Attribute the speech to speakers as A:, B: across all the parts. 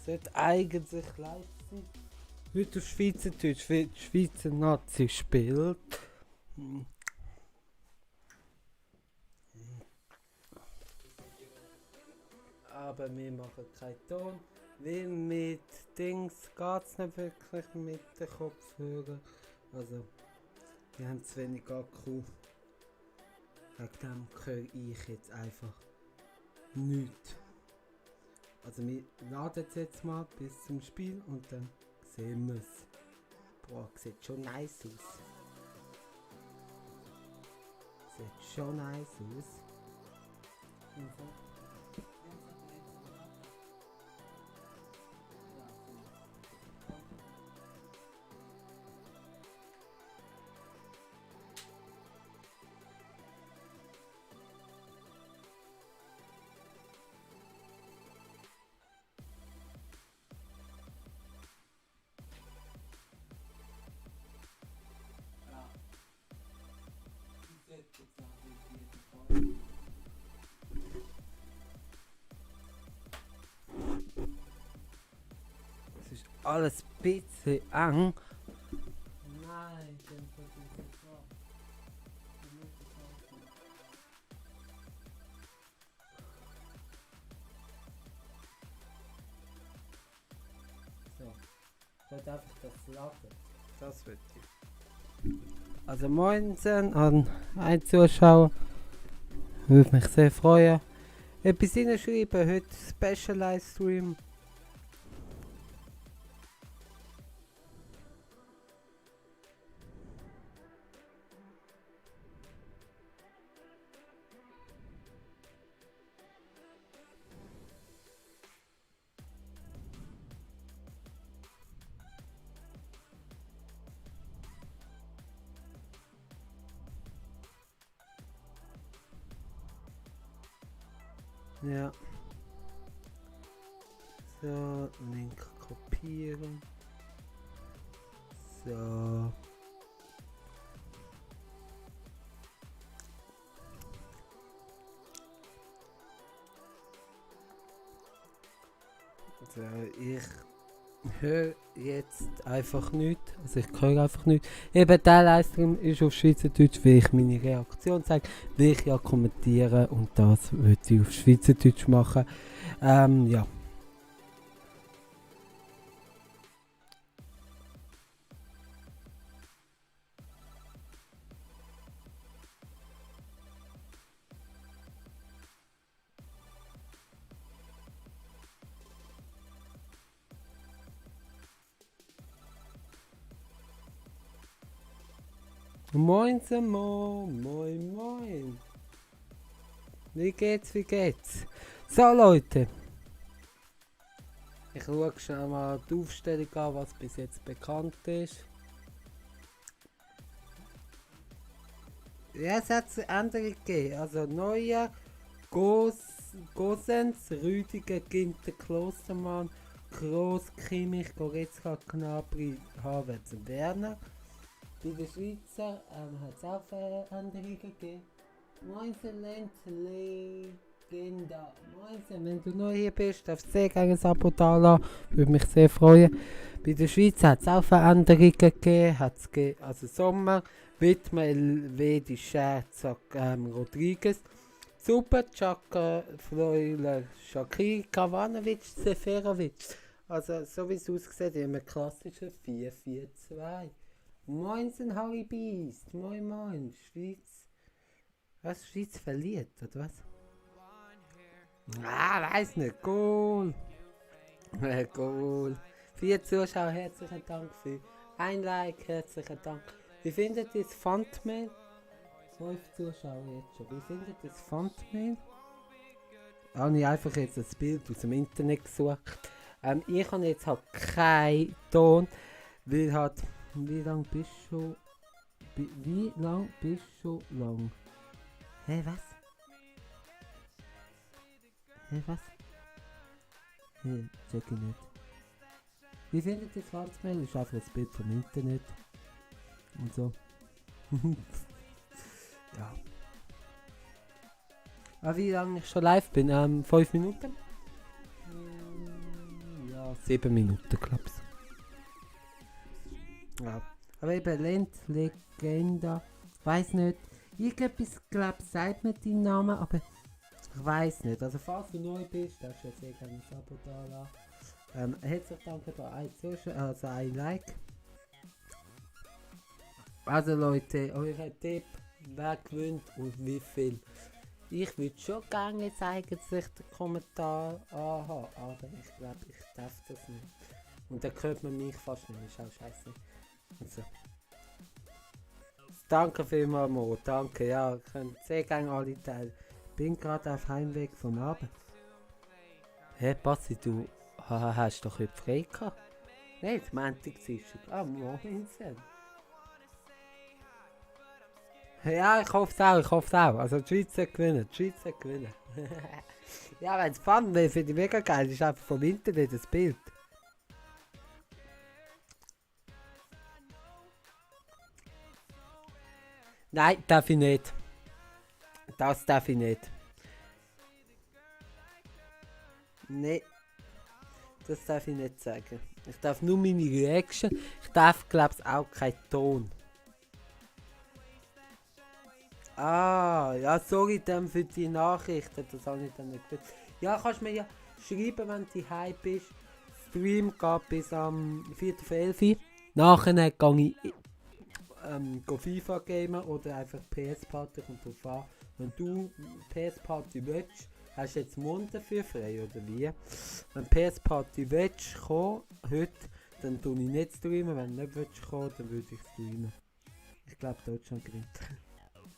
A: Sollte eigentlich live sein. Heute auf Schweizerdeutsch, wie die Schweizer Nazi spielt. Aber wir machen keinen Ton, weil mit Dings geht es nicht wirklich mit den Kopfhörern. Also, wir haben zu wenig Akku. Wegen dem höre ich jetzt einfach nichts. Also wir laden es jetzt mal bis zum Spiel und dann sehen wir es. Boah, sieht schon nice aus. Sieht schon nice aus. Es ist alles ein bisschen eng. Nein, dann versuche ich es auch. So, ich will einfach das laden. Das wird ich. Also moinsen an einen Zuschauer. Würde mich sehr freuen. Etwas hineinschreiben, heute Special Livestream. Ja. So, Link kopieren. So. So, ich höre jetzt einfach nichts. Also ich höre einfach nichts. Eben der Livestream ist auf Schweizerdeutsch, weil ich meine Reaktion zeige, will ich ja kommentieren und das würde ich auf Schweizerdeutsch machen. Ja. Moin Simon, moin moin. Wie geht's, wie geht's? So Leute. Ich schaue schnell mal die Aufstellung an, was bis jetzt bekannt ist. Ja, es hat Änderungen gegeben. Also neue Gosens, Rüdiger, Ginter, Klostermann, Gross, Kimmich, Goretzka, Gnabry, Havertz und Werner. Bei den Schweizer hat es auch Veränderungen gegeben. Moinsen, Legenda. Moinsen, wenn du neu hier bist, darfst du sehr gerne ein Abo da lassen. Würde mich sehr freuen. Bei der Schweiz hat es auch Veränderungen gegeben. Also Sommer, Wittmer, Elvedi, Scherz, Rodriguez. Super, Chaka, Freuler, Shakir, Kavanovic, Seferovic. Also so wie es aussieht, haben wir klassische 4-4-2. Moinsen, Harry Beast. Moin moin, Schweiz. Was, Schweiz verliert, oder was? Weiß nicht. Goal. Goal. 4 Zuschauer, herzlichen Dank für ein Like, herzlichen Dank. Wie findet ihr das Thumbnail? 5 Zuschauer jetzt schon. Wie findet ihr das Thumbnail? Habe ich einfach jetzt ein Bild aus dem Internet gesucht. Ich habe jetzt halt keinen Ton, weil halt... Wie lang bist du lang? Hä, was? Check ich nicht. Wie findet ihr das Thumbnail? Das ist einfach ein Bild vom Internet. Und so. Ja. Wie lange ich schon live bin? 5 Minuten? Ja, 7 Minuten, glaub's. Ja. Aber eben Legenda, weiß nicht. Irgendetwas, glaub, sagt mir deinen Namen, aber ich weiß nicht. Also falls du neu bist, darfst du ja sehr gerne ein Abo da lassen. Herzlich danke da ein Zuschauer, also ein Like. Also Leute, euer Tipp, wer gewinnt und wie viel. Ich würde schon gerne zeigen, dass ich den Kommentar anhabe, aber ich glaube, ich darf das nicht. Und dann hört man mich fast nicht, ist auch scheiße. Also. Danke vielmals, Mo, danke, ja, ich kann sehr gerne alle teilen. Bin gerade auf Heimweg vom Abend. Hey, Passi, du hast doch heute frei gehabt? Nicht, Montag, Dienstag. Ah, morgen sind. Ja, ich hoffe es auch. Also die Schweiz hat gewinnen, Ja, wenn es fun wäre, finde ich mega geil. Das ist einfach vom Internet das Bild. Nein, darf ich nicht. Das darf ich nicht. Nein, das darf ich nicht sagen. Ich darf nur meine Reaction. Ich darf, glaube ich, auch keinen Ton. Ah, ja, sorry dann für die Nachrichten, das habe ich dann nicht gewusst. Ja, kannst mir ja schreiben, wenn du heim bist. Stream geht bis am 4.11. Nachher gehe ich FIFA gamen oder einfach PS-Party und drauf an. Wenn du PS-Party willst, hast du jetzt Mund dafür frei oder wie? Wenn PS-Party willst kommen, heute, dann tue ich nicht streamen. Wenn du nicht willst kommen, dann würde ich streamen. Ich glaube, Deutschland gewinnt.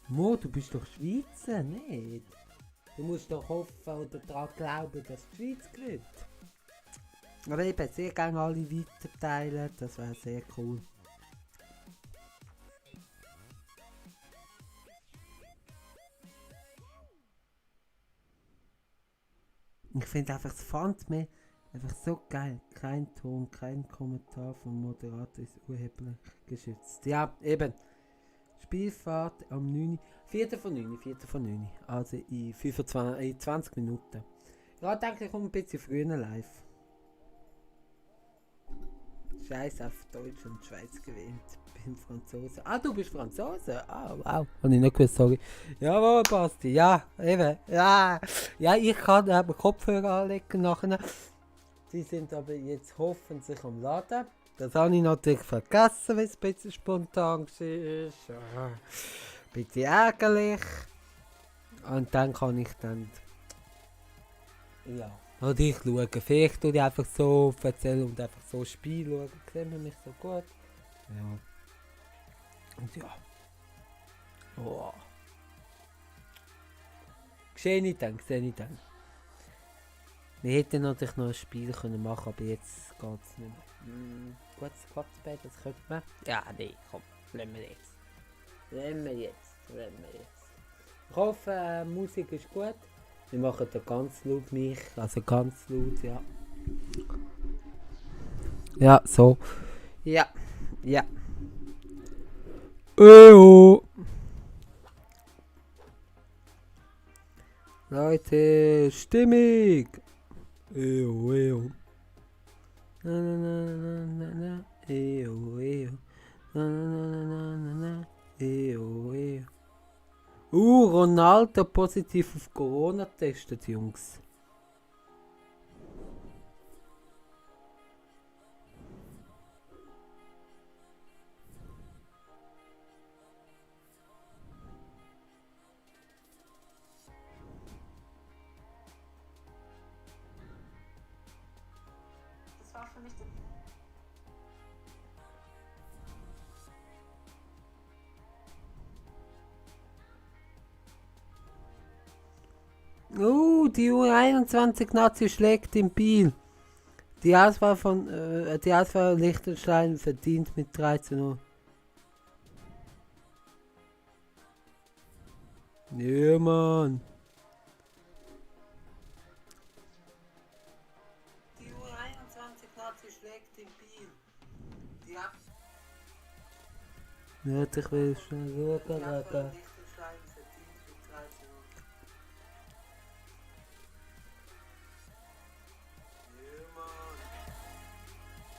A: Mo, du bist doch Schweizer, nicht? Du musst doch hoffen oder daran glauben, dass die Schweiz gewinnt. Aber eben, sehr gerne alle weiterteilen, das wäre sehr cool. Ich finde einfach das Fand mir einfach so geil. Kein Ton, kein Kommentar vom Moderator ist urheberlich geschützt. Ja, eben. Spielfahrt am 9. 4. von 9. Also in 20 Minuten. Ja, denke ich komme ein bisschen früher live. Scheiß auf Deutsch und Schweiz gewinnt. Bin Franzose. Ah, du bist Franzose? Ah, wow. Habe ich nicht gewusst, sorry. Jawohl, Basti. Ja, eben. Ja, ja, ich kann eben Kopfhörer anlegen nachher. Die sind aber jetzt hoffentlich am Laden. Das habe ich natürlich vergessen, weil es ein bisschen spontan war. Ja, ein bisschen ärgerlich. Und dann kann ich dann... Ja. Oder ich schaue. Vielleicht tue ich einfach so erzählen und einfach so Spiel schauen. Sehen wir mich so gut. Ja. Und ja. Oh. Sehe ich dann. Wir hätten natürlich noch ein Spiel können machen, aber jetzt geht es nicht mehr. Gutes Platzbett, das könnte man. Ja, nee, komm, lassen wir jetzt. Ich hoffe, Musik ist gut. Wir machen da ganz laut mich, also ganz laut, ja. Ja, so. Ja. Oh. Leute, stimmig. Eo. Na na na na na. Eo. Na na na. Eo. Ronaldo positiv auf Corona testet, Jungs. Das war für mich die U21 Nazi schlägt in Biel. Die Auswahl Liechtenstein verdient mit 13-0. Ja, Mann. Die U21 Nazi schlägt in Biel. Ja, ich will schon schauen.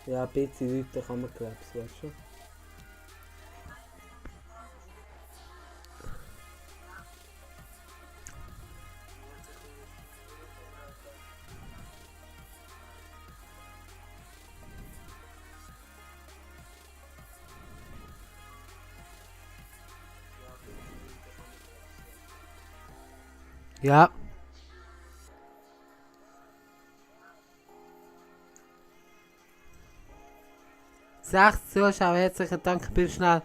A: Ja, ein bisschen Leute kann man glauben, weißt du. Ja. 6 Zuschauer, herzlichen Dank, ich bin schnell.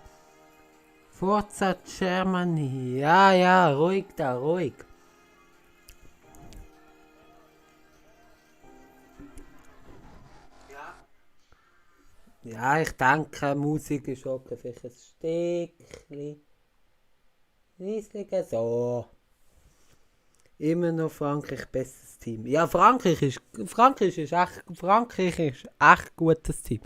A: Forza Germany. Ja, ja, ruhig da, ruhig. Ja, ich denke, Musik ist okay, vielleicht ein Stückchen. Riesling, so. Immer noch Frankreich, bestes Team. Ja, Frankreich ist echt gutes Team.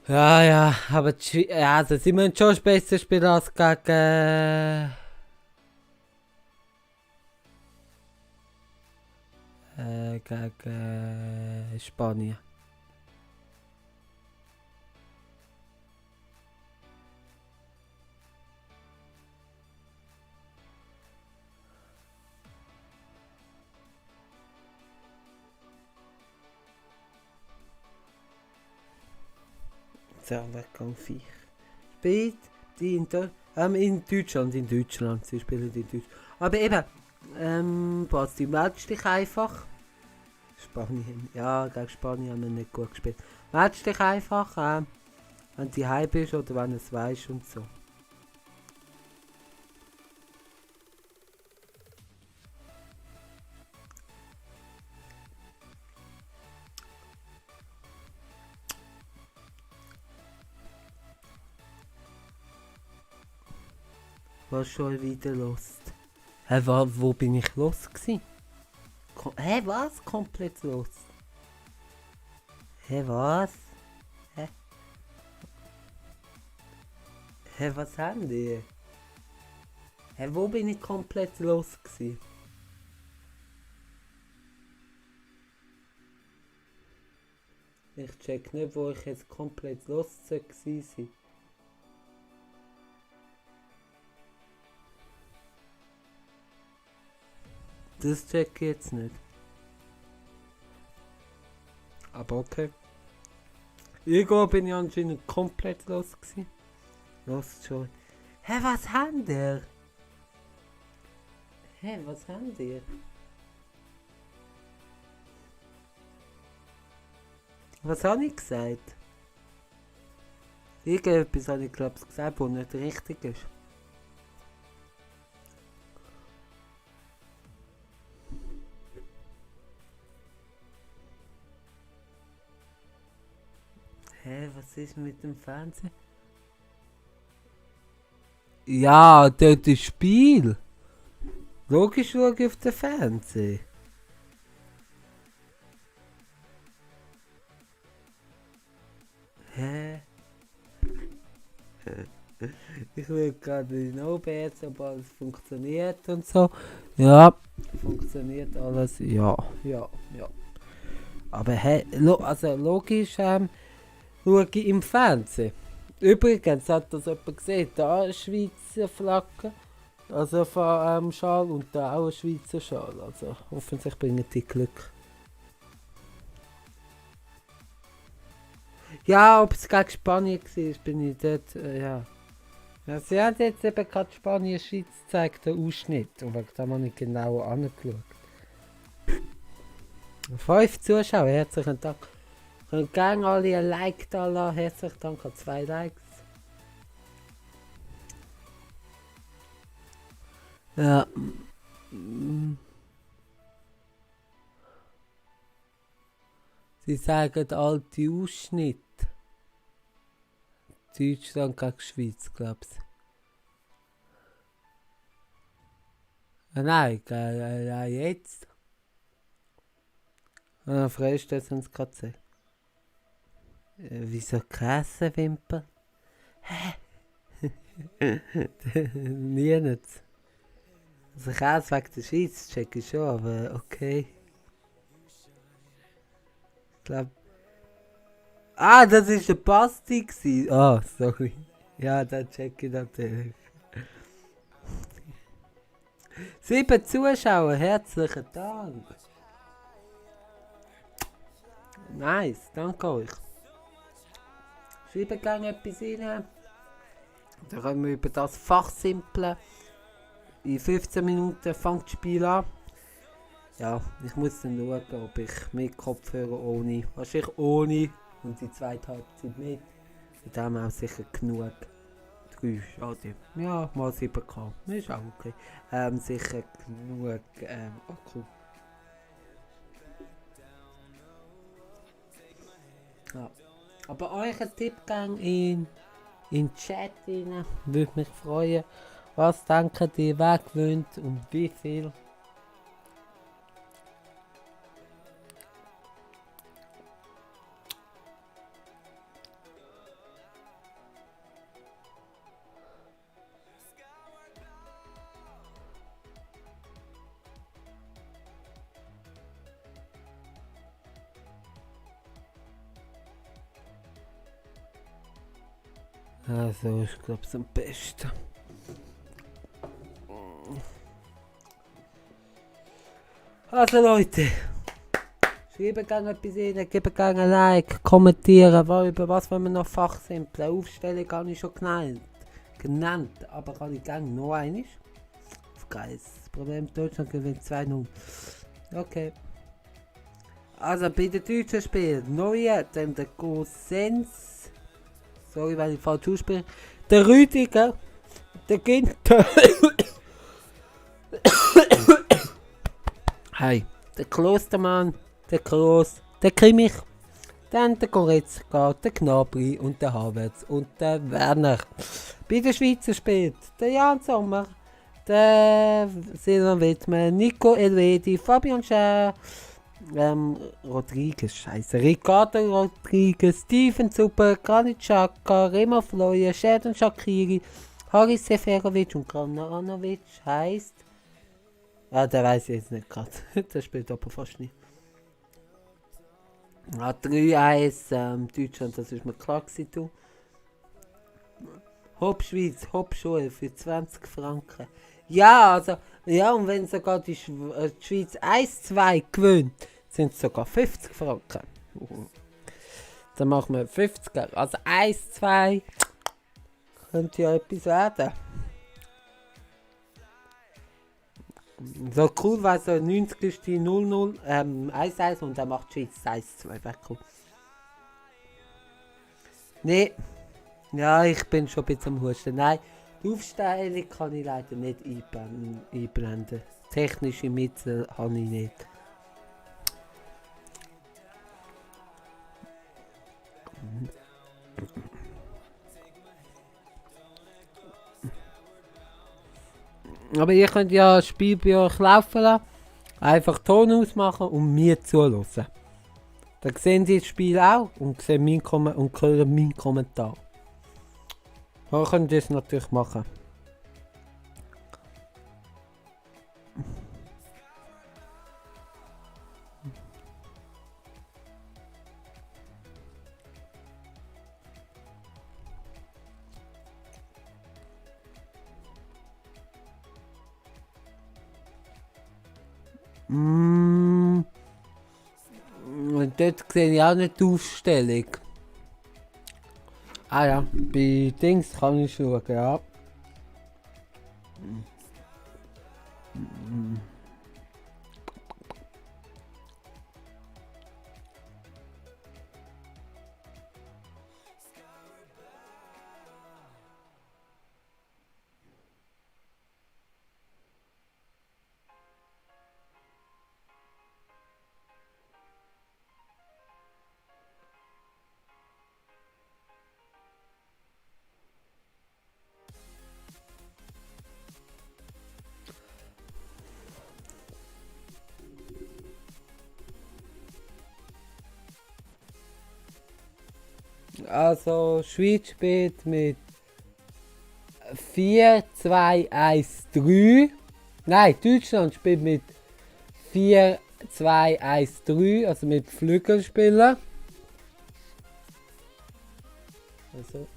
A: Ja, ja, aber ja, also sie müssen schon besser spielen als gegen Spanien. Sehr lecker Viech. Spielt die in Deutschland, sie spielen in Deutschland. Aber eben, was die meldest dich einfach. Spanien, ja, gegen Spanien haben wir nicht gut gespielt. Meldest dich einfach, wenn du heim bist oder wenn du es weißt und so. Was schon wieder los? Hä, wo bin ich los gsi? Hä, was? Komplett los? Hä, was? Hä? Hä, was haben die? Hä, wo bin ich komplett los gsi? Ich check nicht, wo ich jetzt komplett los gsi sein. Das check ich jetzt nicht. Aber okay. Irgendwo bin ich anscheinend komplett los gsi. Los schon. Hä, was haben der? Hä, was haben die? Was habe ich gesagt? Irgendetwas habe ich glaube ich gesagt, was nicht richtig ist. Hä, was ist mit dem Fernsehen? Ja, dort ist Spiel. Logisch schaue ich auf den Fernsehen. Hä? Ich will gerade in OBS, ob alles funktioniert und so. Ja, funktioniert alles. Ja, ja, ja. Aber hä, also logisch schaue ich im Fernsehen. Übrigens hat das jemand gesehen, da eine Schweizer Flagge, also von Schal und da auch ein Schweizer Schal. Also hoffentlich bringen die Glück. Ja, ob es gegen Spanien war, bin ich dort, ja. Ja, sie haben jetzt eben gerade Spanien-Schweiz gezeigt, den Ausschnitt. Und wegen dem habe ich genau angeschaut. 5 Zuschauer, herzlichen Dank. Könnt gerne alle ein Like da lassen. Herzlichen Dank an 2 Likes. Ja. Sie sagen alte Ausschnitt. Deutschland gegen Schweiz, glaubst du? Nein, jetzt. Freistellt haben sie gerade gesagt. Wieso Käsewimper? Hä? Nie nicht. Also Käse wegen der Schweiz checke ich schon, aber okay. Ich glaube, Ah, das war der Basti gewesen. Ah, sorry. Ja, das check ich natürlich. 7 Zuschauer, herzlichen Dank. Nice, danke euch. Schreibt gerne etwas rein. Dann können wir über das fachsimpeln. In 15 Minuten fängt das Spiel an. Ja, ich muss dann schauen, ob ich mit Kopfhörer ohne, wahrscheinlich ohne und die zweite Halbzeit mit. Da haben wir auch sicher genug. 3, schade. Ja, mal 7K. Ist auch okay. Sicher genug Akku. Ja. Aber euren Tippgang in den Chat rein, würde mich freuen. Was denkt ihr, wer gewinnt und wie viel? Also, ich glaube, es ist am besten. Also Leute, schreibt gerne etwas rein, gebt gerne ein Like, kommentieren, über was wollen wir noch fachsimpeln. Aufstellung habe ich schon genannt, aber kann ich gerne noch einmal. Geil, das Problem, Deutschland gewinnt 2-0. Okay. Also bei den deutschen Spielen, neue, dann der Gosens. Sorry, wenn ich falsch ausspreche. Der Rüdiger, der Günther. Hey, der Klostermann, der Kroos, der Kimmich, dann der Goretzka, der Gnabry und der Havertz und der Werner. Bei den Schweizer spielt der Jan Sommer, der Silvan Wittmann, Nico Elvedi, Fabian Schär, Rodriguez, scheiße, Ricardo Rodriguez, Steven Zuber, Granit Xhaka, Remo Fleuer, Sheridan Shaqiri, Haris Seferovic und Kramanovic heisst. Ah, der weiß ich jetzt nicht gerade. Der spielt aber fast nicht. Ah, 3-1 Deutschland, das ist mir klar gewesen. Hopp Schweiz, Hopp Schule für 20 Franken. Ja, also, ja, und wenn sogar die Schweiz 1-2 gewinnt, sind es sogar 50 Franken. Dann machen wir 50er. Also 1-2 könnte ja etwas werden. So cool, weil so 90 ist die 0-0, 1-1 und dann macht die Schweiz 1-2 wegkommen. Nee. Ja, ich bin schon ein bisschen am Husten. Nein, die Aufstellung kann ich leider nicht einblenden. Technische Mittel habe ich nicht. Aber ihr könnt ja das Spiel bei euch laufen lassen. Einfach Ton ausmachen und mir zuhören. Dann sehen Sie das Spiel auch und sehen und hören meinen Kommentar. Wir können das natürlich machen. Und dort sehe ich auch nicht die Aufstellung. Ah ja, bei Dings kann ich schauen, ja. Also, Schweiz spielt mit 4-2-1-3. Nein, Deutschland spielt mit 4-2-1-3, also mit Flügelspielern. Also.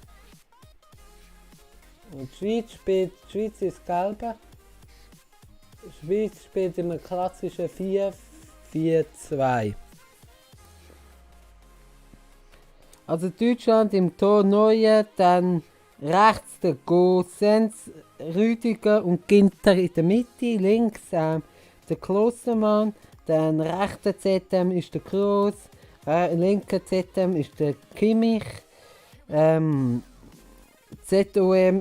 A: Und die Schweiz ist gelbe. Die Schweiz spielt in einem klassischen 4-4-2. Also Deutschland im Tor Neue, dann rechts der Gosens, Rüdiger und Ginter in der Mitte, links der Klostermann, dann rechter ZM ist der Kroos, linker ZM ist der Kimmich, ZOM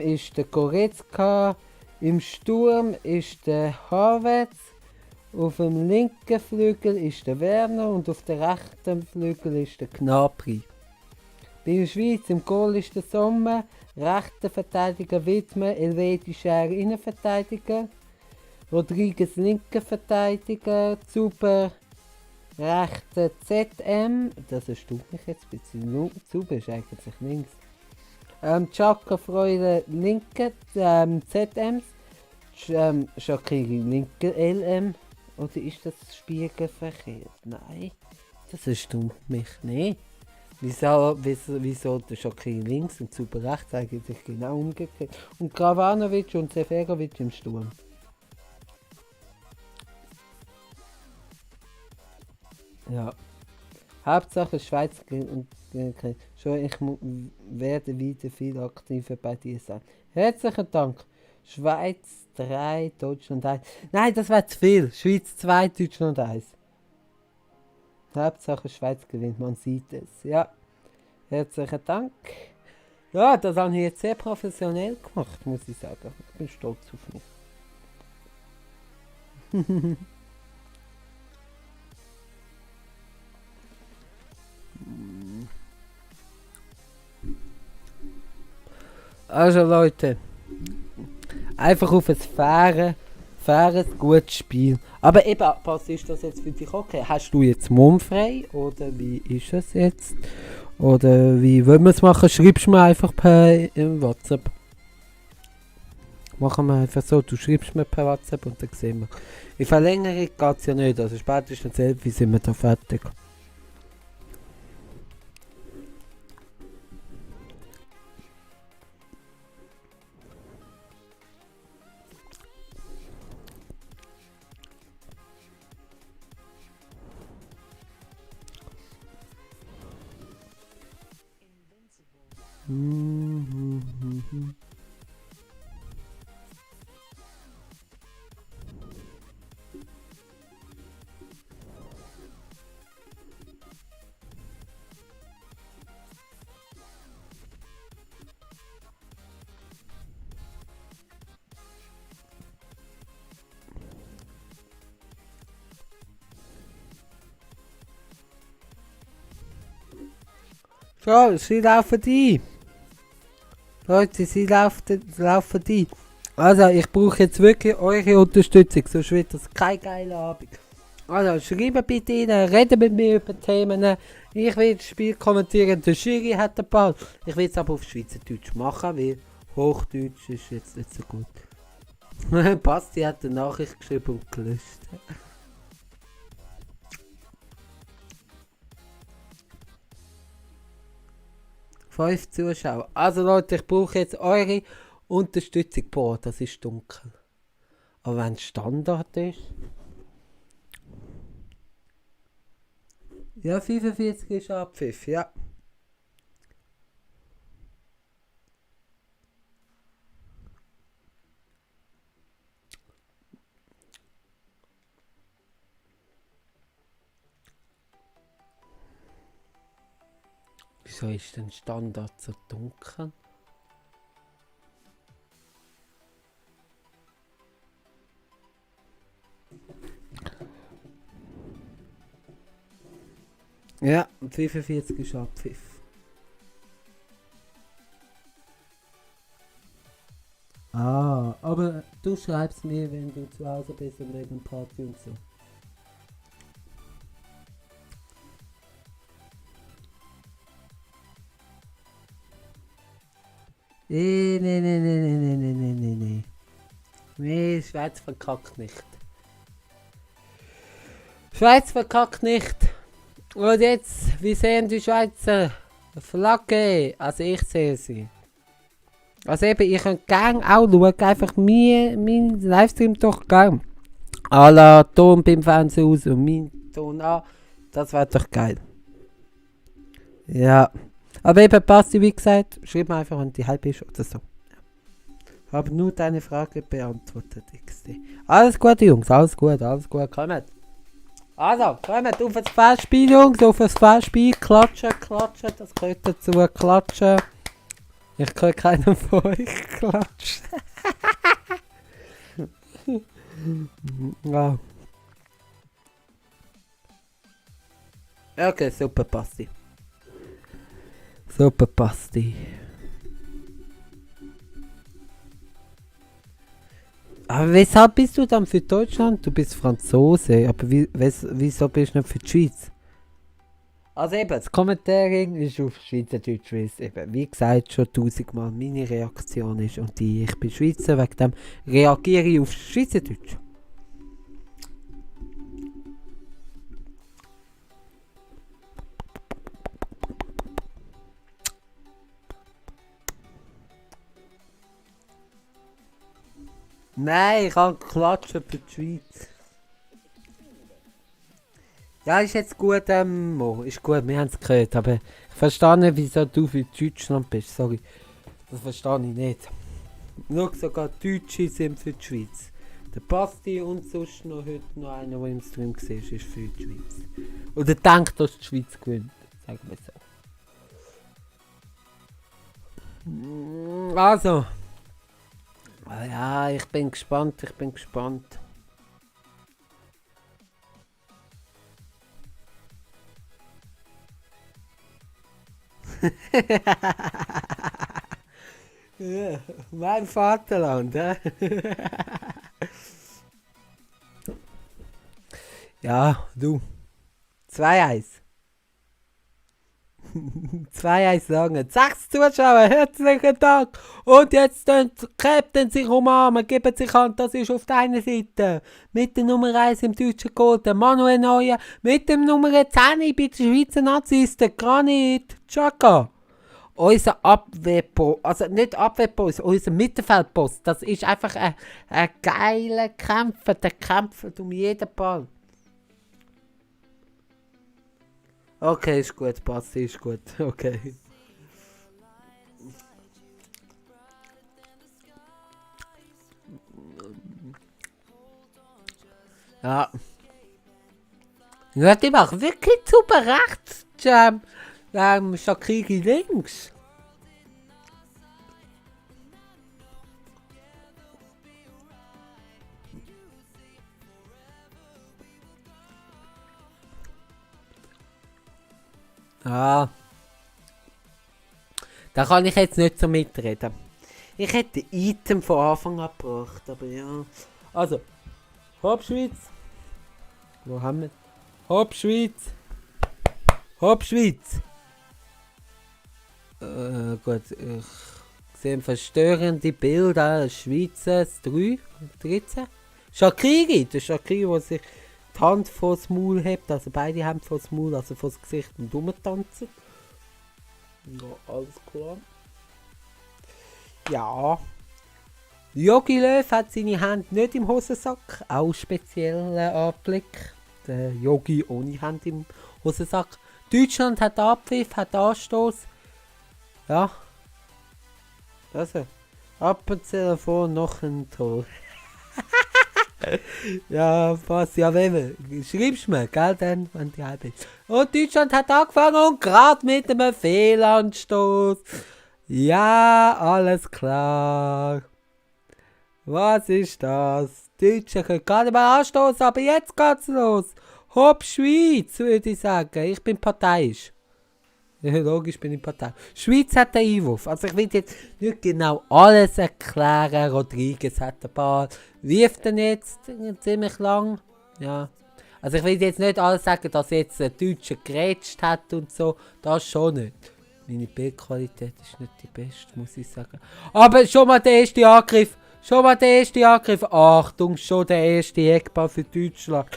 A: ist der Goretzka, im Sturm ist der Havertz, auf dem linken Flügel ist der Werner und auf dem rechten Flügel ist der Gnabry. Bei der Schweiz im Goal ist der Sommer, rechter Verteidiger Widmer, Elvedi Schär Innenverteidiger, Rodriguez linker Verteidiger, Zuber rechter ZM, das erstaunt mich jetzt ein bisschen, Zuber ist eigentlich links. Chaka Freude linker ZMs, Shaqiri linker LM, oder ist das spiegelverkehrt? Nein, das erstaunt mich nicht. Wieso der Shaqiri links und Zuber rechts eigentlich genau umgekehrt? Und Kravanovic und Seferovic im Sturm. Ja. Hauptsache Schweiz und schon ich werde wieder viel aktiver bei dir sein. Herzlichen Dank. Schweiz 3, Deutschland 1. Nein, das wäre zu viel. Schweiz 2, Deutschland 1. Hauptsache Schweiz gewinnt, man sieht es. Ja. Herzlichen Dank. Ja, das habe ich jetzt sehr professionell gemacht, muss ich sagen. Ich bin stolz auf mich. Also Leute, einfach auf ein faires, gutes Spiel. Aber eben, was ist das jetzt für dich okay? Hast du jetzt Mund frei oder wie ist es jetzt? Oder wie wollen wir es machen? Schreibst du mir einfach per WhatsApp. Machen wir einfach so, du schreibst mir per WhatsApp und dann sehen wir. In Verlängerung geht es ja nicht, also spätestens 11 sind wir da fertig. So, sie laufen ein. Leute, sie laufen ein. Also, ich brauche jetzt wirklich eure Unterstützung, sonst wird das kein geiler Abend. Also, schreibt bitte rein, redet mit mir über Themen. Ich will das Spiel kommentieren, der Schiri hat den Ball. Ich will es aber auf Schweizerdeutsch machen, weil Hochdeutsch ist jetzt nicht so gut. Basti hat eine Nachricht geschrieben und gelöscht. 5 Zuschauer. Also Leute, ich brauche jetzt eure Unterstützung. Boah, das ist dunkel. Aber wenn es Standard ist. Ja, 45 ist Abpfiff, ja. Wieso ist denn Standard so dunkel? Ja, 45 ist Abpfiff. Ah, aber du schreibst mir, wenn du zu Hause bist und wegen Party und so. Nee. Nee, Schweiz verkackt nicht. Schweiz verkackt nicht. Und jetzt, wie sehen die Schweizer Flagge, also ich sehe sie. Also eben, ihr könnt gerne auch schauen, einfach mein Livestream doch gerne. A la Ton beim Fernsehen aus und mein Ton an. Das wäre doch geil. Ja. Aber eben, Basti, wie gesagt, schreib mir einfach, wenn die halb ist oder so. Habe nur deine Frage beantwortet, XD. Alles Gute, Jungs, alles gut, kommt. Also, kommt auf das Festspiel, Jungs, auf das Festspiel, klatschen, das gehört dazu, klatschen. Ich höre keinen von euch klatschen. Ja. Okay, super, Basti. Super, Basti. Aber weshalb bist du dann für Deutschland? Du bist Franzose, aber wieso bist du nicht für die Schweiz? Also eben, das Kommentering ist auf Schweizerdeutsch, weil es eben, wie gesagt, schon 1000-mal meine Reaktion ist und ich bin Schweizer, wegen dem reagiere ich auf Schweizerdeutsch. Nein, ich kann klatschen für die Schweiz. Ja, ist jetzt gut, Mo. Ist gut, wir haben es gehört, aber ich verstehe nicht, wieso du für Deutschland bist. Sorry, das verstehe ich nicht. Nur sogar Deutsche sind für die Schweiz. Der Basti und sonst noch heute noch einer, der im Stream war, ist für die Schweiz. Oder denkt, dass die Schweiz gewinnt. Sagen wir so. Also. Ja, ich bin gespannt. Ja, mein Vaterland, Ja, du. 2-1. 2-1 sagen. 6 Zuschauer, herzlichen Dank. Und jetzt die Captain sich umarmen, geben sich Hand, das ist auf deiner Seite. Mit der Nummer 1 im deutschen Goal, der Manuel Neuer. Mit dem Nummer 10 bei den Schweizer Nazis, der Granit Xhaka. Unser Abwehrpost, also nicht Abwehrpost, unser Mittelfeldpost, das ist einfach ein geiler Kämpfer, der kämpft um jeden Ball. Okay, ist gut, passt, ist gut, okay. Ja. Ja, die machen wirklich super rechts, Jam. Shaqiri links. Ah. Da kann ich jetzt nicht so mitreden. Ich hätte Item von Anfang an gebracht, aber ja. Also, Hauptschweiz. Wo haben wir? Hauptschweiz. Gut, ich sehe verstörende Bilder. Schweizer 13. Shaqiri, der Shaqiri, der sich die Hand vors Maul hebt, also beide Hände vors Maul, also vors Gesicht und rumtanzen. Ja, alles klar. Ja. Jogi Löw hat seine Hände nicht im Hosensack, auch spezieller Anblick. Der Jogi ohne Hände im Hosensack. Deutschland hat Abpfiff, hat Anstoß. Ja. Also, ab und zu vor noch ein Tor. Ja, passt. Ja, wenn schreibst mir, gell, dann, wenn die halb ist. Und Deutschland hat angefangen und gerade mit einem Fehlanstoß. Ja, alles klar. Was ist das? Deutsche können gar nicht mehr anstoßen, aber jetzt geht's los. Hopp Schweiz, würde ich sagen. Ich bin parteiisch. Ja, logisch bin ich Partei. Schweiz hat einen Einwurf. Also ich will jetzt nicht genau alles erklären. Rodriguez hat ein paar. Wirft er jetzt ziemlich lang. Ja. Also ich will jetzt nicht alles sagen, dass jetzt ein Deutscher gerätscht hat und so. Das schon nicht. Meine Bildqualität ist nicht die beste, muss ich sagen. Aber schon mal der erste Angriff. Achtung, schon der erste Eckball für Deutschland.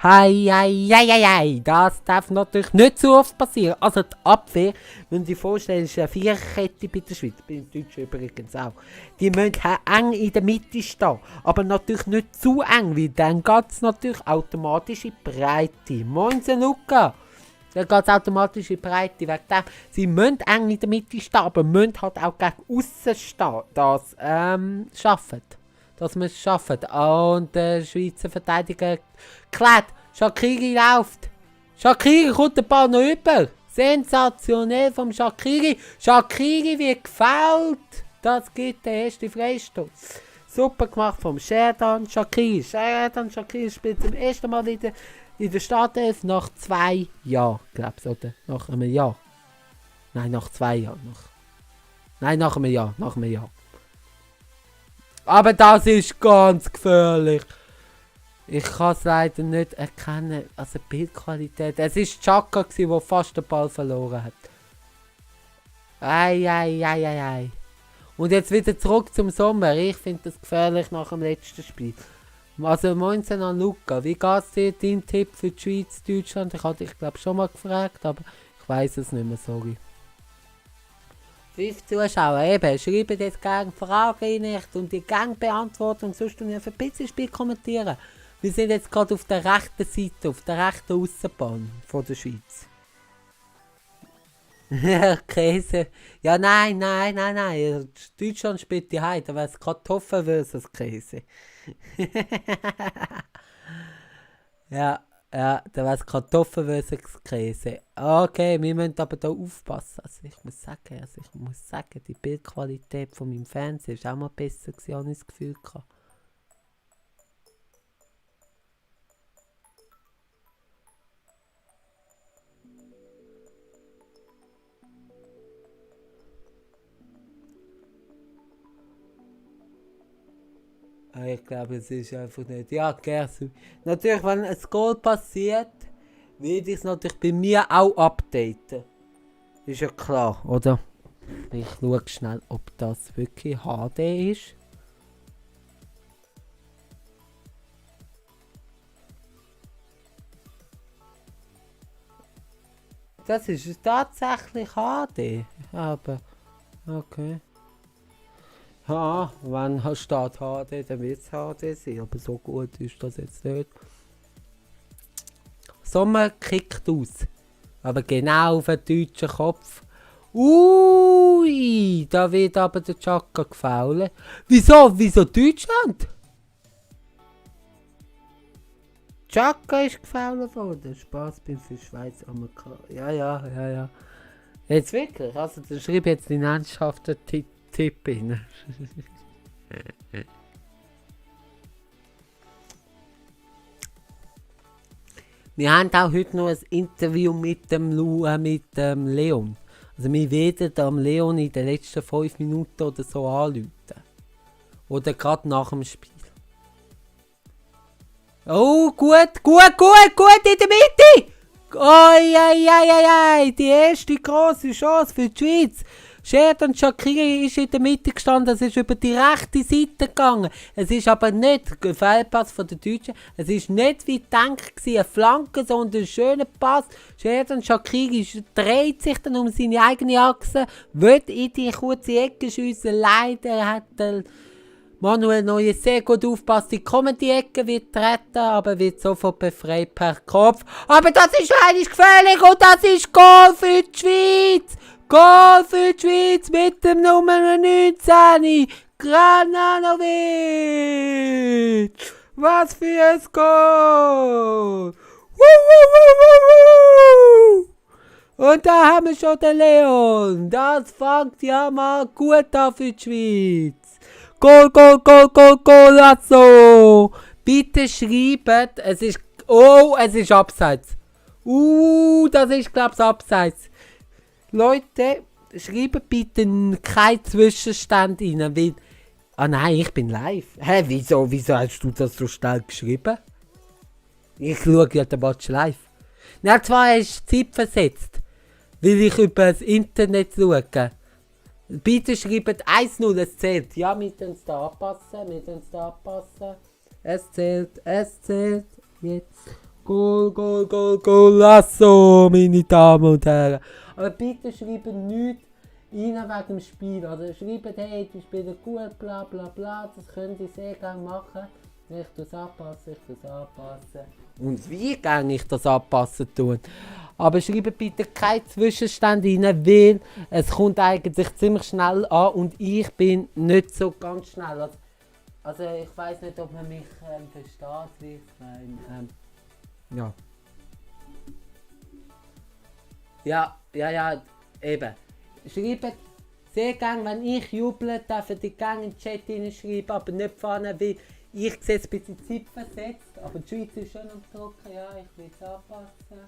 A: Hei, hei, hei, hei, hei. Das darf natürlich nicht so oft passieren. Also die Abwehr, wenn Sie sich vorstellen, ist eine Viererkette bei der Schweiz, bei den Deutschen übrigens auch. Die müssen eng in der Mitte stehen, aber natürlich nicht zu eng, weil dann geht es natürlich automatisch in die Breite. Moinsen Luca! Dann geht es automatisch in die Breite. Wegen dem, sie müssen eng in der Mitte stehen, aber müssen halt auch gegen aussen stehen. Das schaffen. Das müssen schaffen. Und der Schweizer Verteidiger klärt. Shaqiri läuft. Shaqiri kommt den Ball noch über. Sensationell vom Shaqiri. Shaqiri wird gefoult. Das gibt der erste Freistoß. Super gemacht vom Xherdan Shaqiri. Xherdan Shaqiri spielt zum ersten Mal in der Startelf nach 2 Jahren, glaube ich, oder? Nach einem Jahr. Nein, nach 2 Jahren. Nach einem Jahr. Aber das ist ganz gefährlich. Ich kann es leider nicht erkennen. Also Bildqualität. Es war Xhaka, der fast den Ball verloren hat. Ei. Und jetzt wieder zurück zum Sommer. Ich finde das gefährlich nach dem letzten Spiel. Also Moinsen an Luca. Wie geht es dir, dein Tipp für die Schweiz, Deutschland? Ich hatte dich glaube schon mal gefragt, aber ich weiß es nicht mehr, sorry. 5 Zuschauer, eben, schreiben jetzt gerne Fragen rein und die gerne beantworten und sonst ein bisschen Spiel kommentieren. Wir sind jetzt gerade auf der rechten Seite, auf der rechten Aussenbahn von der Schweiz. Käse. Ja, nein. Deutschland spielt die Heide, da wäre es Kartoffeln versus Käse. Ja, da wäre es Kartoffeln versus Käse. Okay, wir müssen aber da aufpassen. Also ich muss sagen, die Bildqualität von meinem Fernseher ist auch mal besser gewesen, als ich das Gefühl hatte. Ich glaube, es ist einfach nicht. Ja, gerne. Natürlich, wenn ein Goal passiert, werde ich es natürlich bei mir auch updaten. Ist ja klar, oder? Ich schaue schnell, ob das wirklich HD ist. Das ist tatsächlich HD. Aber, okay. Ja, wenn steht HD, dann wird es HD sein, aber so gut ist das jetzt nicht. Sommer kickt aus, aber genau auf den deutschen Kopf. Ui, da wird aber der Xhaka gefoult. Wieso Deutschland? Xhaka ist gefoult worden. Spaß bin für Schweiz, Amerika. Ja. Jetzt wirklich, also dann schreibe jetzt den ernsthaften Tipp hin. Wir haben auch heute noch ein Interview mit dem Leon. Also wir werden am Leon in den letzten 5 Minuten oder so anrufen. Oder gerade nach dem Spiel. Oh, gut in der Mitte! Oi, die erste grosse Chance für die Schweiz. Xherdan Shaqiri ist in der Mitte gestanden, es ist über die rechte Seite gegangen. Es ist aber nicht ein Fehlpass von den Deutschen. Es ist nicht wie gedacht gewesen, eine Flanke, sondern ein schöner Pass. Xherdan Shaqiri dreht sich dann um seine eigene Achse, will in die kurze Ecke schiessen. Leider hat der Manuel Neuer sehr gut aufpasst. Die kommende Ecke wird treten, aber wird sofort befreit per Kopf. Aber das ist eigentlich gefährlich und das ist Goal für die Schweiz. Goal für die Schweiz mit dem Nummer 19. Grananovic. Was für ein Goal. Und da haben wir schon den Leon. Das fängt ja mal gut an für die Schweiz. Goal, Golazo! Bitte schreibt, es ist abseits. Das ist, glaube ich, abseits. Leute, schreibt bitte keinen Zwischenstand rein, weil... Ah nein, ich bin live. Hä, wieso hast du das so schnell geschrieben? Ich schaue ja den Match live. Na, zwar hast du Zeit versetzt, weil ich über das Internet schaue. Bitte schreibt 1-0, es zählt. Ja, wir müssen es da anpassen. Es zählt jetzt. Goal, Goal, Goal, Goal, Lasso, meine Damen und Herren. Aber bitte schreibt nichts rein wegen dem Spiel. Also schreibt, hey, die spielen gut, bla bla bla, das könnt ihr sehr gerne machen. Ich tue es anpassen, Und wie kann ich das anpassen tun? Aber schreibt bitte keinen Zwischenstand rein, weil es kommt eigentlich ziemlich schnell an und ich bin nicht so ganz schnell. Also ich weiß nicht, ob man mich versteht, wie ich meine. Ja. Ja, eben. Schreibt sehr gerne, wenn ich juble, dürfen die gerne in den Chat hineinschreiben, aber nicht vorne, weil ich sehe es ein bisschen Zeit versetzt, aber die Schweiz ist schon am Drucken, ja, ich will es anpassen.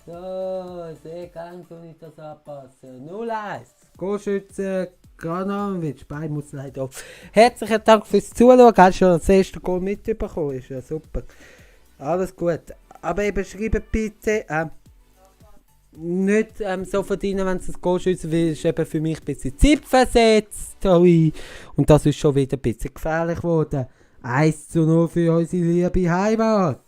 A: So, sehr gerne tue ich das anpassen. 0-1. Goalschütze, Granovic, beide muss leider auf. Herzlichen Dank fürs Zuschauen, hast schon das erste Goal mitbekommen, ist ja super. Alles gut. Aber eben schreibt bitte, nicht so verdienen, wenn es ein Goal schiessen will, ist eben für mich ein bisschen Zeit versetzt. Ui. Und das ist schon wieder ein bisschen gefährlich geworden. 1:0 für unsere liebe Heimat.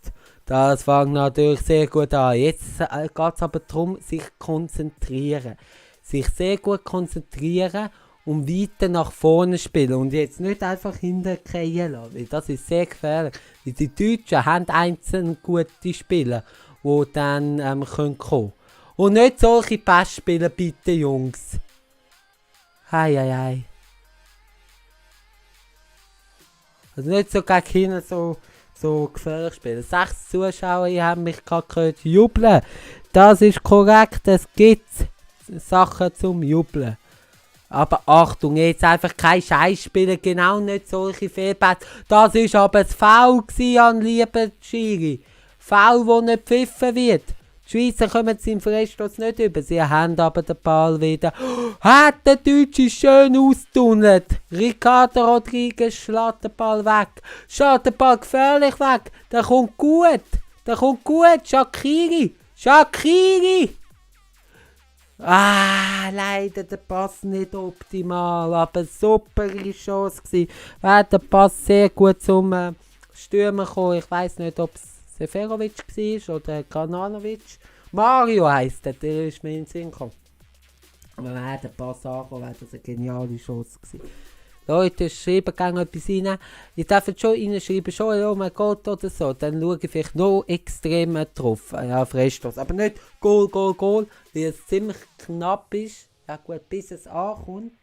A: Das fängt natürlich sehr gut an. Jetzt geht es aber darum, sich konzentrieren. Sich sehr gut konzentrieren und weiter nach vorne spielen. Und jetzt nicht einfach hintergehen lassen, weil das ist sehr gefährlich. Weil die Deutschen haben einzelne gute Spieler, die dann kommen können. Und nicht solche Pass spielen, bitte, Jungs. Hei. Also nicht so gegen hinten so gefährlich spielen. 6 Zuschauer haben mich gerade gehört jubeln. Das ist korrekt, es gibt Sachen zum Jubeln. Aber Achtung, jetzt einfach kein Scheiß spielen, genau nicht solche Fehlpässe. Das war aber das Foul an lieben Schiri. Foul, das nicht gepfiffen wird. Die Schweizer kommen im Freistoß nicht über, sie haben aber den Ball wieder. Hat der Deutsche schön austunnelt. Ricardo Rodriguez schlägt den Ball weg. Schlägt den Ball gefährlich weg. Der kommt gut. Shaqiri. Leider der Pass nicht optimal, aber super Chance gewesen. Wäre der Pass sehr gut zum Stürmer gekommen. Ich weiss nicht, ob es Seferovic war oder Kananovic. Mario heisst der ist mir in den Sinn gekommen. Aber wäre der Pass angekommen, wäre das eine geniale Chance gewesen. Leute, schreiben gerne etwas rein. Ihr dürft schon reinschreiben, schon, oh mein Gott oder so. Dann schaue ich vielleicht noch extrem drauf. Ja, Freistoß. Aber nicht Goal, weil es ziemlich knapp ist. Ja gut, bis es ankommt.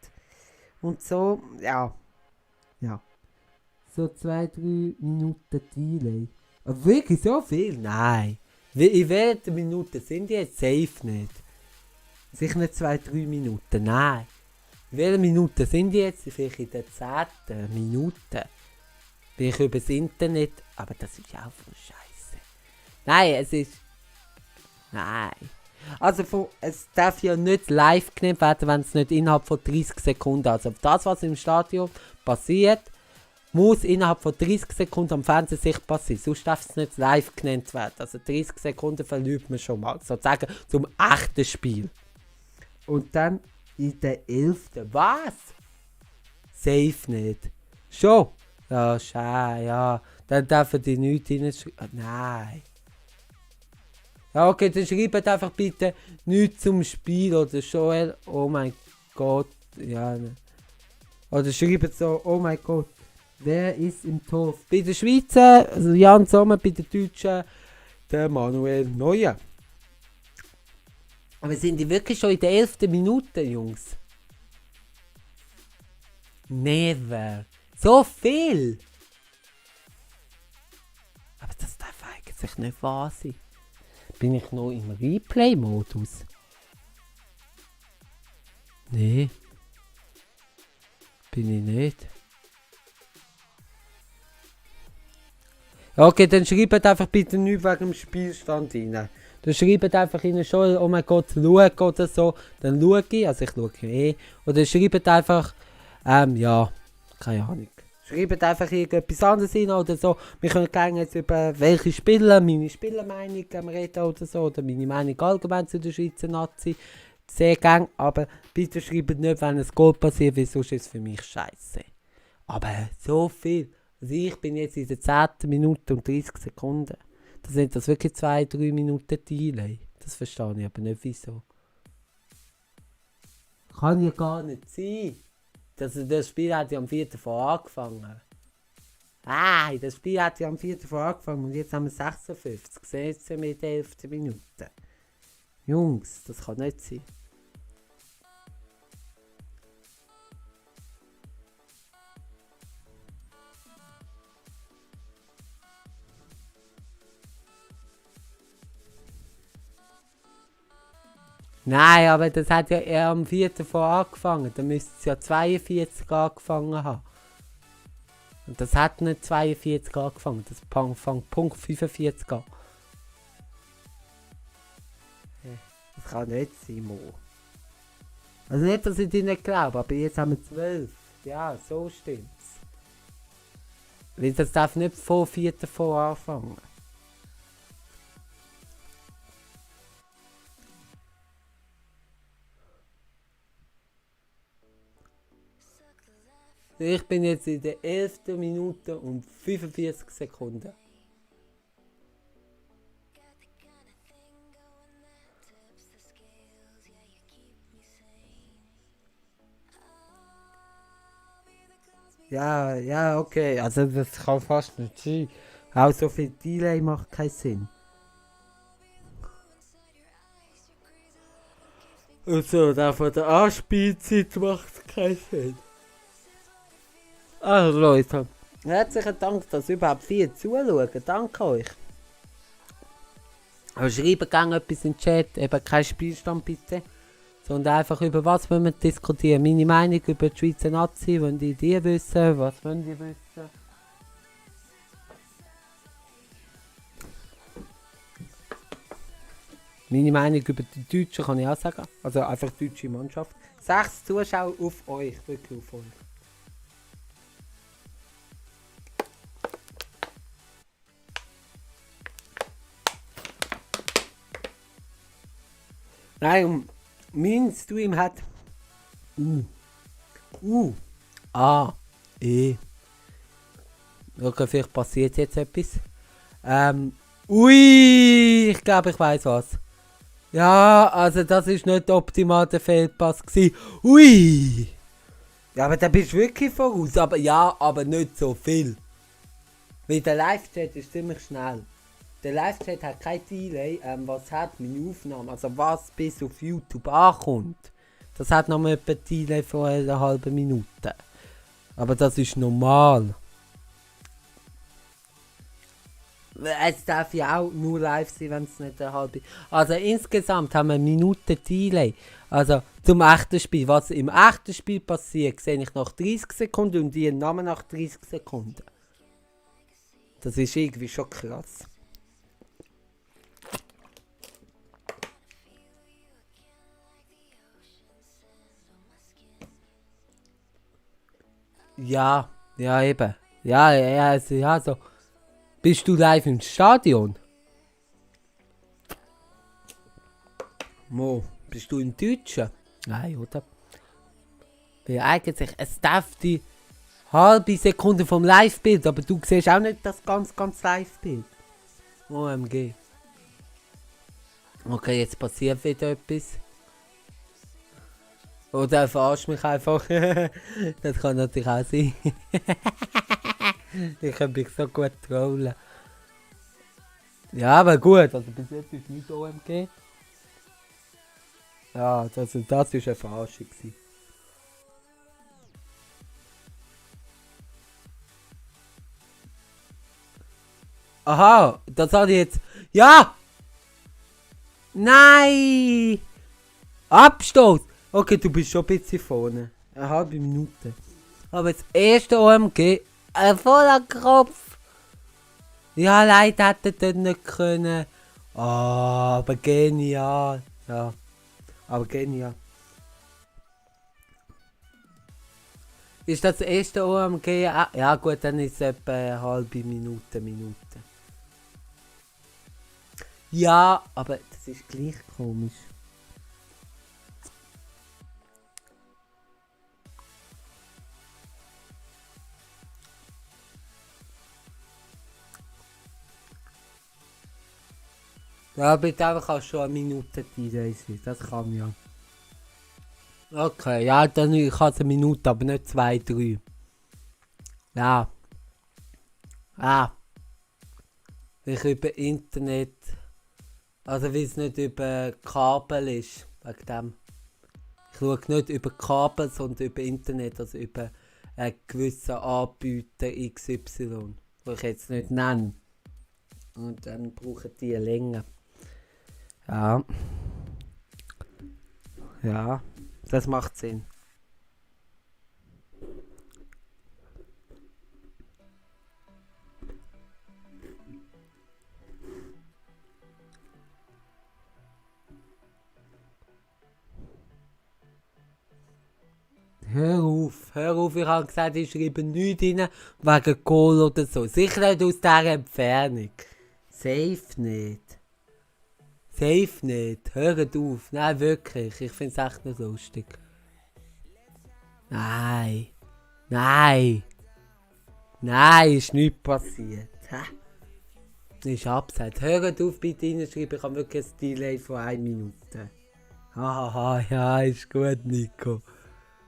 A: Und so, ja. So 2-3 Minuten Delay. Aber wirklich so viel? Nein. In welcher Minute sind die jetzt safe nicht? Sicher nicht 2-3 Minuten, nein. In welcher Minute sind die jetzt? Vielleicht in der 10. Minute. Bin ich übers Internet, aber das ist auch voll scheiße. Nein. Also es darf ja nicht live genommen werden, wenn es nicht innerhalb von 30 Sekunden. Also das, was im Stadion passiert, muss innerhalb von 30 Sekunden am Fernsehen sichtbar sein. Sonst darf es nicht live genannt werden. Also 30 Sekunden verliert man schon mal. Sozusagen zum echten Spiel. Und dann in der 11. Was? Safe nicht. Schon? Ja, schade, ja. Dann dürfen die nichts hineinschreiben. Nein. Ja, okay, dann schreibt einfach bitte nichts zum Spiel oder Joel, oh mein Gott. Ja. Oder schreibt so, oh mein Gott. Wer ist im Tor? Bei den Schweizer, also Jan Sommer, bei den Deutschen, der Manuel Neuer. Aber sind die wirklich schon in der 11. Minute, Jungs? Never. So viel? Aber das darf eigentlich nicht wahr sein. Bin ich noch im Replay-Modus? Nee. Bin ich nicht. Okay, dann schreibt einfach bitte nichts wegen dem Spielstand rein. Dann schreibt einfach rein, schon, oh mein Gott, schau oder so. Dann schaue ich, also ich schaue eh. Oder schreibt einfach, ja, keine Ahnung. Schreibt einfach irgendetwas anderes rein oder so. Wir können gerne jetzt über welche Spieler, meine Spielermeinung reden oder so. Oder meine Meinung allgemein zu der Schweizer Nazi. Sehr gerne, aber bitte schreibt nicht, wenn ein Goal passiert, weil sonst ist es für mich scheiße. Aber so viel. Also ich bin jetzt in der 10. Minute und 30 Sekunden. Da sind das wirklich 2-3 Minuten Delay. Das verstehe ich aber nicht wieso. Kann ja gar nicht sein. Das Spiel hat ja am 4. vor angefangen. Das Spiel hat ja am 4. vor angefangen und jetzt haben wir 56. Sehen Sie mit der 11. Minute. Jungs, das kann nicht sein. Nein, aber das hat ja eher am 4. vor angefangen. Da müsste es ja 42 angefangen haben. Und das hat nicht 42 angefangen. Das fängt Punkt 45 an. Das kann nicht sein, Mo. Also nicht, dass ich dir nicht glaube, aber jetzt haben wir 12. Ja, so stimmt's. Weil das darf nicht vor 4. vor anfangen. Ich bin jetzt in der 11. Minute und 45 Sekunden. Ja, okay. Also das kann fast nicht sein. Auch so viel Delay macht keinen Sinn. Also, der von der Anspielzeit macht keinen Sinn. Also Leute, herzlichen Dank, dass überhaupt viel zuschauen. Danke euch. Aber schreibt gerne etwas in den Chat, eben kein Spielstand bitte. Sondern einfach über was wollen wir diskutieren. Meine Meinung über die Schweizer Nazi, wollen die wissen, was wollen die wissen? Meine Meinung über die Deutschen kann ich auch sagen. Also einfach die deutsche Mannschaft. 6 Zuschauer auf euch, wirklich auf euch. Nein, und mein Stream hat E. Okay, vielleicht passiert jetzt etwas. Ich glaube, ich weiß was. Ja, also das ist nicht optimal der Feldpass gewesen. Ui! Ja, aber da bist du wirklich voraus. Aber ja, aber nicht so viel. Weil der Live-Chat ist ziemlich schnell. Der Live-Chat hat kein Delay, was hat meine Aufnahme, also was bis auf YouTube ankommt. Das hat noch mal etwa ein Delay von einer halben Minute. Aber das ist normal. Es darf ja auch nur live sein, wenn es nicht eine halbe... Also insgesamt haben wir eine Minute Delay. Also zum echten Spiel. Was im echten Spiel passiert, sehe ich nach 30 Sekunden und die Namen nach 30 Sekunden. Das ist irgendwie schon krass. Ja, eben. Ja, so. Bist du live im Stadion? Mo, bist du im Deutschen? Nein, oder? Weil eigentlich, es darf die halbe Sekunde vom Live-Bild, aber du siehst auch nicht das ganz Live-Bild. OMG. Okay, jetzt passiert wieder etwas. Oder er verarscht mich einfach. Das kann natürlich auch sein. Ich kann mich so gut trollen. Ja, aber gut, also bis jetzt ist nicht OMG. Ja, das war eine Verarschung. Aha, das hat ich jetzt... Ja! Nein! Abstoß! Okay, du bist schon ein bisschen vorne. Eine halbe Minute. Aber das erste OMG, ein voller Kopf. Ja, leider hätte er dort nicht können. Aber genial. Ja, aber genial. Ist das erste OMG? Ja gut, dann ist es etwa eine halbe Minute. Ja, aber das ist gleich komisch. Ja, bitte einfach auch schon eine Minute Delay sein. Das kann ja. Okay, ja, dann ich kann es eine Minute, aber nicht 2, 3. Ja. Ah. Weil ich über Internet. Also weil es nicht über Kabel ist. Wegen dem. Ich schaue nicht über Kabel, sondern über Internet, also über einen gewissen Anbieter XY, den ich jetzt nicht nenne. Und dann brauchen die länger. Ja. Ja, das macht Sinn. Hör auf, ich habe gesagt, ich schreibe nichts rein wegen Kohl oder so. Sicher nicht aus dieser Entfernung. Safe nicht. Safe nicht. Hört auf. Nein, wirklich. Ich finde es echt nicht lustig. Nein. Nein. Nein, ist nichts passiert. Ist abseits. Hört auf, bitte reinschreiben. Ich habe wirklich ein Delay von 1 Minute. Haha, ja, ist gut, Nico.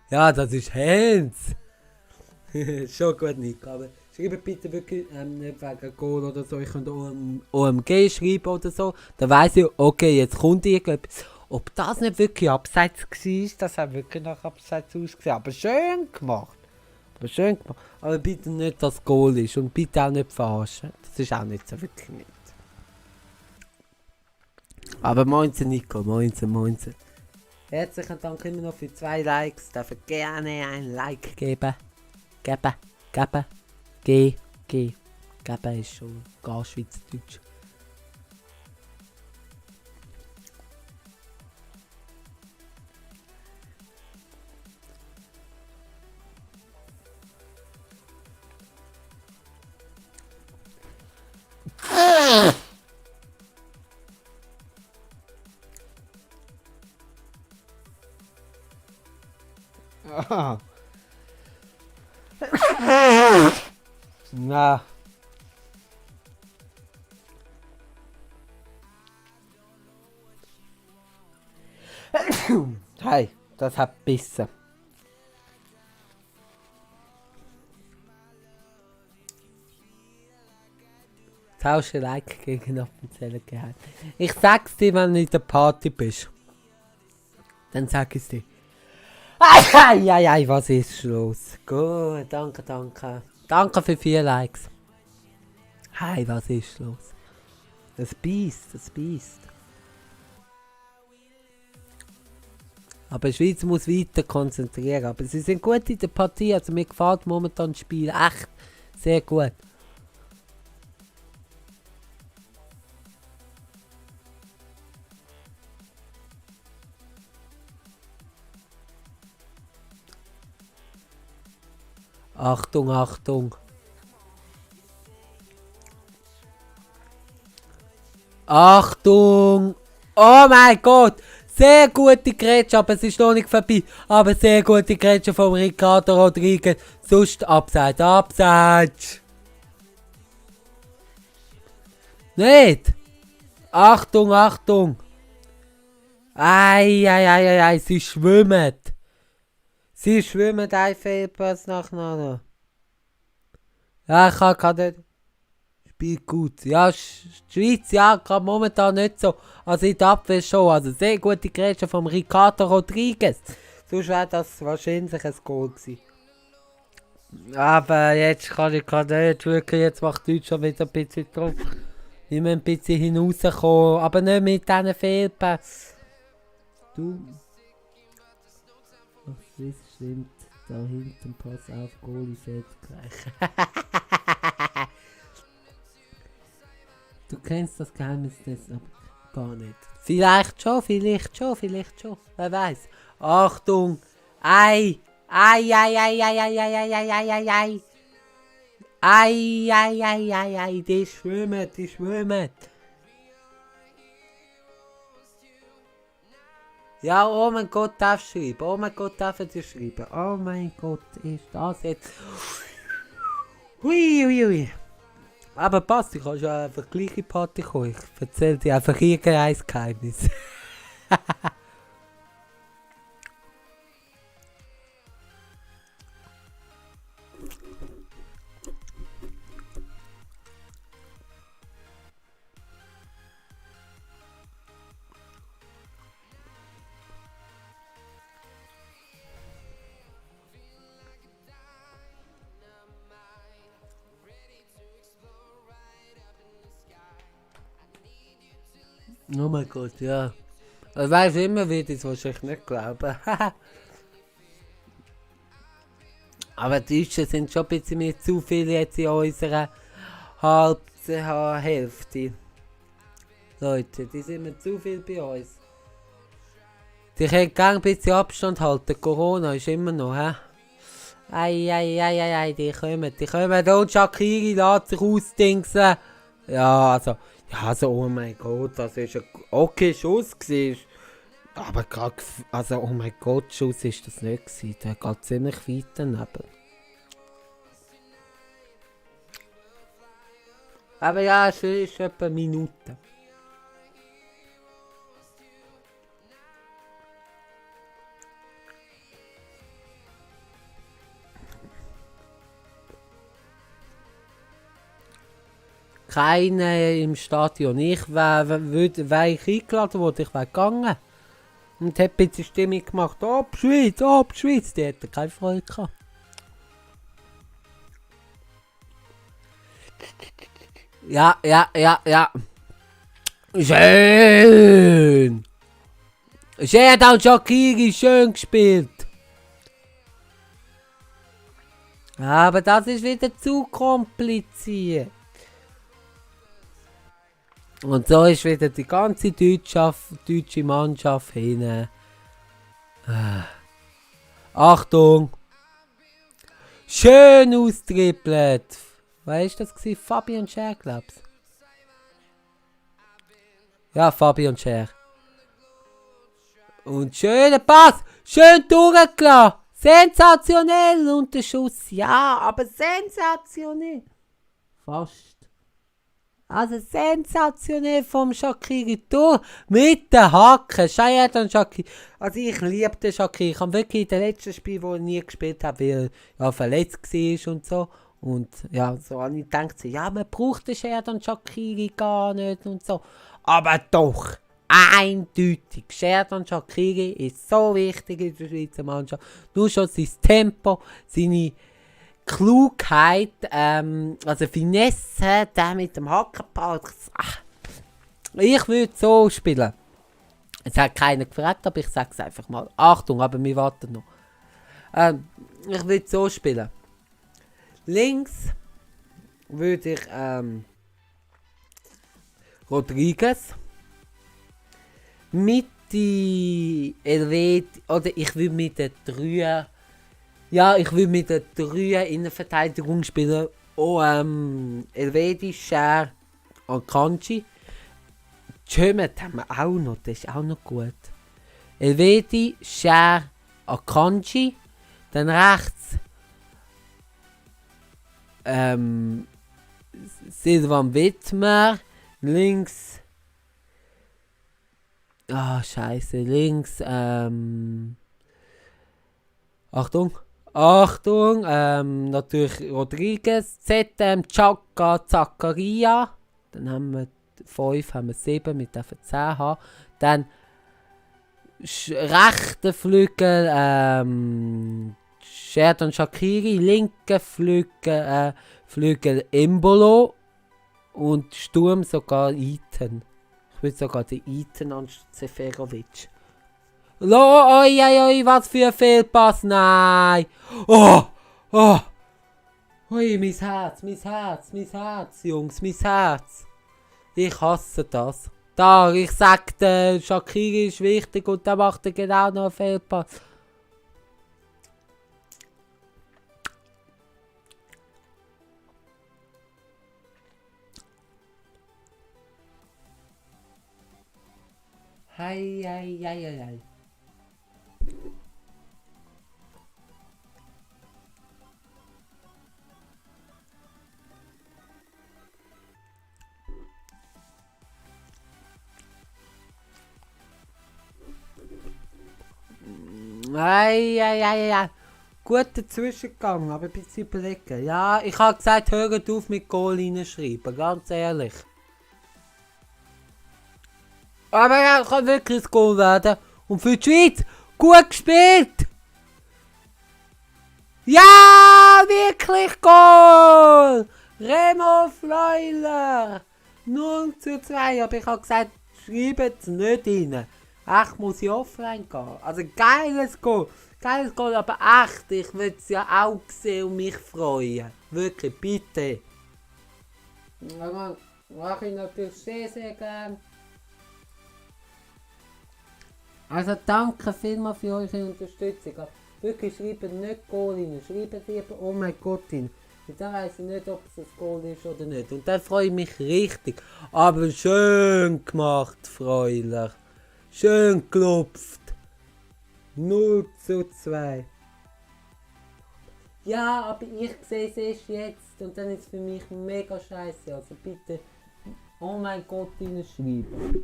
A: Ja, das ist Hans. Schon gut, Nico. Aber schreibt bitte wirklich nicht wegen Goal oder so. Ich könnte OMG schreiben oder so. Dann weiss ich, okay, jetzt kommt irgendetwas. Ob das nicht wirklich abseits war, das hat wirklich nach abseits ausgesehen. Aber schön gemacht. Aber bitte nicht, dass Goal ist. Und bitte auch nicht verarschen. Das ist auch nicht so wirklich nicht. Aber moinsen, Nico. Moinsen. Herzlichen Dank immer noch für 2 Likes. Darf gerne ein Like geben. Geben ist schon gar Schweizerdeutsch. Na. Hey, das hat bissen. Tausche Like gegen offizielle Gehalt. Ich sag's dir, wenn du in der Party bist. Dann sag ich's dir. Ai, was ist los? Gut, danke. Danke für 4 Likes. Hey, was ist los? Das Biest. Aber die Schweiz muss weiter konzentrieren. Aber sie sind gut in der Partie. Also mir gefällt momentan das Spiel echt sehr gut. Achtung. Achtung! Oh mein Gott! Sehr gute Grätsche, aber es ist noch nicht vorbei. Aber sehr gute Grätsche von Ricardo Rodriguez. Sonst abseits. Nicht! Achtung! Ei, sie schwimmen. Ein Fehlpass nach Nano. Ja, ich kann gerade nicht. Spielt gut. Ja, die Schweiz, ja, gerade momentan nicht so. Also in der Abwehr schon. Also sehr gute Grätsche vom Ricardo Rodriguez. Sonst wäre das wahrscheinlich ein Goal gewesen. Aber jetzt kann ich gerade nicht. Wirklich, jetzt macht Deutschland wieder ein bisschen Druck. Wir müssen ein bisschen hinauskommen. Aber nicht mit diesen Fehlpässen. Du. Ach, das stimmt. Da hinten, pass auf, Goalie fällt gleich. Du kennst das Geheimnis des, aber gar nicht. Vielleicht schon. Wer weiß. Achtung! Ei! Die schwimmen. Ja, oh mein Gott, darfst du schreiben. Oh mein Gott, darf ich schreiben. Oh mein Gott, ist das jetzt... Hui. Aber passt, ich kann schon einfach gleich in die Party kommen. Ich erzähle dir einfach irgendein Geheimnis. Oh mein Gott, ja. Ich weiß immer, wie das wahrscheinlich nicht glauben. Aber die Deutschen sind schon ein bisschen mehr zu viel jetzt in unserer Hälfte. Leute, die sind mir zu viel bei uns. Die können gerne ein bisschen Abstand halten. Corona ist immer noch, hä? Ei, die kommen. Und Shakiri lässt sich ausdingsen. Ja, also, oh mein Gott, das ist ein okay Schuss gewesen. Aber gerade, also, oh mein Gott, Schuss ist das nicht gewesen. Der geht ziemlich weit daneben. Aber ja, es ist etwa eine Minute. Keiner im Stadion. Ich wäre ich eingeladen worden, ich wäre gegangen. Und hätte ein bisschen Stimmung gemacht. Ab Schweiz. Die hätten keine Freude gehabt. Ja. Schön. Sheridan Shaqiri, schön gespielt. Aber das ist wieder zu kompliziert. Und so ist wieder die ganze deutsche Mannschaft hin. Achtung! Schön austrippelt! Wer ist das gewesen? Fabian Scher, glaub's. Ja, Fabian Scher. Und schöner Pass! Schön durchgelassen! Sensationell! Und der Schuss, ja, aber sensationell! Fast. Also sensationell vom Shaqiri durch mit den Hacken. Sheridan Shaqiri. Also ich liebe den Shaqiri. Ich habe wirklich in den letzten Spiel, wo er nie gespielt hat, weil er verletzt war und so. Und ja, so habe ich gedacht, ja, man braucht den Sheridan Shaqiri gar nicht und so. Aber doch, eindeutig. Sheridan Shaqiri ist so wichtig in der Schweizer Mannschaft. Nur schon sein Tempo, seine Klugheit, also Finesse, der mit dem Hackenball. Ich würde so spielen. Es hat keiner gefragt, aber ich sage es einfach mal. Achtung, aber wir warten noch. Ich würde so spielen. Links würde ich Rodriguez. Mitte Elvedi, oder ich würde mit den drei. Ja, ich will mit der 3 Innenverteidigung spielen. Oh, Elvedi, Scher und Kanji. Jömet haben wir auch noch, das ist auch noch gut. Elvedi, Scher und Kanji. Dann rechts Silvan Wittmer. Links. Scheiße. Links, Achtung, natürlich Rodriguez, ZM, Chaka, Zakaria. Dann haben wir 5, haben wir 7, wir dürfen 10 haben. Dann rechter Flügel, Sheridan Shaqiri, linker Flügel Embolo und Sturm sogar Iten. Ich würde sogar den Iten anstatt Seferovic. Oi, was für ein Fehlpass, nein! Oh! Ui, mein Herz, Jungs, mein Herz. Ich hasse das. Da, ich sag, der Shaqiri ist wichtig und der macht genau noch einen Fehlpass. Hei. Ei. Guter Zwischengang, aber ein bisschen überlegen. Ja, ich habe gesagt, hört auf mit Goal reinschreiben, ganz ehrlich. Aber er kann wirklich ein Goal werden. Und für die Schweiz, gut gespielt! Ja, wirklich Goal! Remo Fleuler! 0:2, aber ich habe gesagt, schreibt es nicht rein. Echt muss ich offline gehen. Also geiles Goal, aber echt, ich will es ja auch sehen und mich freuen. Wirklich, bitte. Mache ich natürlich sehr gerne. Also danke vielmals für eure Unterstützung. Wirklich, schreibt nicht Goal rein, schreibt lieber oh mein Gott rein. Und dann weiss ich nicht, ob es ein Goal ist oder nicht. Und dann freue ich mich richtig. Aber schön gemacht, Freuler. Schön gelupft. 0:2. Ja, aber ich sehe es erst jetzt. Und dann ist es für mich mega scheiße. Also bitte, oh mein Gott, reinschreiben.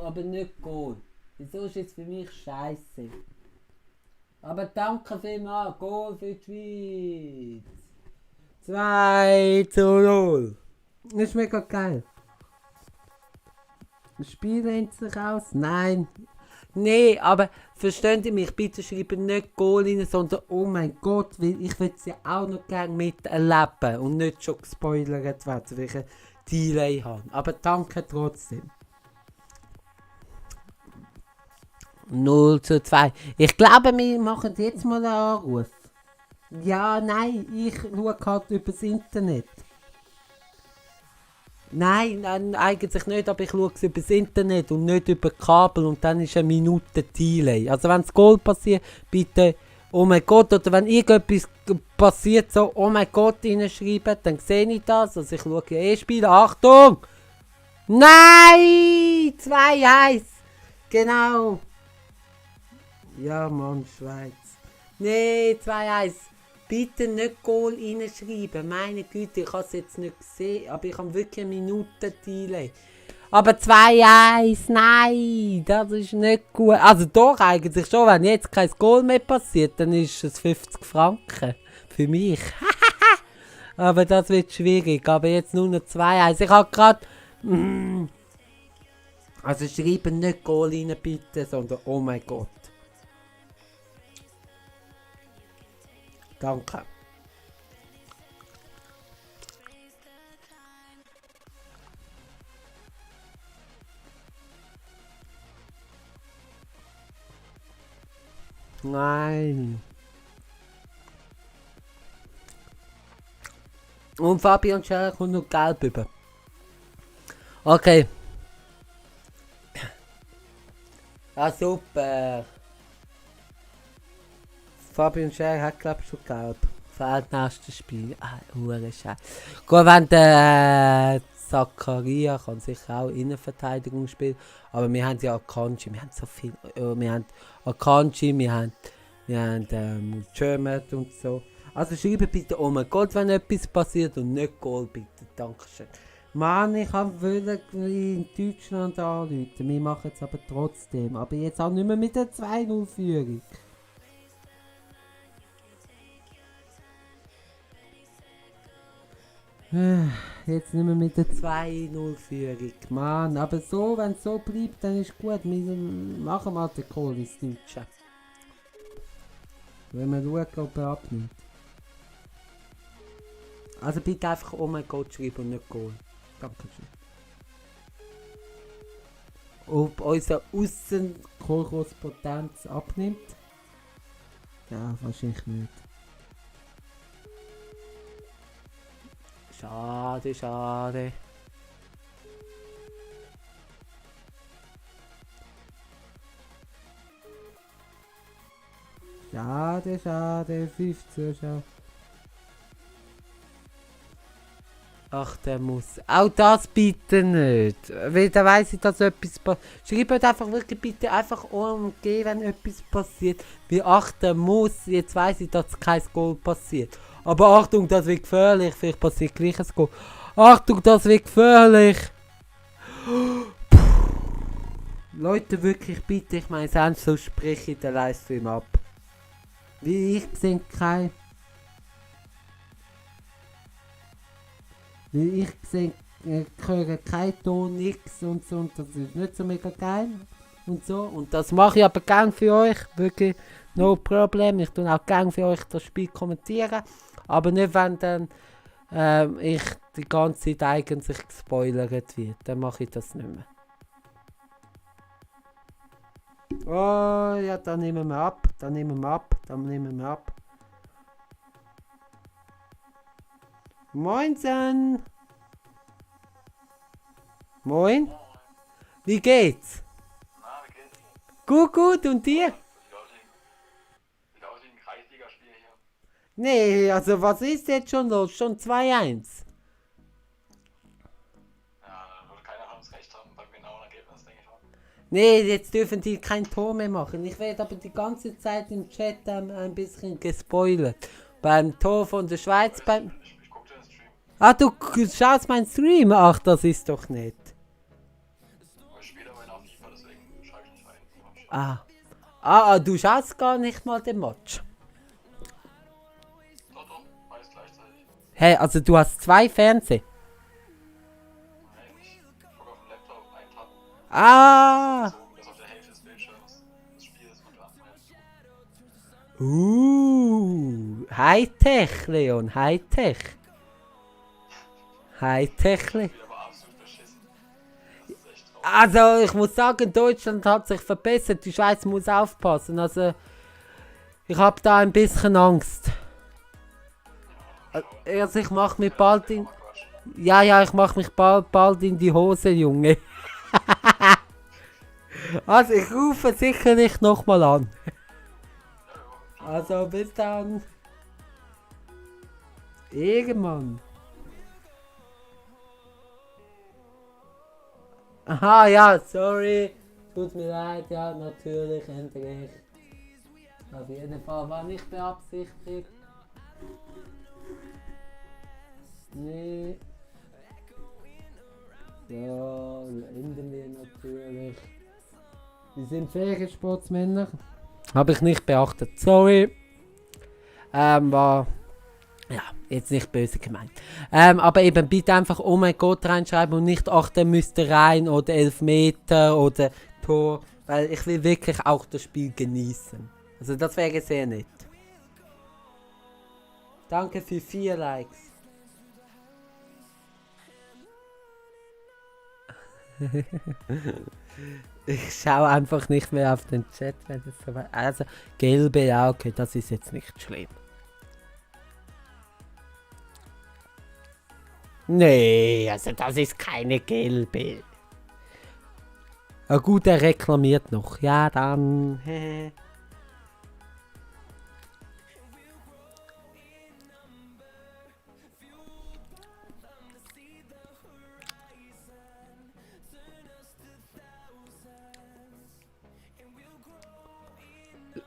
A: Aber nicht Goal. Wieso ist es für mich scheiße? Aber danke vielmals, Goal für die Schweiz. 2:0. Das ist mega geil. Das Spiel rennt sich aus? Nein. Nee, aber versteht ihr mich? Bitte schreibt nicht Goal rein, sondern oh mein Gott, weil ich will sie auch noch gerne miterleben und nicht schon gespoilert werden, weil ich ein Delay habe. Aber danke trotzdem. 0:2. Ich glaube, wir machen jetzt mal einen Anruf. Ja, nein, ich schaue halt übers Internet. Nein, eigentlich nicht, aber ich schaue es übers Internet und nicht über Kabel und dann ist eine Minute Delay. Also wenn das Goal passiert, bitte oh mein Gott, oder wenn irgendetwas passiert, so oh mein Gott reinschreiben, dann sehe ich das. Also ich schaue ja Spiel. Achtung! Nein! 2:1! Genau! Ja Mann, Schweiz. Nee, 2:1. Bitte nicht Goal reinschreiben. Meine Güte, ich habe es jetzt nicht gesehen, aber ich habe wirklich eine Minute Delay. Aber 2:1, nein, das ist nicht gut. Also doch eigentlich schon, wenn jetzt kein Goal mehr passiert, dann ist es 50 Franken. Für mich. Aber das wird schwierig. Aber jetzt nur noch 2:1. Ich habe gerade... Also schreiben nicht Goal rein bitte, sondern oh mein Gott. Danke. Nein. Und Fabian Scherer kommt noch gelb über. Okay. Ah, super. Fabian Scherer hat, glaube ich, schon gelb. Fehlt nächstes Spiel. Ah, Scheiße. Gut, wenn der Zakaria kann sicher auch Innenverteidigung spielen. Aber wir haben ja Akanji, wir haben so viel. Wir haben Akanji, wir haben German und so. Also schreibe bitte oh mein Gott, wenn etwas passiert und nicht Goal bitte. Dankeschön. Mann, ich wollte in Deutschland anrufen. Wir machen es aber trotzdem. Aber jetzt auch nicht mehr mit der 2:0-Führung. Jetzt nicht mehr mit der 2:0-Führung. Mann, aber so, wenn es so bleibt, dann ist gut. Wir machen mal den Kohl ins Deutsche. Wenn wir schauen, ob er abnimmt. Also bitte einfach oh mein Gott schreiben und nicht Goal. Dankeschön. Ob unser Außenkorrespondenz abnimmt? Ja, wahrscheinlich nicht. Schade, schade. Schade, schade, 5 Zuschauer. Ach, der muss. Auch das bitte nicht. Weil da weiss ich, dass etwas passiert. Schreibt einfach wirklich bitte einfach umgehen, wenn etwas passiert. Wie ach, der muss. Jetzt weiss ich, dass kein Goal passiert. Aber Achtung, das wird gefährlich. Vielleicht passiert gleich ein Goal. Achtung, das wird gefährlich. Leute, wirklich bitte, ich meine es ernst, so sprich ich den Livestream ab. Wie ich sehe kein... Wie ich sehe, höre kein Ton, nix und so, und das ist nicht so mega geil. Und so, und das mache ich aber gern für euch, wirklich, no problem. Ich tue auch gern für euch das Spiel kommentieren, aber nicht, wenn dann ich die ganze Zeit eigentlich gespoilert wird, dann mache ich das nicht mehr. Oh ja, dann nehmen wir ab, dann nehmen wir ab, dann nehmen wir ab. Moinsen! Moin! Wie geht's?
B: Na, wie geht's?
A: Gut, gut, und dir?
B: Sieht aus wie ein Kreisligaspiel hier.
A: Nee, also was ist jetzt schon los? Schon 2-1.
B: Ja, da wird keiner von uns recht haben beim genauen Ergebnis, denke ich mal.
A: Nee, jetzt dürfen die kein Tor mehr machen. Ich werde aber die ganze Zeit im Chat ein bisschen gespoilert. Beim Tor von der Schweiz, beim...
B: Ich guck dir den Stream.
A: Ah, du schaust meinen Stream? Ach, das ist doch nett.
B: Aber ich spiele aber auf FIFA, deswegen schreibe ich nicht rein.
A: Du schaust gar nicht mal den Match.
B: Doch, beides gleichzeitig.
A: Hey, also du hast 2 Fernseher.
B: Nein, ich gucke auf dem Laptop einen Tab.
A: Ah!
B: So, das auf der Hälfte des Bildschirms. Das Spiel ist mit Atem.
A: Hightech, Leon, Hightech. Hightech.
B: Spiel aber absolut beschissen. Das ist echt traurig.
A: Also, ich muss sagen, Deutschland hat sich verbessert. Die Schweiz muss aufpassen. Also, ich habe da ein bisschen Angst. Also, ich mache mich bald in... Ja, ich mache mich bald in die Hose, Junge. Also, ich rufe sicherlich nochmal an. Also, bis dann. Irgendwann. Aha, ja, sorry. Tut mir leid, ja, natürlich, endlich. Auf jeden Fall war nicht beabsichtigt. Nee. Ja, ändern wir natürlich. Wir sind Feriensportsmänner. Habe ich nicht beachtet, sorry. War... Ja, jetzt nicht böse gemeint. Aber eben bitte einfach oh mein Gott reinschreiben und nicht ach, der müsste rein oder 11 Meter oder Tor. Weil ich will wirklich auch das Spiel genießen. Also das wäre sehr nett. Danke für 4 Likes. Ich schaue einfach nicht mehr auf den Chat, wenn es so weit. Also gelbe, ja okay, das ist jetzt nicht schlimm. Nee, also das ist keine gelbe. Ah gut, er reklamiert noch. Ja, dann.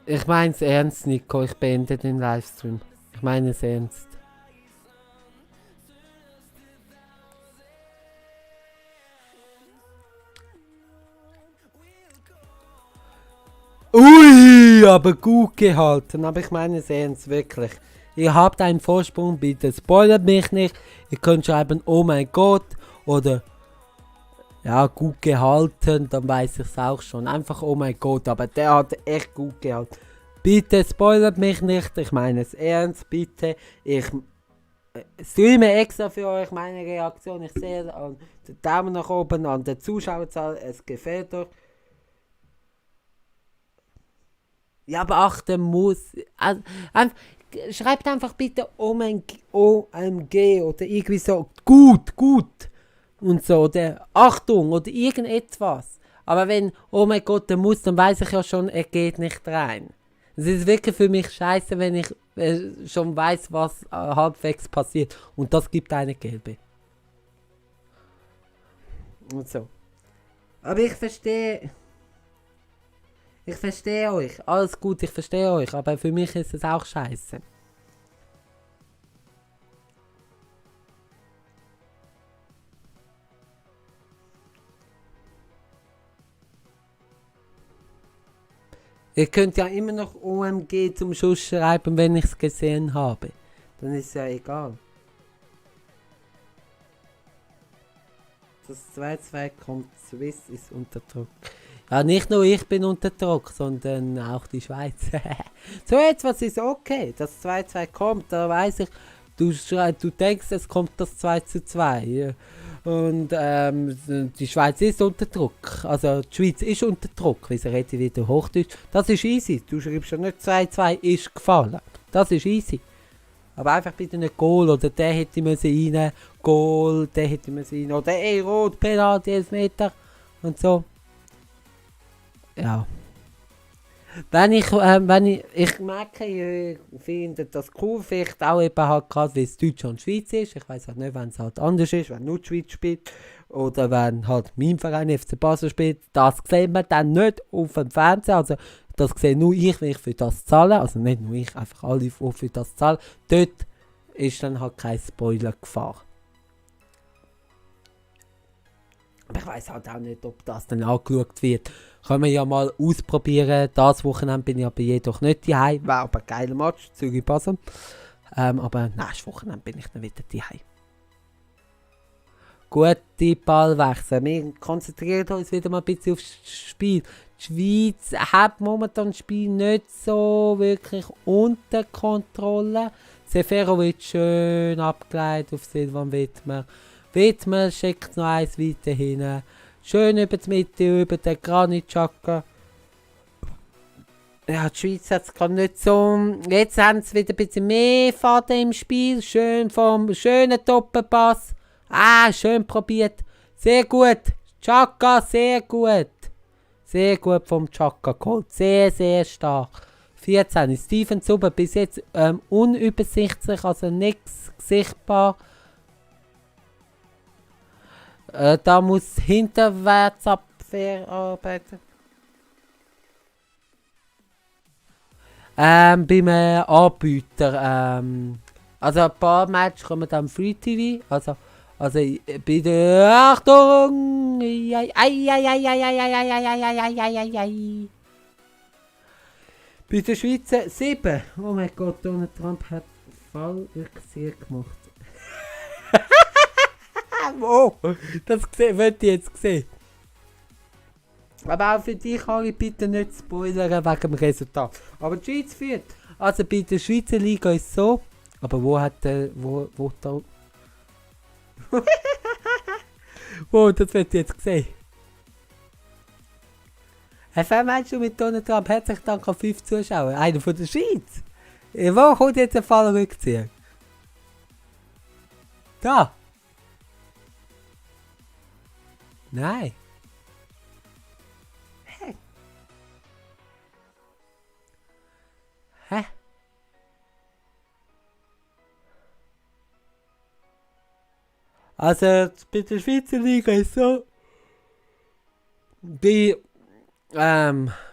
A: Ich mein's ernst, Nico. Ich beende den Livestream. Ich meine es ernst. Ui, aber gut gehalten. Aber ich meine es ernst, wirklich. Ihr habt einen Vorsprung, bitte spoilert mich nicht. Ihr könnt schreiben, oh mein Gott. Oder, ja, gut gehalten, dann weiß ich es auch schon. Einfach, oh mein Gott, aber der hat echt gut gehalten. Bitte spoilert mich nicht. Ich meine es ernst, bitte. Ich streame extra für euch meine Reaktion. Ich sehe an den Daumen nach oben, an der Zuschauerzahl. Es gefällt euch. Ja, beachten muss. Schreibt einfach bitte OMG oder irgendwie so gut und so oder Achtung oder irgendetwas. Aber wenn oh mein Gott, der muss, dann weiß ich ja schon, er geht nicht rein. Es ist wirklich für mich scheiße, wenn ich schon weiß, was halbwegs passiert. Und das gibt eine gelbe. Und so. Aber ich verstehe. Ich verstehe euch. Alles gut, ich verstehe euch. Aber für mich ist es auch scheiße. Ihr könnt ja immer noch OMG zum Schluss schreiben, wenn ich es gesehen habe. Dann ist ja egal. Das 2-2 kommt, Swiss ist unter Druck. Ja, nicht nur ich bin unter Druck, sondern auch die Schweiz. So etwas ist okay. Das 2-2 kommt, da weiß ich, du denkst, es kommt das 2-2. Ja. Und die Schweiz ist unter Druck. Also die Schweiz ist unter Druck, wie sie reden wieder Hochdeutsch. Das ist easy. Du schreibst ja nicht 2-2 ist gefallen. Das ist easy. Aber einfach bitte nicht Goal oder der hätte müssen rein, Goal, der hätte müssen rein, oder ey, Rot, Penalty, 11 Meter und so. Ja. Wenn ich merke, ich finde das cool, vielleicht auch eben halt gerade, wie es Deutschland und Schweiz ist. Ich weiß halt nicht, wenn es halt anders ist, wenn nur die Schweiz spielt. Oder wenn halt mein Verein FC Basel spielt. Das sieht man dann nicht auf dem Fernseher. Also das sehe nur ich, wenn ich für das zahle. Also nicht nur ich, einfach alle, die für das zahlen. Dort ist dann halt kein Spoiler-Gefahr. Aber ich weiß halt auch nicht, ob das dann angeschaut wird. Können wir ja mal ausprobieren. Das Wochenende bin ich aber jedoch nicht daheim. War aber ein geiler Match, Zürich-Basel. Aber nächstes Wochenende bin ich dann wieder daheim. Gute Ballwechsel. Wir konzentrieren uns wieder mal ein bisschen aufs Spiel. Die Schweiz hat momentan das Spiel nicht so wirklich unter Kontrolle. Seferovic schön abgeleitet auf Silvan Wittmer. Wittmer schickt noch eins weiter hin. Schön über die Mitte, über den Granit Xhaka. Ja, die Schweiz hat es gerade nicht so. Jetzt haben sie wieder ein bisschen mehr Faden im Spiel. Schön vom schönen Doppelpass. Schön probiert. Sehr gut. Xhaka, sehr gut. Sehr gut vom Xhaka geholt. Sehr, sehr stark. 14. Steven Zuber bis jetzt unübersichtlich, also nichts sichtbar. Da muss Hinterwärtsabwehr arbeiten. Beim Anbieter. Also ein paar Matches kommen dann Free TV. Also bitte Achtung! Bei der Schweizer 7. Oh mein Gott, Donald Trump hat Fallrückzieher gemacht. Wo? Das wollt ihr jetzt sehen. Aber auch für dich kann ich bitte nicht spoilern wegen dem Resultat. Aber die Schweiz führt. Also bei der Schweizer Liga ist es so. Aber wo hat der. Wo da. Wo, das wird jetzt sehen. Was meinst du mit Donald Trump? Herzlichen Dank an 5 Zuschauer. Einer von der Schweiz. Wo kommt jetzt ein Fallrückzieher? Da. Nein. Hä? Also bei der Schweizer Liga ist so. Bei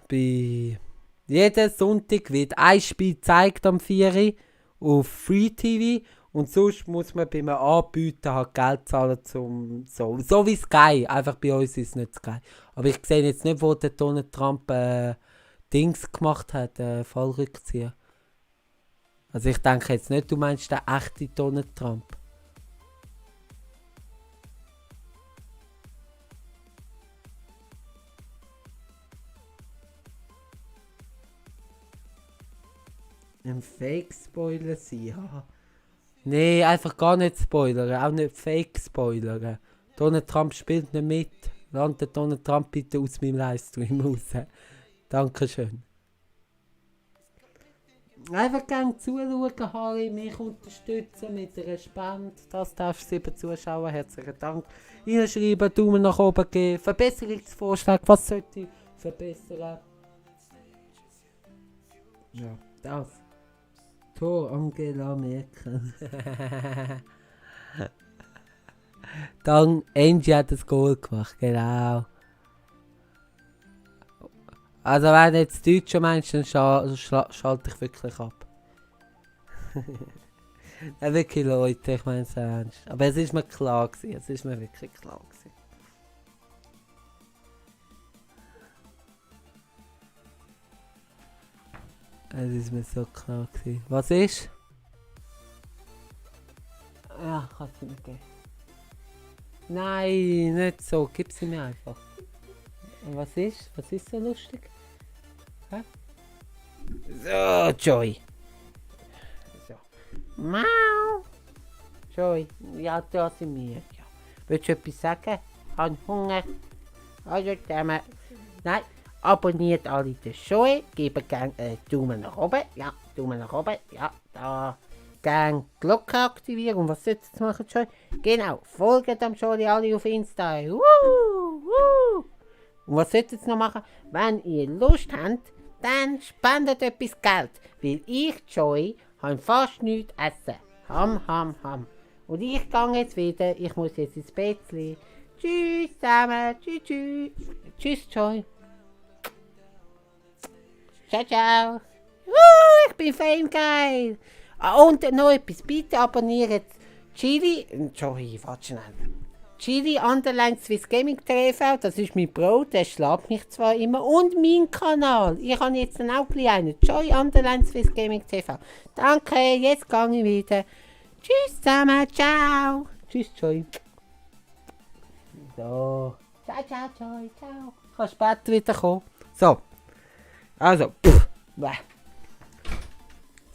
A: jeden Sonntag wird ein Spiel gezeigt am 4 auf Free TV. Und sonst muss man bei einem Anbieter halt Geld zahlen so wie Sky. Einfach bei uns ist es nicht Sky. Aber ich sehe jetzt nicht, wo der Donald Trump Dings gemacht hat, Fallrückzieher. Also ich denke jetzt nicht, du meinst den echten Donald Trump. Ein Fake-Spoiler sein, ja. Nee, einfach gar nicht spoilern, auch nicht Fake spoilern. Donald Trump spielt nicht mit. Lass den Donald Trump bitte aus meinem Livestream raus. Dankeschön. Einfach gerne zuschauen, Harry, mich unterstützen mit einer Spende. Das darfst du 7 Zuschauer, herzlichen Dank. Reinschreiben, Daumen nach oben geben, Verbesserungsvorschläge, was sollte ich verbessern? Ja, das. Tor Angela Merkel. Dann Angie hat das Goal gemacht, genau. Also wenn du jetzt Deutscher meinst, dann schalte ich wirklich ab. Ja, wirklich Leute, ich meine es ernst. Aber es ist mir klar gewesen, es ist mir wirklich klar gewesen. Es ist mir so klar gewesen. Was ist? Ja, kannst du mir geben. Nein, nicht so. Gib sie mir einfach. Was ist? Was ist so lustig? Hä? So, Joy. So. Mau. Joy. Ja, da sind wir. Ja. Willst du etwas sagen? An Hunger? Also zusammen. Nein. Abonniert alle den Joy. Gebt gerne einen Daumen nach oben. Ja, Daumen nach oben. Ja, da. Gerne Glocke aktivieren. Und was sollst du jetzt machen, Joy? Genau. Folgt dem Joy alle auf Insta. Und was solltet ihr jetzt noch machen? Wenn ihr Lust habt, dann spendet etwas Geld. Weil ich, Joy, habe fast nichts essen. Ham. Und ich gehe jetzt wieder. Ich muss jetzt ins Bettchen. Tschüss zusammen. Tschüss. Tschüss, Joy. Ciao. Ich bin Fame geil. Und noch etwas. Bitte abonniert Chili. Joy, warte schnell. Chili Underline Swiss Gaming TV, das ist mein Bro, der schlägt mich zwar immer. Und mein Kanal. Ich habe jetzt dann auch gleich einen. Joy Underline Swiss Gaming TV. Danke, jetzt gehe ich wieder. Tschüss zusammen, ciao. Tschüss, Joy. So. Ciao, Joy, ciao. Ich kann später wieder kommen. So. Also.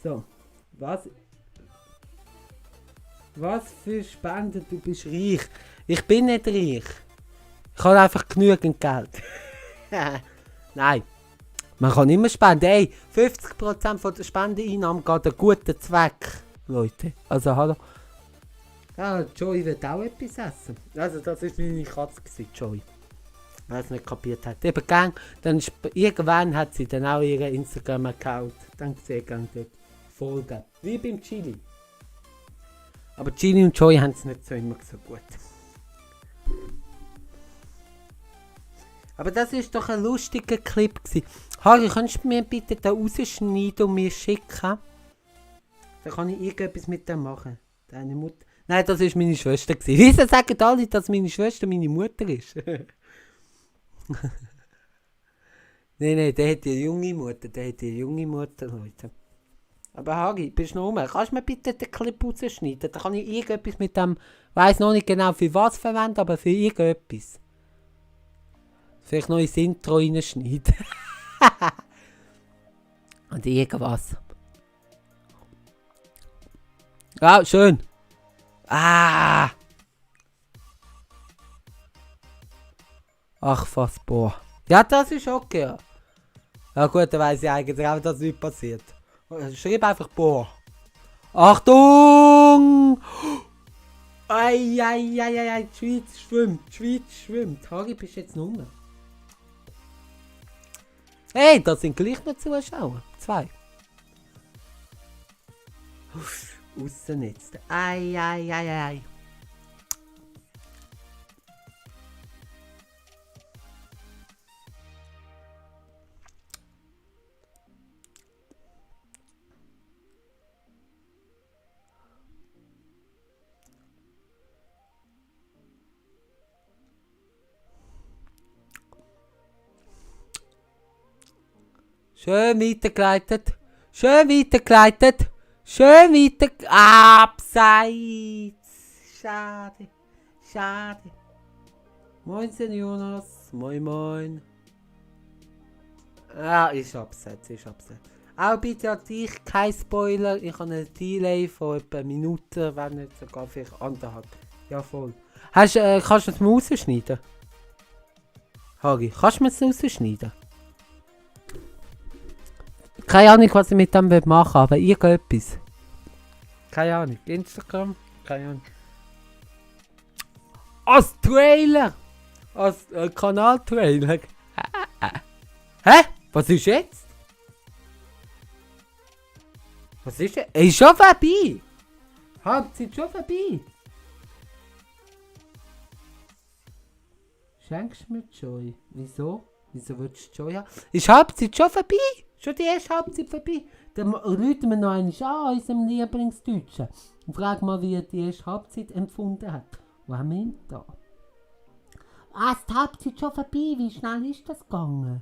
A: So. Was für Spenden, du bist reich. Ich bin nicht reich. Ich habe einfach genügend Geld. Nein. Man kann immer spenden. Ey, 50% von der Spendeneinnahmen geht einen guten Zweck, Leute. Also hallo. Ja, Joy wird auch etwas essen. Also das war meine Katze, Joy. Wer es nicht kapiert hat. Eben gang, dann irgendwann hat sie dann auch ihren Instagram-Account. Dann sehe ich dort folgen. Wie beim Chili. Aber Chili und Joy haben es nicht so immer so gut. Aber das ist doch ein lustiger Clip gewesen. Harry, kannst du mir bitte da rausschneiden und mir schicken? Dann kann ich irgendetwas mit dem machen. Deine Mutter. Nein, das war meine Schwester gewesen. Wieso sagen alle, dass meine Schwester meine Mutter ist? Nein, der hat die junge Mutter, Leute. Aber Harry, bist du noch rum? Kannst du mir bitte den Clip rausschneiden? Dann kann ich irgendetwas mit dem, weiss noch nicht genau für was verwenden, aber für irgendetwas. Vielleicht noch ins Intro reinschneiden. Und irgendwas. Ja, schön. Ach, was, boah. Ja, das ist okay. Ja gut, dann weiss ich eigentlich auch, dass nicht passiert. Schreib einfach boah. Achtung! Ei, die Schweiz schwimmt. Harry, bist du jetzt noch rum? Hey, das sind gleich noch Zuschauer. 2. Aussen jetzt. Ei. Schön weitergeleitet. Abseits. Schade. Moin, Jonas. Moin. Ja, ist abseits. Auch bitte an dich, kein Spoiler. Ich habe einen Delay von etwa einer Minute, wenn nicht sogar vielleicht 1,5. Ja, voll. Kannst du es mal rausschneiden? Harry, kannst du mir es rausschneiden? Keine Ahnung, was ich mit dem machen will, aber irgendetwas. Keine Ahnung. Instagram? Keine Ahnung. Als Trailer! Als Kanaltrailer. Hä? Was ist jetzt? Was ist denn? Ist schon vorbei! Halbzeit schon vorbei! Schenkst du mir Joy? Wieso? Wieso willst du Joy haben? Ist Halbzeit schon vorbei? Schon die erste Halbzeit vorbei? Dann rufen wir noch einmal an unserem Lieblingsdeutschen und fragen mal, wie er die erste Halbzeit empfunden hat. Was haben wir denn da? Ah, ist die Halbzeit schon vorbei? Wie schnell ist das gegangen?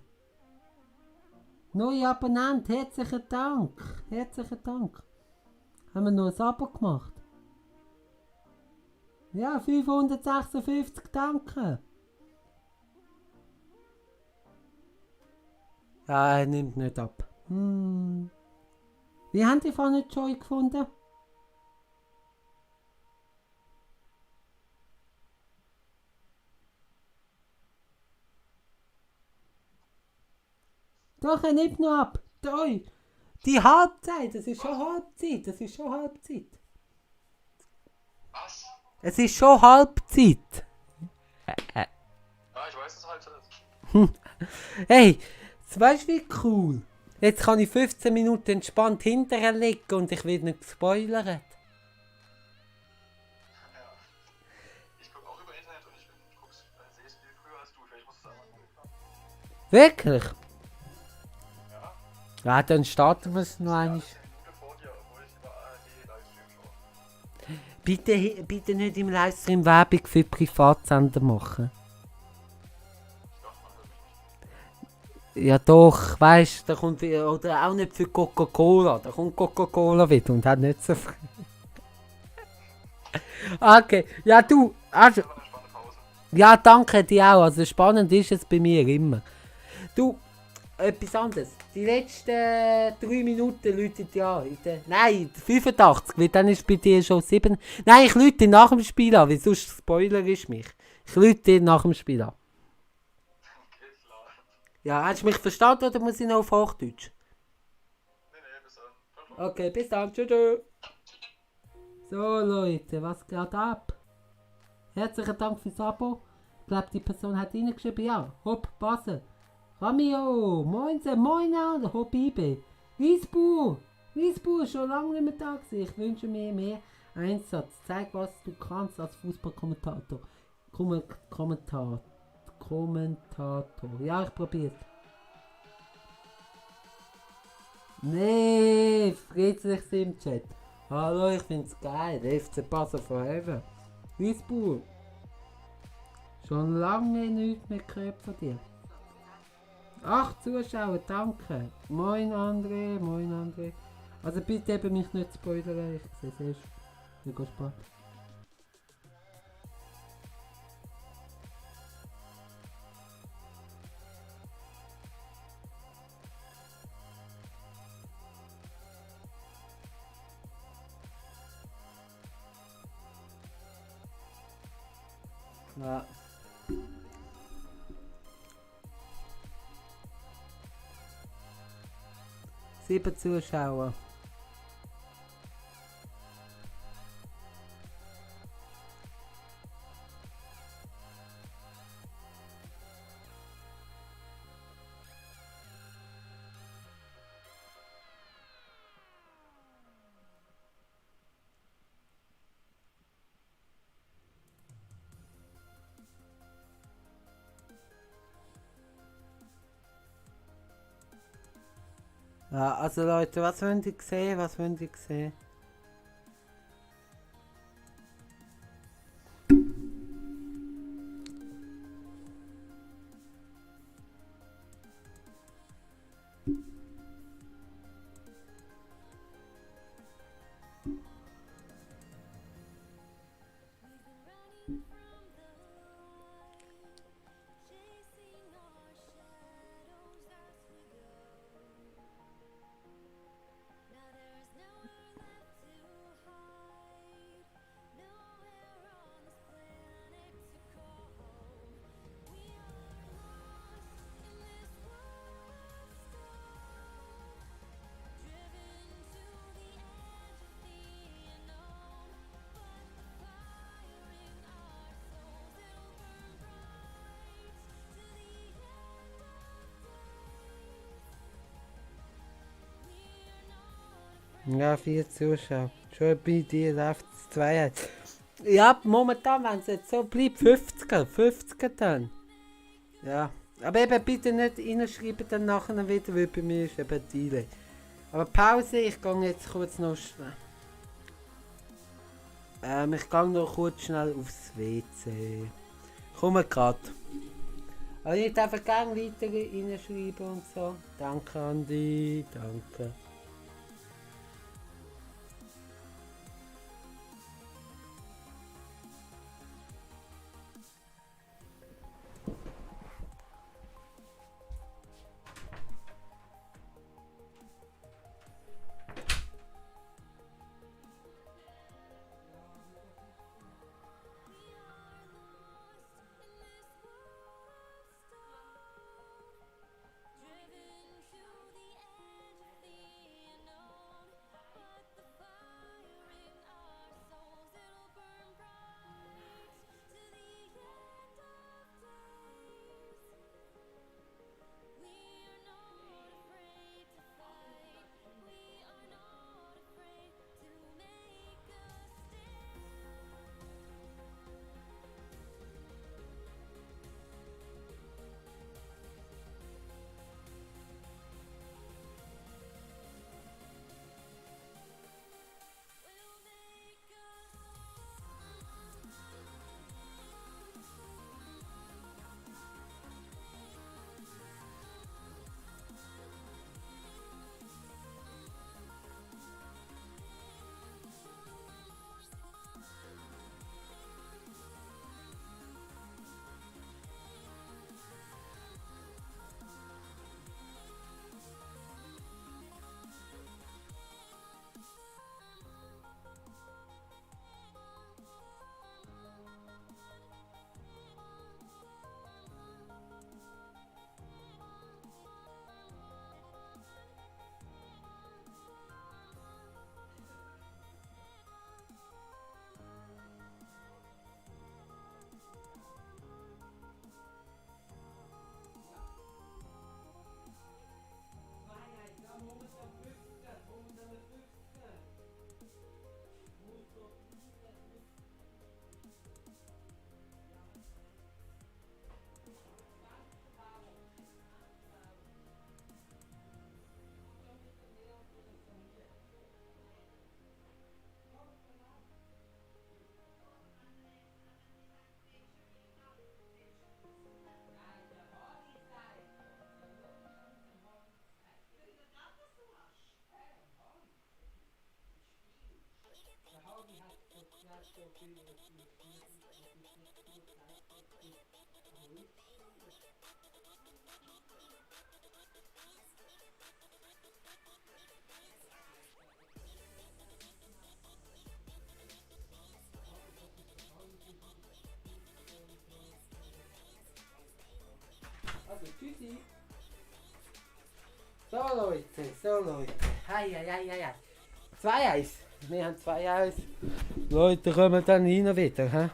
A: Neue Abonnent, herzlichen Dank. Herzlichen Dank. Haben wir noch ein Abo gemacht? Ja, 556 Danke. Ja, er nimmt nicht ab. Wie habt ihr vorhin Joy gefunden? Doch, er nimmt noch ab. Joy. Die Halbzeit, das ist schon Halbzeit. Das ist schon Halbzeit.
B: Was?
A: Es ist schon Halbzeit.
B: Ja, ich weiß es halt nicht.
A: Hey, weißt du wie cool? Jetzt kann ich 15 Minuten entspannt hinterher liegen und ich werde nicht gespoilert.
B: Ja. Ich gucke auch über Internet und ich sehe es viel früher als du. Vielleicht musst du es einmal gucken.
A: Wirklich?
B: Ja.
A: Ja, dann starten wir es noch
B: Ja,
A: einmal.
B: das ist eine Minute vor dir, obwohl ich über ARD Livestream schaue.
A: Bitte nicht im Livestream Werbung für Privatsender machen.
B: Ich dachte, man hört mich nicht.
A: Ja doch, weißt du, da kommt wieder, oder auch nicht für Coca-Cola. Da kommt Coca-Cola wieder und hat nicht so viel. Okay, ja du, also,
B: Das war eine spannende Pause.
A: ja danke dir auch, also spannend ist es bei mir immer. Du, etwas anderes. Die letzten 3 Minuten läutet ja in der, nein, 85, weil dann ist bei dir schon 7. Nein, ich läute nach dem Spiel an, weil sonst Spoiler ist mich. Ich läute nach dem Spiel an.
B: Okay, klar.
A: Ja, hast du mich verstanden oder muss ich noch auf Hochdeutsch?
B: Nee, bis dann. Ciao, ciao.
A: Okay, bis dann. Tschüss. So Leute, was geht ab? Herzlichen Dank fürs Abo. Ich glaube, die Person hat reingeschrieben, ja, Hopp, Basel. Ramio, Moinsen, moin an, Hopp, Ibe. Wiesbu, schon lange nicht mehr da gewesen. Ich wünsche mir mehr Einsatz. Zeig, was du kannst als Fußballkommentator. Kommentator. Ja, ich probier's. Nee, friedlich im Chat. Hallo, ich find's geil. FC Basel forever. Wiesbu. Schon lange nichts mehr gehört von dir. 8 Zuschauer, danke. Moin André. Also bitte eben mich nicht spoilern, ich sehe es erst. Ich bin gespannt. Ja. Sieben Zuschauer. Ja, also Leute, was wollt ihr sehen? Ja, 4 Zuschauer. Schon bei dir läuft es 2. Ja, momentan, wenn es jetzt so bleibt, 50er dann. Ja, aber eben bitte nicht reinschreiben dann nachher wieder, weil bei mir ist eben Delay. Aber Pause, ich gehe jetzt kurz noch schnell. Ich gehe noch kurz schnell aufs WC. Komme grad. Aber ich darf gerne weiter reinschreiben und so. Danke, Andi, danke. Also, tschüssi. So Leute, so Leute. Hei, hei, hei, hei. 2-1. Wir haben 2-1. Leute, kommen dann hin wieder, hä?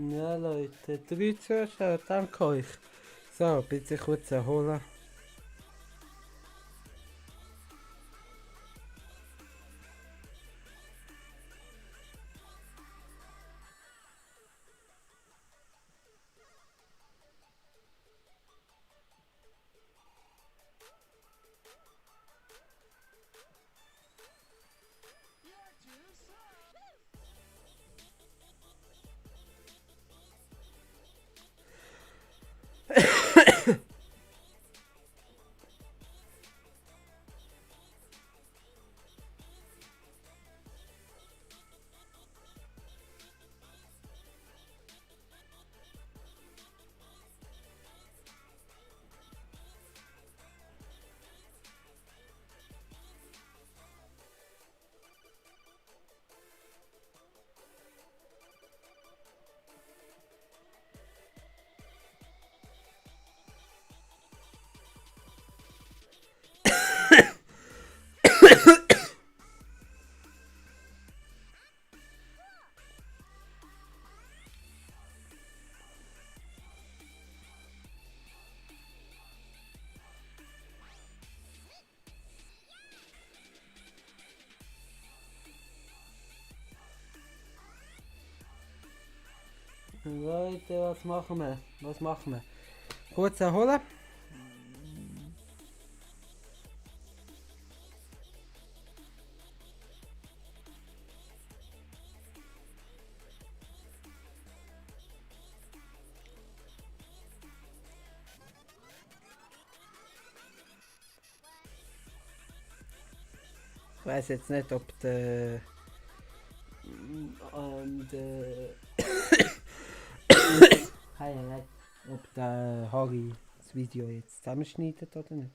A: Ja Leute, 3 Zuschauer, danke euch. So, bitte kurz erholen. Leute, was machen wir? Was machen wir? Kurz erholen. Ich weiß jetzt nicht, ob der Hey, hey, ob der Harry das Video jetzt zusammenschneidet oder nicht.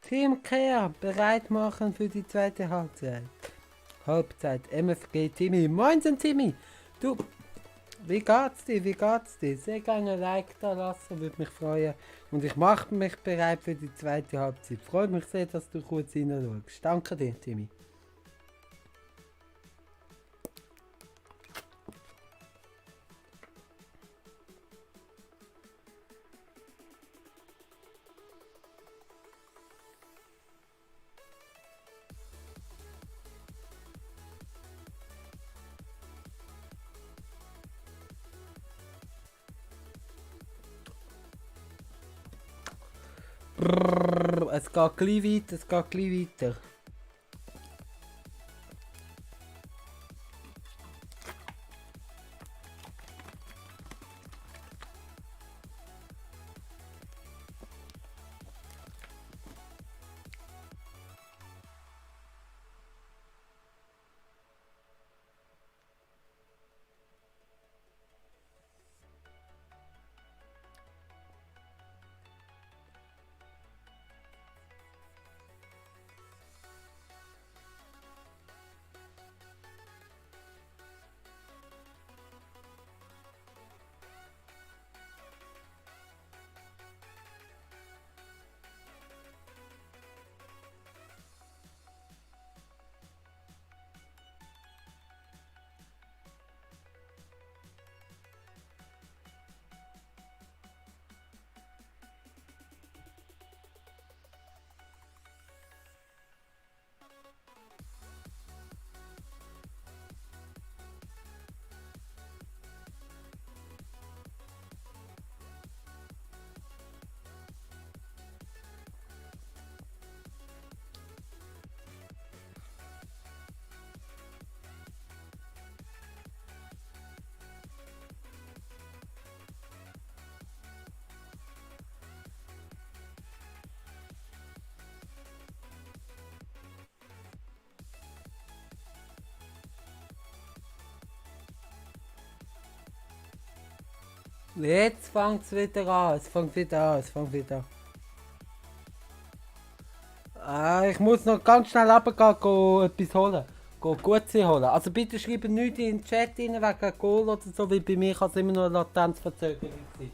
A: Team Care bereit machen für die zweite Halbzeit. MFG Timmy. Moinsen Timmy! Du, wie geht's dir? Wie geht's dir? Sehr gerne ein Like da lassen, würde mich freuen. Und ich mache mich bereit für die zweite Halbzeit. Freut mich sehr, dass du kurz hineinschaust. Danke dir, Timmy. Es geht gleich weiter, es geht gleich weiter. Jetzt fängt es wieder an, es fängt wieder an, es fängt wieder an. Ich muss noch ganz schnell runtergehen, etwas holen. Gutsein holen. Also bitte schreiben nichts in den Chat rein wegen Goal oder so, weil bei mir kann es immer nur eine Latenzverzögerung sein.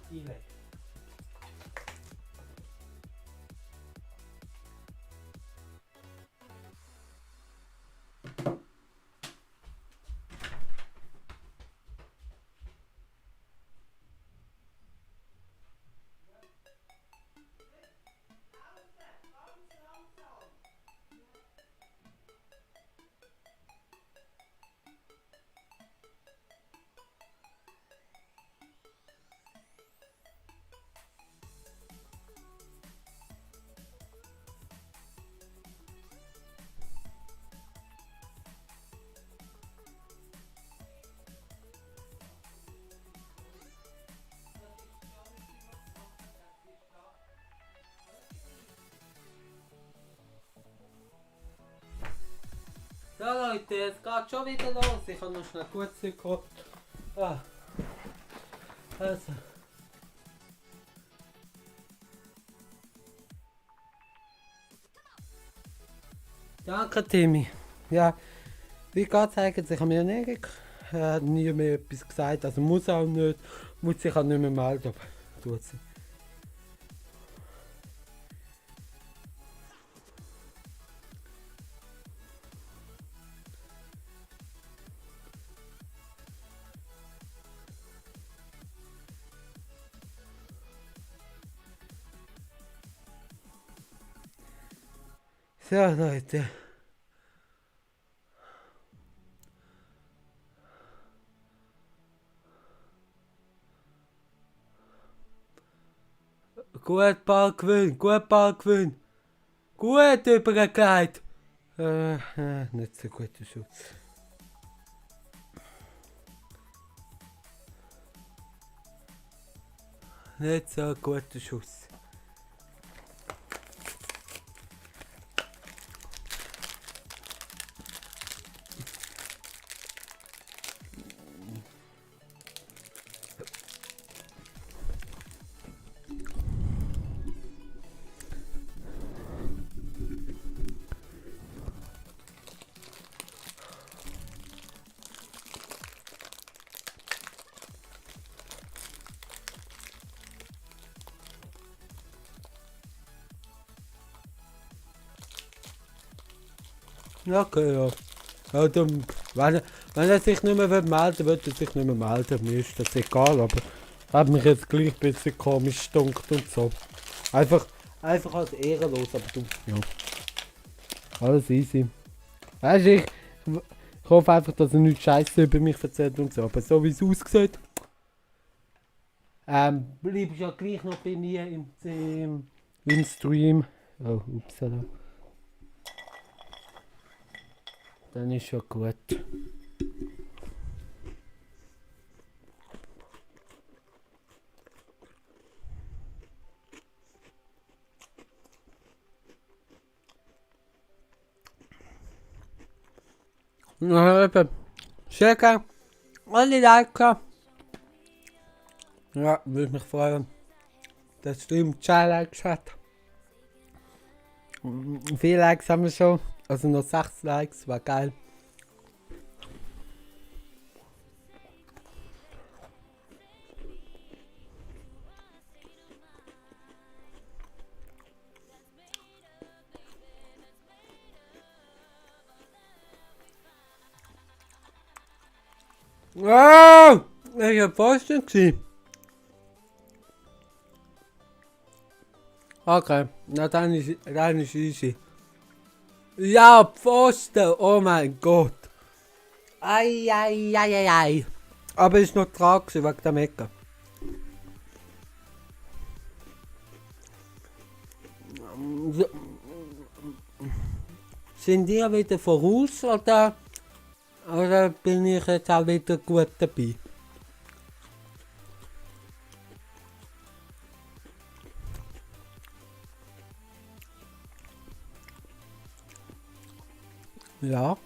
A: So Leute, es geht schon wieder los. Ich habe noch schnell gut geholt. Ah. Also. Danke Timmy. Ja, Wie geht's eigentlich an mir Erik? Er hat nie mehr etwas gesagt, also muss auch nicht. Muss sich auch nicht mehr melden, aber tut sie. So Leute. Gut Ball gewinnt, gut Ball gewinnt. Gut übergelegt. Nicht so guter Schutz. Nicht so guter Schuss. Okay, ja. Ja, dann, wenn er sich nicht mehr melden will, wird er sich nicht mehr melden. Mir ist das egal, aber hat mich jetzt gleich ein bisschen komisch gedunkt und so. Einfach als ehrenlos, aber du, ja. Alles easy. Weißt du, ich hoffe einfach, dass er nichts Scheiße über mich erzählt und so. Aber so wie es aussieht, bleibst ja gleich noch bei mir im Stream. Oh, upsala. Dann ist schon gut. Ja, eben. Sehr gerne. Alle liken. Ja, würde mich freuen. Der Stream 2 Likes hat. Viele Likes haben wir schon. Also noch 6 Likes, war geil. Oh! Ich hab Pfosten gesehen. Okay, na dann ist easy. Ja, Pfosten! Oh mein Gott! Ei. Aber ist noch dran gewesen, wegen der Mecke. Sind die wieder voraus oder bin ich jetzt auch wieder gut dabei? Ja.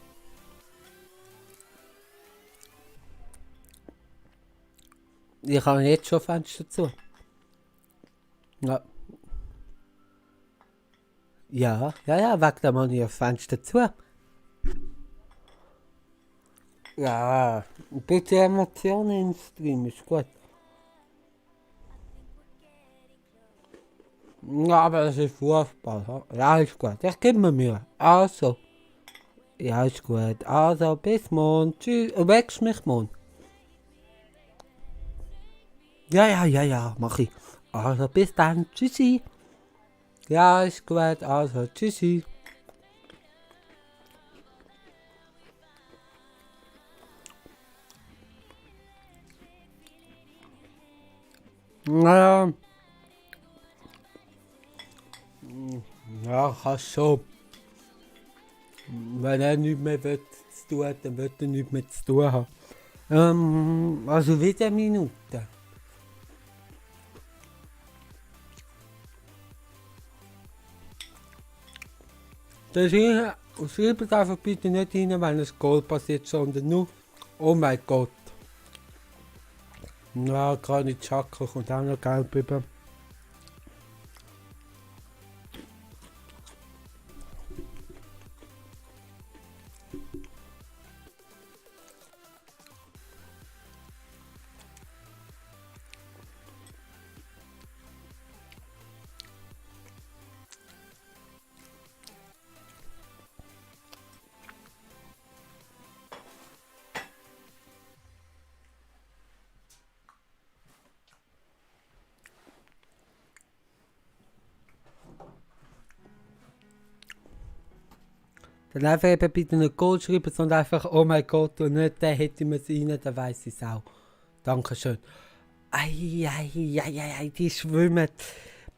A: Ich habe jetzt schon Fenster zu. Ja. Ja, wegen dem habe ich ein Fenster zu. Ja, ein bisschen Emotionen im Stream ist gut. Ja, aber das ist Fußball. Ja, ist gut. Ich gebe mir Mühe. Also. Ja, ist gut. Also, bis morgen. Tschüss. Wächst mich morgen. Ja, mach ich. Also, bis dann. Tschüssi. Ja, ist gut. Also, tschüssi. Ja. Ja, kannst schon. Wenn er nichts mehr will, zu tun hat, dann wird er nichts mehr zu tun haben. Also wieder Minuten. Schreibt einfach bitte nicht rein, wenn ein Goal passiert, sondern nur, oh mein Gott. Ja, gar nicht Chaka, kommt auch noch gelb über. Dann einfach eben bitte nicht Gold schreiben, sondern einfach «Oh mein Gott» und nicht «Der hätte mir es rein», dann weiss ich es auch. Dankeschön. Ei, die schwimmen.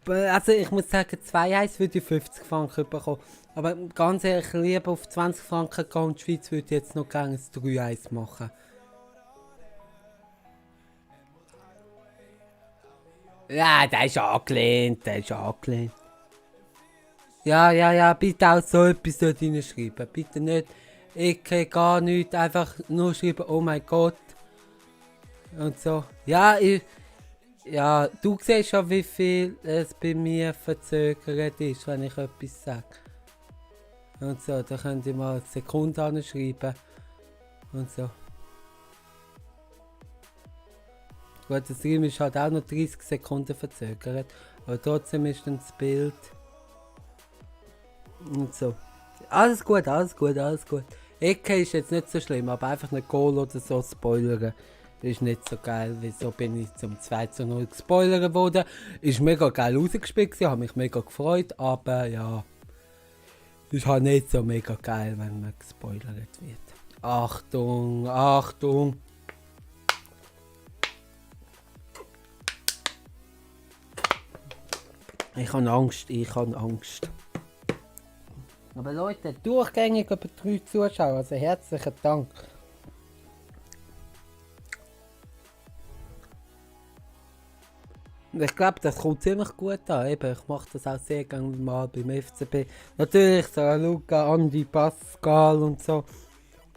A: Also ich muss sagen, 2 Eis würde ich 50 Franken bekommen. Aber ganz ehrlich, lieber auf 20 Franken gehen und die Schweiz würde jetzt noch gerne ein 3 Eis machen. Ja, der ist angelehnt, Ja, bitte auch so etwas dort reinschreiben. Bitte nicht, ich gar nichts, einfach nur schreiben, «Oh mein Gott». Und so. Ja, du siehst ja, wie viel es bei mir verzögert ist, wenn ich etwas sage. Und so, da könnt ihr mal eine Sekunde anschreiben. Und so. Gut, der Stream ist halt auch noch 30 Sekunden verzögert. Aber trotzdem ist dann das Bild. Und so. Alles gut. Ecke ist jetzt nicht so schlimm, aber einfach nicht Goal oder so spoilern. Ist nicht so geil. Wieso bin ich zum 2:0 gespoilert worden? Ist mega geil rausgespielt, habe mich mega gefreut, aber ja. Ist halt nicht so mega geil, wenn man gespoilert wird. Achtung! Ich habe Angst. Aber Leute, durchgängig über 3 Zuschauer, also herzlichen Dank. Ich glaube, das kommt ziemlich gut an. Eben, ich mache das auch sehr gerne mal beim FCB. Natürlich so Luca, Andi, Pascal und so.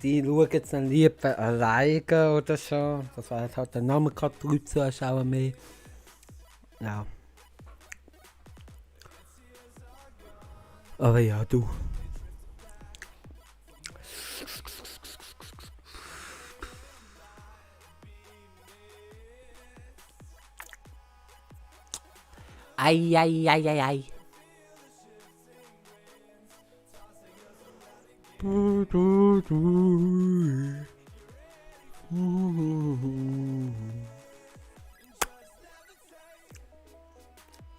A: Die schauen jetzt dann lieber alleine oder so. Das war halt der Name gerade 3 Zuschauer mehr. Ja. Aber ja, du. Ei.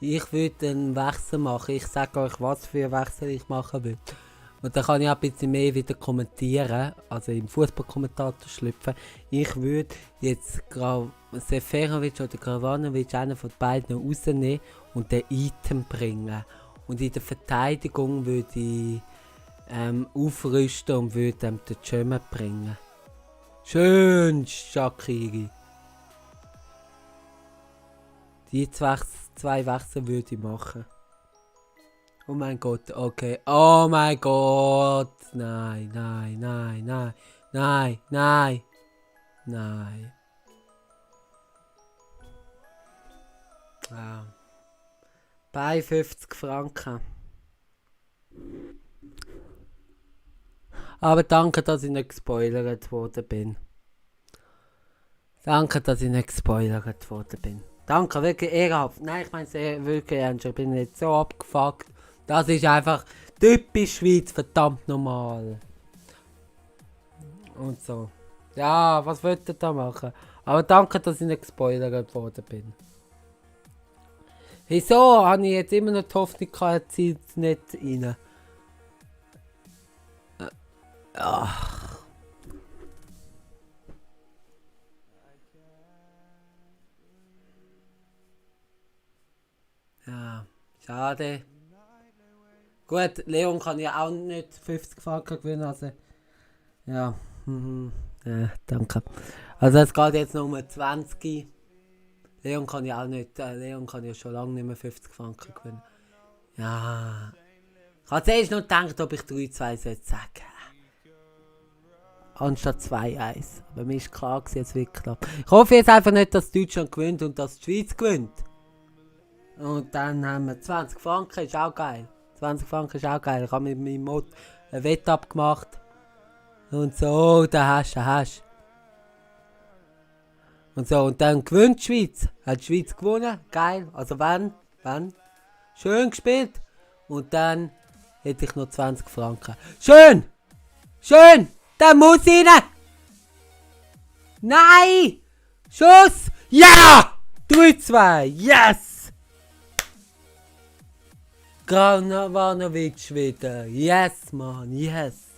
A: Ich würde einen Wechsel machen. Ich sage euch, was für einen Wechsel ich machen würde. Und dann kann ich auch ein bisschen mehr wieder kommentieren, also im Fußballkommentator schlüpfen. Ich würde jetzt Seferovic oder Kramaric einen von beiden rausnehmen und den Item bringen. Und in der Verteidigung würde ich aufrüsten und würde den Schömer bringen. Schön, Shaqiri. Die zwei Wechsel würde ich machen. Oh mein Gott, okay. Oh mein Gott. Nein. Ja. Bei 50 Franken. Aber danke, dass ich nicht gespoilert worden bin. Danke, wirklich ehrenhaft. Nein, ich meine es wirklich ernst. Ich bin nicht so abgefuckt. Das ist einfach typisch Schweiz, verdammt normal. Und so. Ja, was wollt ihr da machen? Aber danke, dass ich nicht gespoilert worden bin. Wieso habe ich jetzt immer noch die Hoffnung, er zieht es nicht rein? Ach. Ja, schade. Gut, Leon kann ja auch nicht 50 Franken gewinnen, also. Ja, ja, danke. Also es geht jetzt noch um 20. Leon kann ja schon lange nicht mehr 50 Franken gewinnen. Ja. Ich habe zuerst noch gedacht, ob ich 3-2 sagen sollte. Anstatt 2-1. Aber mir ist klar, jetzt wird knapp. Ich hoffe jetzt einfach nicht, dass Deutschland gewinnt und dass die Schweiz gewinnt. Und dann haben wir 20 Franken, ist auch geil. 20 Franken ist auch geil. Ich habe mit meinem Mod ein Wett abgemacht. Und so, da hast du. Und so, und dann gewinnt die Schweiz. Hat die Schweiz gewonnen, geil. Also wenn. Schön gespielt. Und dann hätte ich noch 20 Franken. Schön! Da muss rein! Nein! Schuss! Ja! 3-2! Yes! Kramaric wieder. Yes, Mann, yes!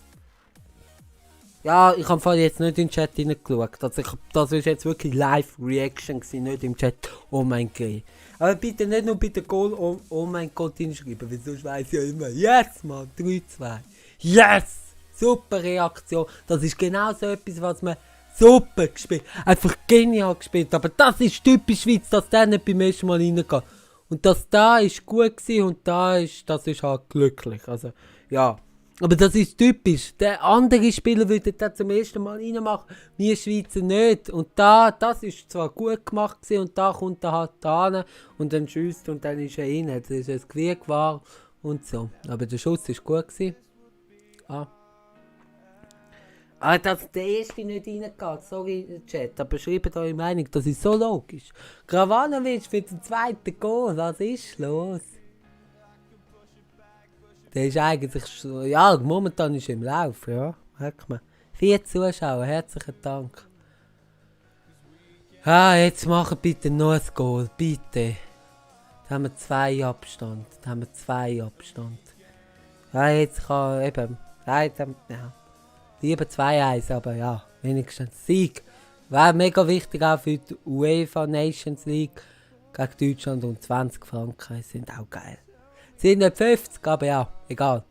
A: Ja, ich habe vorhin jetzt nicht in den Chat hineingeschaut. Also das ist jetzt wirklich Live-Reaction gewesen, nicht im Chat. Oh mein Gott. Aber bitte nicht nur bei der Goal oh mein Gott hinschreiben, weil sonst weiss ich ja immer. Yes, Mann, 3-2. Yes! Super Reaktion. Das ist genau so etwas, was man super gespielt. Einfach genial gespielt. Aber das ist typisch Schweiz, dass der nicht beim ersten Mal reingeht. Und das da ist gut gewesen und das ist halt glücklich. Also, ja. Aber das ist typisch. Der andere Spieler würde das zum ersten Mal reinmachen, wir Schweizer nicht. Und das ist zwar gut gemacht gewesen, und da kommt er halt da und dann schießt und dann ist er rein. Das ist ein Gewicht war und so. Aber der Schuss ist gut gewesen. Ah. Ah, dass der erste nicht reingeht, sorry Chat, aber schreibt eure Meinung, das ist so logisch. Kravanovic für den zweiten Goal, was ist los? Der ist eigentlich schon, ja, momentan ist er im Lauf, ja, merkt man. 4 Zuschauer, herzlichen Dank. Ah, jetzt machen bitte noch ein Goal, bitte. Da haben wir 2 Abstand, Ja, jetzt kann eben, ja. Lieber 2-1, aber ja, wenigstens Sieg. Wäre mega wichtig auch für die UEFA Nations League gegen Deutschland und 20 Franken sind auch geil. Sind nicht 50, aber ja, egal.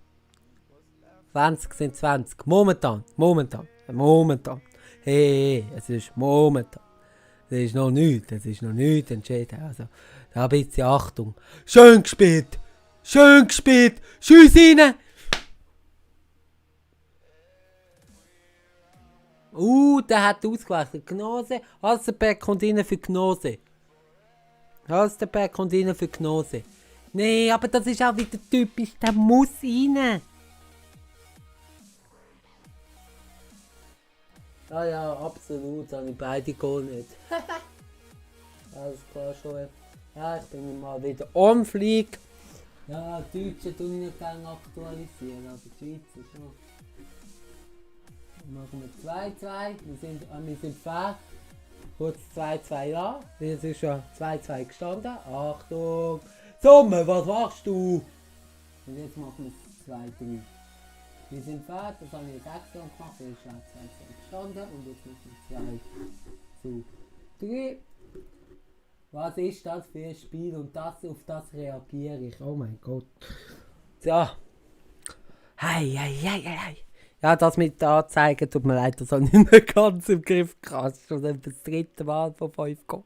A: 20 sind 20. Momentan. Hey, es ist momentan. Es ist noch nichts entschieden. Also, da ein bisschen Achtung. Schön gespielt! Schuss rein! Der hat ausgewechselt. Gnose. Halstenberg kommt rein für Gnose. Nee, aber das ist auch wieder typisch. Der muss rein. Ja, absolut. Habe ich beide Goal nicht. Alles klar schon. Ja, ich bin mal wieder on Fleek. Ja, die Deutschen tun ich nicht gerne aktualisieren, aber die Schweizer schon. Machen wir 2-2. Wir sind fair. Kurz 2-2 da. Es ist schon 2-2 gestanden. Achtung! Sommer, was machst du? Und jetzt machen wir 2-3. Wir sind fair, das habe ich jetzt extra gemacht. Es ist schon 2-2 gestanden. Und jetzt machen wir 2-3. Was ist das für ein Spiel? Und auf das reagiere ich. Oh mein Gott. Ja. Hei. Ja, das mit der Anzeige, tut mir leid, das habe ich nicht ganz im Griff gehabt. Schon das 3. Mal von 5 kommen.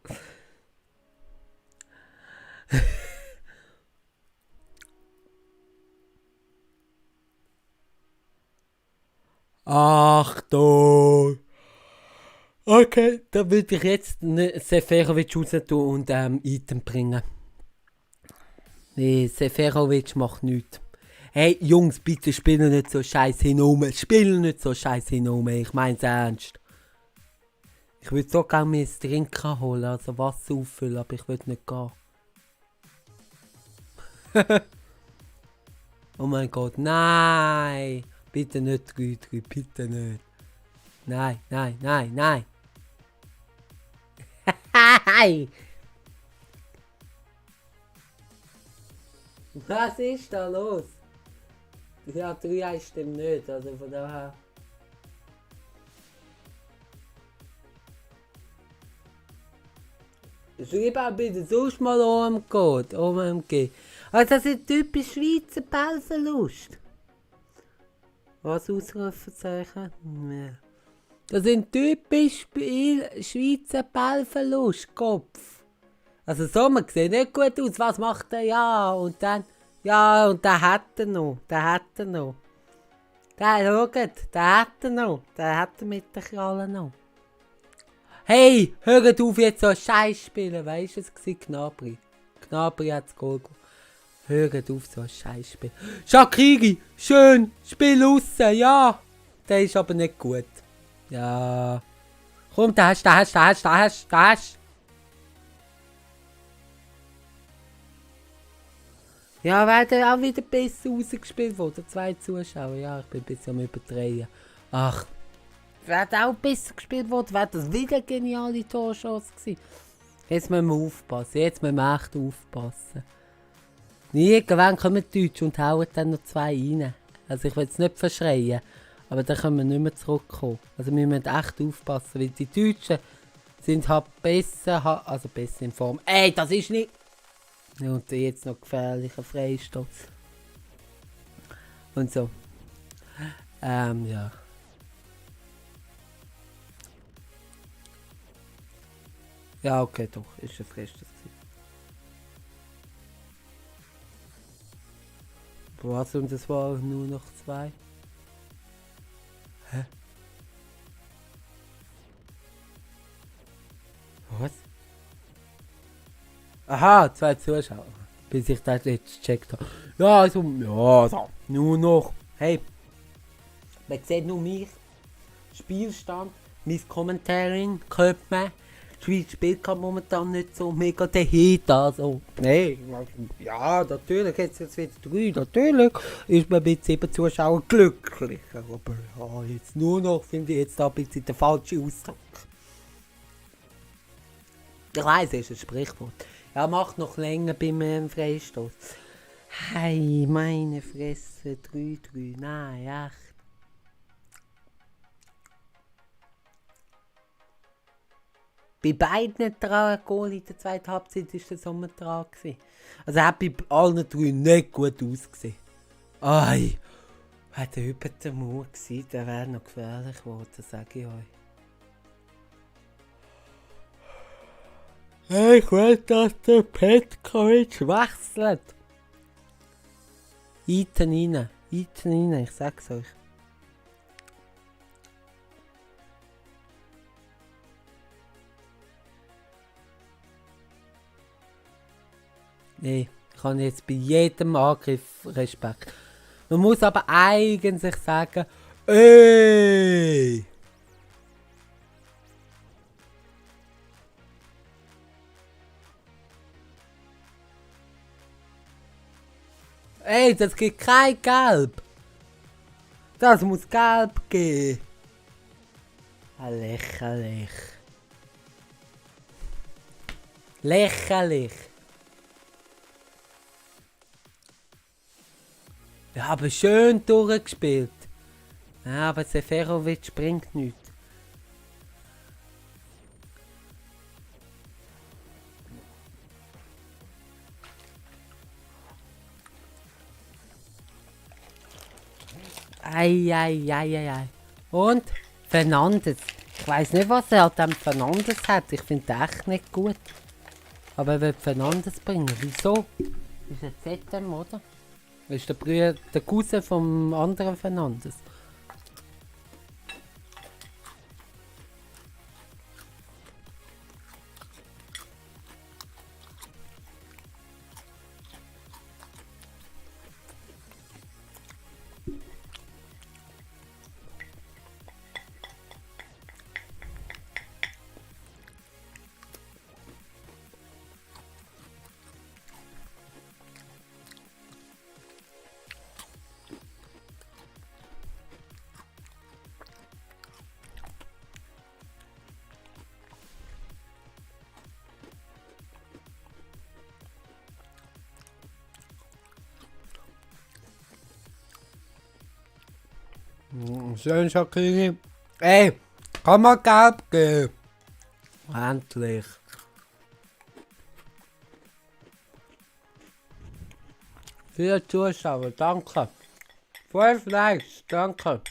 A: Achtung! Okay, dann würde ich jetzt Seferovic raus tun und Item bringen. Nee, Seferovic macht nichts. Hey Jungs, bitte spielen nicht so scheiß hin. Ich mein's ernst. Ich würde so gerne mir ein Trinken holen, also Wasser auffüllen, aber ich würde nicht gehen. Oh mein Gott, nein! Bitte nicht 3-3, bitte nicht. Nein. Was ist da los? Ja, 3-1 stimmt nicht, also von daher. Schreib auch bitte sonst mal OMG. Also das ist typisch Schweizer Ballverlust. Was Ausrufezeichen? Nee. Das sind typisch Schweizer Ballverlust, Kopf. Also Sommer sieht nicht gut aus, was macht er? Ja, und dann... Ja, und der hat er noch. Der hat er noch mit den Krallen noch. Hey, hört auf jetzt so Scheiß spielen. Weißt du, es war Gnabry. Gnabry hat das Goal gemacht. Hört auf so Scheiß spielen. Shaqiri, schön, Spiel raus, ja. Der ist aber nicht gut. Ja. Komm, da hast. Ja, werden auch wieder besser rausgespielt worden. 2 Zuschauer. Ja, ich bin ein bisschen am Überdrehen. Ach, wäre auch besser gespielt worden. Wäre das wieder eine geniale Torchance gewesen. Jetzt müssen wir aufpassen. Jetzt müssen wir echt aufpassen. Irgendwann kommen die Deutschen und hauen dann noch 2 rein. Also ich will es nicht verschreien. Aber dann können wir nicht mehr zurückkommen. Also wir müssen echt aufpassen, weil die Deutschen sind halt besser, also besser in Form. Ey, das ist nicht... Ja, und jetzt noch gefährlicher Freistoß. Und so. Ja. Ja, okay, doch, ist ein Freistoß gewesen. Was, und es waren nur noch 2? Hä? Was? Aha, 2 Zuschauer. Bis ich das jetzt gecheckt habe. Ja, also, ja, so. Nur noch. Hey, man sieht nur mich. Spielstand, mein Commentaring, könnte man. Die Schweiz spielt gerade momentan nicht so mega den Hit, also. Nein, ja, natürlich, jetzt wieder 3, natürlich ist man mit 7 Zuschauern glücklich. Aber ja, jetzt nur noch, finde ich jetzt da ein bisschen der falsche Ausdruck. Ich weiss, es ist ein Sprichwort. Ja, macht noch länger beim Freistoß. Hey, meine Fresse, 3-3, nein, echt. Bei beiden Goal in der zweiten Halbzeit war der Sommer dran. Also er hat bei allen 3 nicht gut ausgesehen. Ei, hat er über den Mauer gewesen, der wäre noch gefährlich geworden, sage ich euch. Hey, ich will, dass der Petkovic wechselt. Iten rein, ich sag's euch. Nee, ich habe jetzt bei jedem Angriff Respekt. Man muss aber eigentlich sagen, ey! Ey, das gibt kein Gelb! Das muss Gelb geben! Lächerlich. Lächerlich. Ja, aber schön durchgespielt. Ja, aber Seferovic bringt nichts. Ei. Und Fernandes. Ich weiß nicht, was er an dem Fernandes hat. Ich finde den echt nicht gut. Aber er will Fernandes bringen. Wieso? Ist er ZM, oder? Ist der Cousin vom anderen Fernandes. Schön, Shakiri. Ey, kann man Gelb geben? Endlich. 4 Zuschauer, danke. 5 Likes, danke.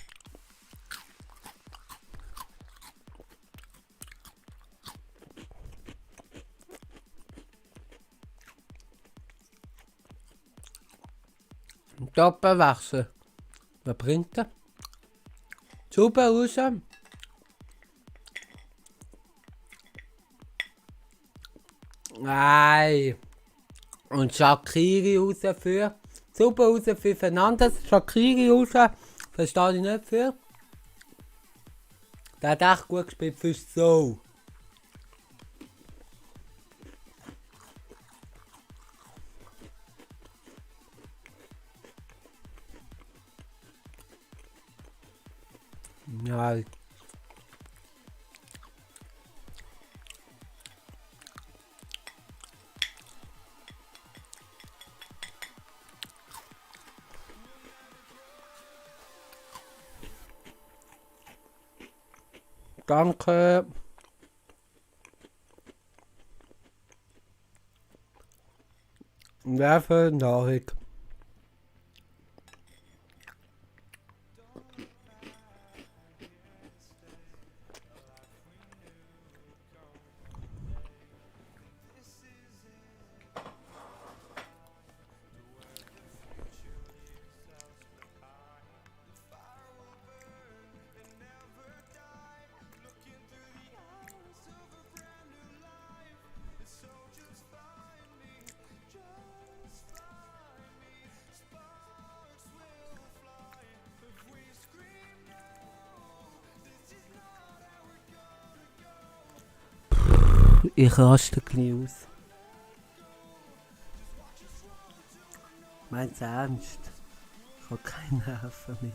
A: Doppelwechsel. Was bringt er? Super raus. Nein. Und Shaqiri raus für. Super raus für Fernandes. Shaqiri raus. Verstehe ich nicht für. Der hat echt gut gespielt für so. Ja. Danke. Ja, für Nahrung. Ich raste gleich aus. Meinst du ernst? Ich habe keine Nerven mehr.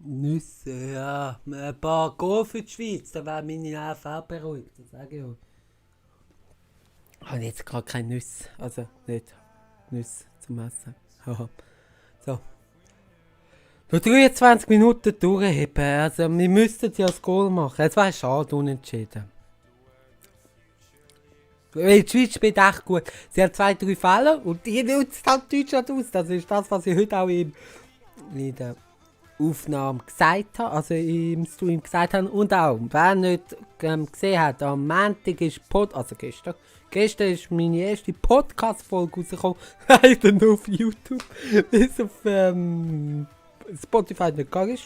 A: Nüsse, ja. Ein paar Go für die Schweiz, da wäre meine Nerven auch beruhigt, das sage ich euch. Ich habe jetzt gerade keine Nüsse, also nicht Nüsse zum Essen. Haha. So. Noch 23 Minuten durchheben, also wir müssten ja das Goal machen. Es wäre schade, unentschieden. Weil die Schweiz spielt echt gut. Sie hat 2-3 Fälle und die nutzt halt Deutschland aus. Das ist das, was ich heute auch in der Aufnahme gesagt habe, also im Stream gesagt habe. Und auch, wer nicht gesehen hat, am Montag ist gestern ist meine erste Podcast-Folge rausgekommen, leider nur auf YouTube, bis auf Spotify nicht gegangen ist.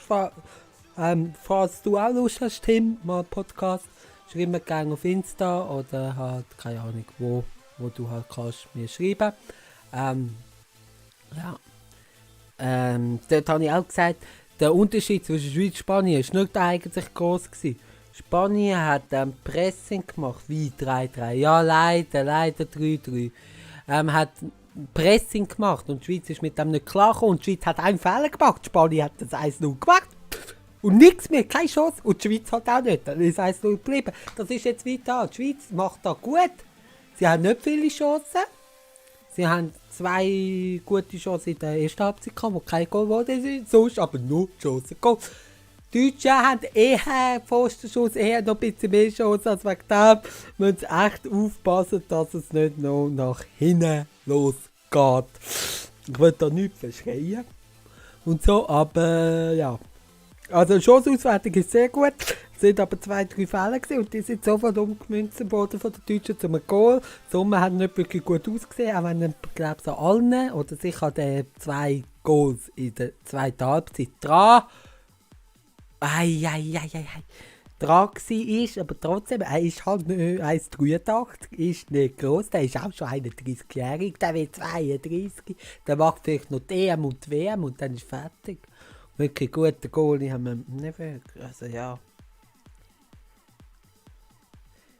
A: Falls du auch Lust hast, Tim, mal einen Podcast, schreib mir gerne auf Insta oder halt, keine Ahnung, wo du halt kannst mir schreiben. Ja. Dort habe ich auch gesagt, der Unterschied zwischen Schweiz und Spanien ist nicht eigentlich groß gewesen. Spanien hat Pressing gemacht, wie 3-3. Ja, leider 3-3. Hat Pressing gemacht und die Schweiz ist mit dem nicht klargekommen. Und die Schweiz hat einen Fehler gemacht. Spanien hat das 1-0 gemacht. Und nichts mehr, keine Chance. Und die Schweiz hat auch nicht. Dann ist 1-0 geblieben. Das ist jetzt weiter. Die Schweiz macht das gut. Sie haben nicht viele Chancen. Sie haben 2 gute Chancen in der ersten Halbzeit gehabt, wo kein Goal geworden sind, sonst aber nur Chancen. Die Deutschen haben eher Pfostenschuss, eher noch ein bisschen mehr Chancen als wegen dem. Müssen sie echt aufpassen, dass es nicht noch nach hinten losgeht. Ich will da nichts verschreien und so, aber ja. Also die Chancenauswertung ist sehr gut. Es sind aber 2-3 Fälle gewesen und die sind sofort umgemünzt worden von den Deutschen zum Goal. Sommer hat nicht wirklich gut ausgesehen, auch wenn ich glaube an allen oder sicher an den 2 Goals in der zweiten Halbzeit dran. Dran war, aber trotzdem, er ist halt nicht 1,83, ist nicht gross, der ist auch schon 31-jährig, der wird 32, der macht vielleicht noch die EM und die WM und dann ist fertig. Wirklich gute Goalie haben wir nicht wirklich, also ja.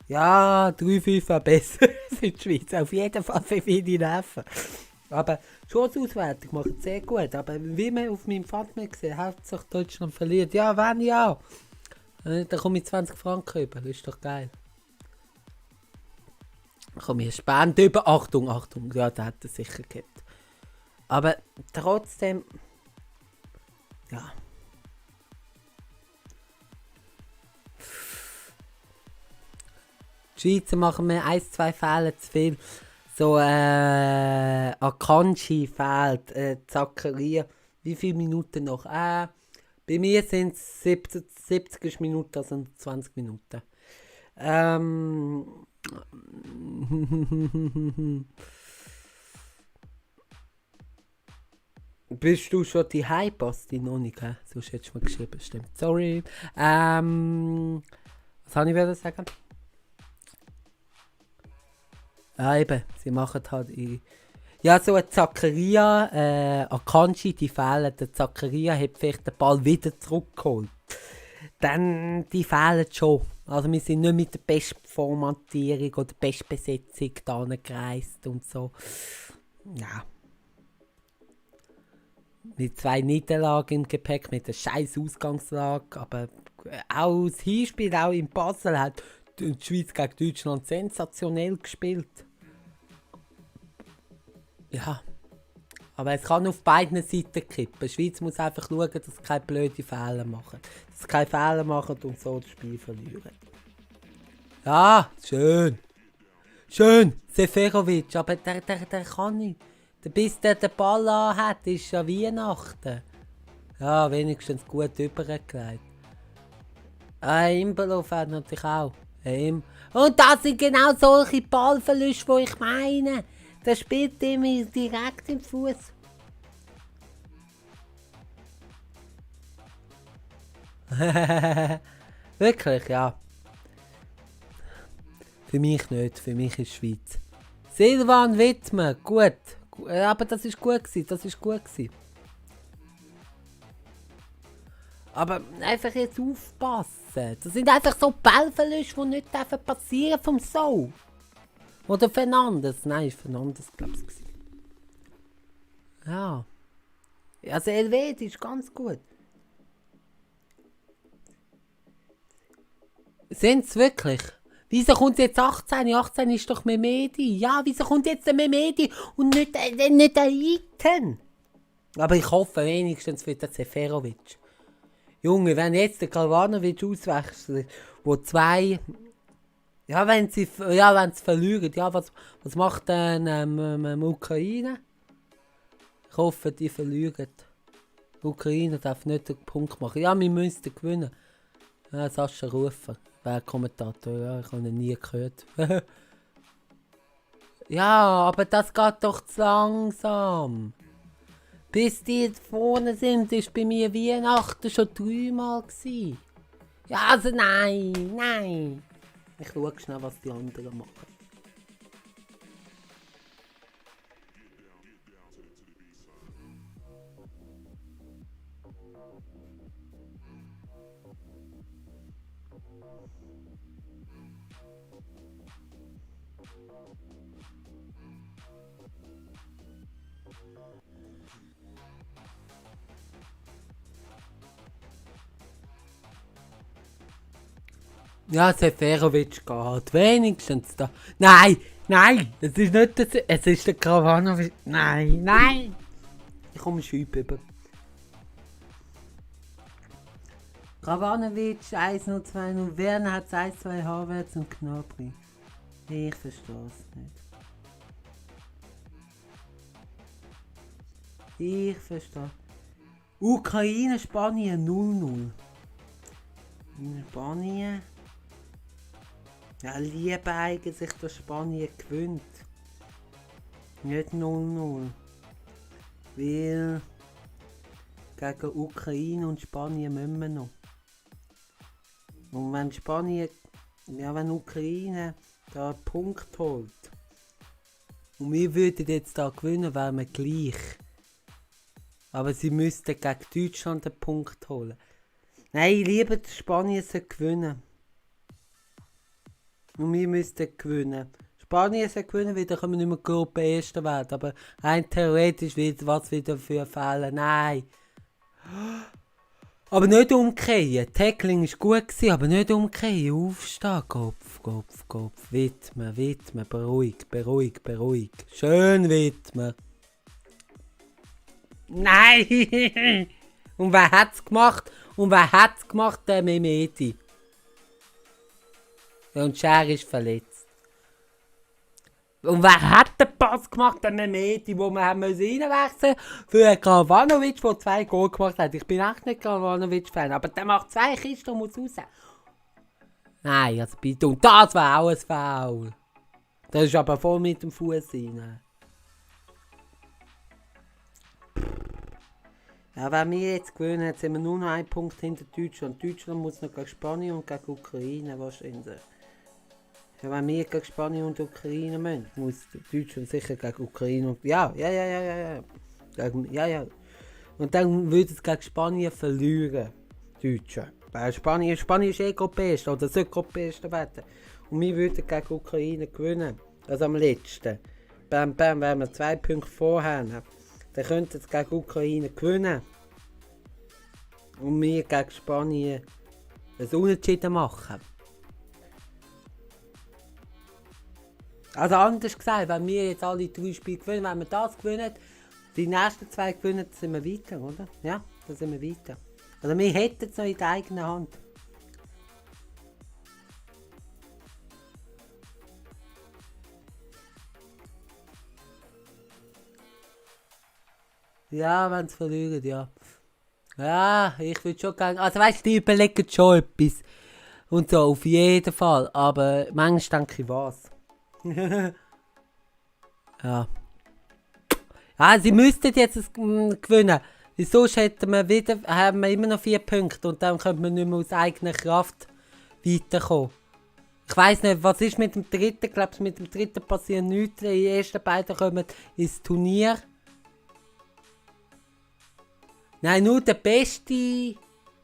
A: Ja, 3-5 war besser für die Schweiz, auf jeden Fall für viele Nerven. Aber die Chancenauswertung macht sehr gut, aber wie man auf meinem Vater gesehen hat, Hauptsache Deutschland verliert. Ja, wenn ja. Da komme ich 20 Franken über, das ist doch geil. Da komme ich eine Spende über, Achtung, ja, da hat er sicher gehabt. Aber trotzdem, ja. Die Schweizer machen mir 1-2 Fehler zu viel. So, Akanji fehlt, Zakaria. Wie viele Minuten noch? Bei mir sind es 70 Minuten, also 20 Minuten. Bist du schon die Basti noch nicht? Sonst hättest du mir geschrieben, stimmt. Sorry. Was soll ich sagen? Ja, eben, sie machen halt Ja, so ein Zakaria, Akanji, die fehlen. Der Zakaria hat vielleicht den Ball wieder zurückgeholt. Dann, die fehlen schon. Also wir sind nicht mit der besten Formatierung oder besten Besetzung da gereist und so. Ja. Mit 2 Niederlagen im Gepäck, mit einer scheiß Ausgangslage. Aber auch das Hinspiel, auch in Basel, hat die Schweiz gegen Deutschland sensationell gespielt. Ja. Aber es kann auf beiden Seiten kippen. Die Schweiz muss einfach schauen, dass sie keine blöden Fehler machen. Dass sie keine Fehler machen und so das Spiel verlieren. Ja, schön. Schön, Seferovic, aber der kann nicht. Bis der den Ball hat, ist ja Weihnachten. Ja, wenigstens gut übergelegt. Imbelov hat natürlich auch. Und das sind genau solche Ballverluste, die ich meine. Der spielt ihm direkt im Fuß. Wirklich, ja. Für mich nicht, für mich ist Schweiz. Silvan Wittmer, gut. Aber das ist gut gewesen, das ist gut gewesen. Aber einfach jetzt aufpassen. Das sind einfach so Ballverluste, die nicht passieren vom Soul. Oder Fernandes. Nein, ist Fernandes, glaube ich. Ja. Also Elvedi ist ganz gut. Sind es wirklich? Wieso kommt jetzt 18? 18 ist doch Mehmedi. Ja, wieso kommt jetzt der Mehmedi und nicht der Iten? Aber ich hoffe wenigstens für den Seferovic. Junge, wenn jetzt der Kalvanovic auswechselt, wo 2... Ja, wenn sie verlieren, ja, was macht denn Ukraine? Ich hoffe, die verlieren. Ukraine darf nicht den Punkt machen. Ja, wir müssten gewinnen. Ja, Sascha Rufer, wer Kommentator, ja, ich habe ihn nie gehört. Ja, aber das geht doch zu langsam. Bis die vorne sind, ist bei mir Weihnachten schon 3-mal gewesen. Ja, also nein. Ich schaue schnell, was die anderen machen. Ja, Seferovic geht. Wenigstens da. Nein! Es ist nicht der... Es ist der Kravanovic. Nein! Ich komme Schüb über. Kravanovic 1-0, 2-0. Werner hat 1-2 Havertz und Gnabry. Ich verstehe es nicht. Ich verstehe. Ukraine, Spanien 0-0. Spanien... Ja, lieber eigentlich, dass Spanien gewinnt. Nicht 0-0. Weil gegen Ukraine und Spanien müssen wir noch. Und wenn Ukraine da einen Punkt holt und wir würden jetzt da gewinnen, wären wir gleich. Aber sie müssten gegen Deutschland einen Punkt holen. Nein, lieber Spanien soll gewinnen. Und wir müssten gewinnen. Spanien soll gewinnen, weil dann können wir nicht mehr Gruppe Erster werden. Aber rein theoretisch wird was wieder für Fälle. Nein. Aber nicht umkehren. Tackling war gut gewesen, aber nicht umkehren. Aufstehen. Kopf. Widmen. Beruhig. Schön Widmen. Nein! Und wer hat's gemacht? Der Mehmedi. Und Scher ist verletzt. Und wer hat den Pass gemacht? Der Mehmedi, wo wir haben reinwechseln für Kravanovic, der 2 Goal gemacht hat. Ich bin echt nicht Kravanovic-Fan, aber der macht 2 Kisten und muss raus. Nein, also bitte. Und das war auch ein Foul. Das ist aber voll mit dem Fuß rein. Ja, wenn wir jetzt gewinnen, jetzt sind wir nur noch 1 Punkt hinter Deutschland. Deutschland muss noch gegen Spanien und gegen Ukraine wahrscheinlich. Ja, wenn wir gegen Spanien und Ukraine müssen, muss Deutschland sicher gegen Ukraine und... Ja. Ja. Und dann würde es gegen Spanien verlieren, Deutsche. Weil Spanien ist eh Gruppist oder sollte Gruppist werden. Und wir würden gegen Ukraine gewinnen. Also am letzten. Wenn wir 2 Punkte vorhaben, dann könnten sie gegen Ukraine gewinnen. Und wir gegen Spanien ein Unentschieden machen. Also anders gesagt, wenn wir jetzt alle 3 Spiele gewinnen, wenn wir das gewinnen, die nächsten 2 gewinnen, dann sind wir weiter, oder? Ja, dann sind wir weiter. Also wir hätten es noch in der eigenen Hand. Ja, wenn sie verlieren, ja. Ja, ich würde schon gerne... Also weißt du, die überlegen schon etwas. Und so, auf jeden Fall. Aber manchmal denke ich, was. Ja. Ja, sie müssten jetzt gewinnen. Sonst haben wir immer noch 4 Punkte und dann könnte man nicht mehr aus eigener Kraft weiterkommen. Ich weiss nicht, was ist mit dem dritten? Ich glaube, mit dem dritten passiert nichts. Die ersten beiden kommen ins Turnier. Nein, nur der Beste.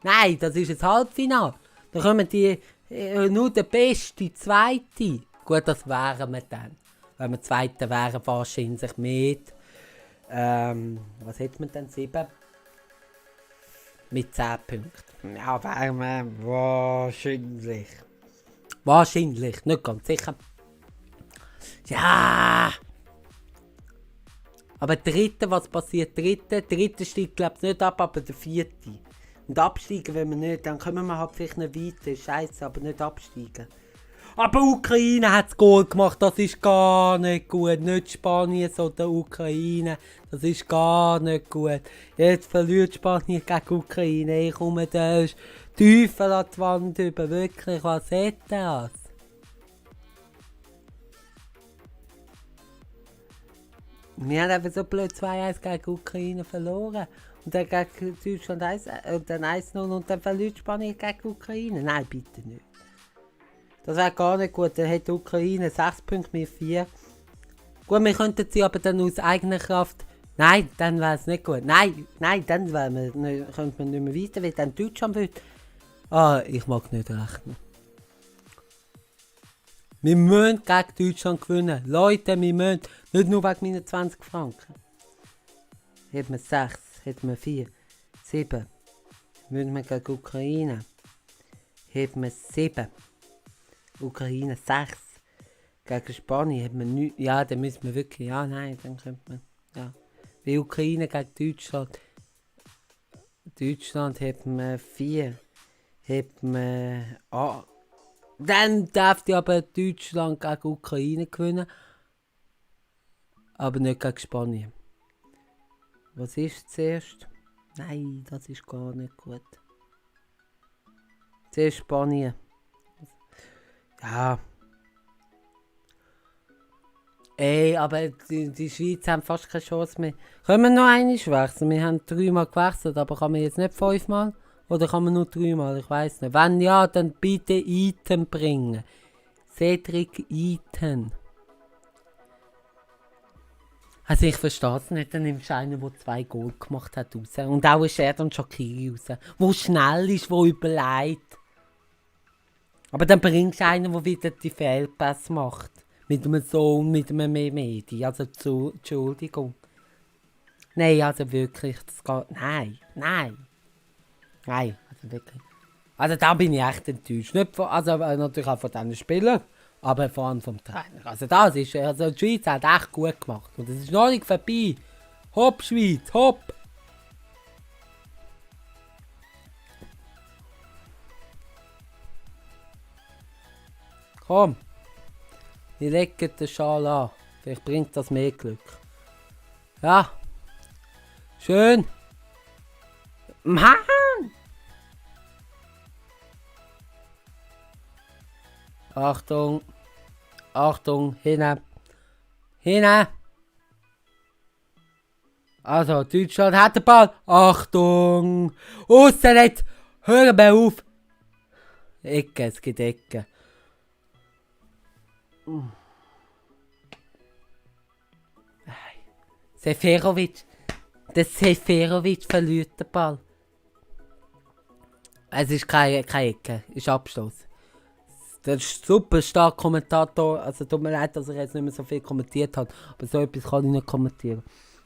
A: Nein, das ist ein Halbfinale. Da kommen nur der Beste, Zweite. Gut, das wären wir dann. Wenn wir Zweite wären, wahrscheinlich mit. Was hätten wir dann? 7? Mit 10 Punkten. Ja, wären wir wahrscheinlich. Wahrscheinlich, nicht ganz sicher. Ja! Aber der dritte, was passiert? Der dritte steigt, glaube ich, nicht ab, aber der vierte. Und absteigen wenn wir nicht, dann kommen wir halt vielleicht nicht weiter. Scheiße, aber nicht absteigen. Aber Ukraine hat das Goal gemacht, das ist gar nicht gut. Nicht Spanien, sondern Ukraine. Das ist gar nicht gut. Jetzt verliert Spanien gegen Ukraine. Ich komme da Teufel an die Wand über. Wirklich, was ist das? Wir haben eben so blöd 2-1 gegen Ukraine verloren. Und dann gegen Deutschland 1-0 und dann verliert Spanien gegen Ukraine. Nein, bitte nicht. Das wäre gar nicht gut. Dann hätte Ukraine 6 Punkte, wir 4. Gut, wir könnten sie aber dann aus eigener Kraft... Nein, dann wäre es nicht gut. Nein, dann könnte man nicht mehr weiter, weil dann Deutschland wird... Ich mag nicht rechnen. Wir müssen gegen Deutschland gewinnen. Leute, wir müssen. Nicht nur wegen meiner 20 Franken. Hätten wir 6, hätten wir 4, 7. Müssen wir gegen Ukraine. Hätten wir 7. Ukraine 6. Gegen Spanien hätten wir 9. Ja, dann müssen wir wirklich... Ja, nein, dann könnte man... Ja. Wie Ukraine gegen Deutschland. Deutschland hätten wir 4. Hätten wir... Dann dürfte aber Deutschland gegen Ukraine gewinnen. Aber nicht gegen Spanien. Was ist zuerst? Nein, das ist gar nicht gut. Zuerst Spanien. Ja. Aber die Schweiz haben fast keine Chance mehr. Können wir noch einmal wechseln? Wir haben 3-mal gewechselt, aber kann man jetzt nicht 5-mal? Oder kann man nur 3-mal? Ich weiß nicht. Wenn ja, dann bitte Item bringen. Cedric Item. Also ich verstehe es nicht. Dann nimmst du einen, der 2 Goal gemacht hat, raus. Und auch ein Sheridan Shaqiri raus. Der schnell ist, der überlegt. Aber dann bringst du einen, der wieder die Fehlpässe macht. Mit einem Sohn, mit einem Medi. Also Entschuldigung. Nein, also wirklich, das geht... Nein, also wirklich. Also da bin ich echt enttäuscht. Nicht von, also natürlich auch von diesen Spielern, aber vor allem vom Trainer. Also das ist, also die Schweiz hat echt gut gemacht. Und es ist noch nicht vorbei. Hopp Schweiz, hopp! Komm, wir legen den Schal an. Vielleicht bringt das mehr Glück. Ja. Schön. Mann! Achtung. Achtung, hinten. Hinten. Also, Deutschland hat den Ball. Achtung. Aussen nicht. Hör mal auf. Ecke, es gibt Ecke. Seferovic. Der Seferovic verliert den Ball. Es ist keine Ecke, es ist Abstoß. Der ist super stark Kommentator. Also tut mir leid, dass er jetzt nicht mehr so viel kommentiert hat. Aber so etwas kann ich nicht kommentieren.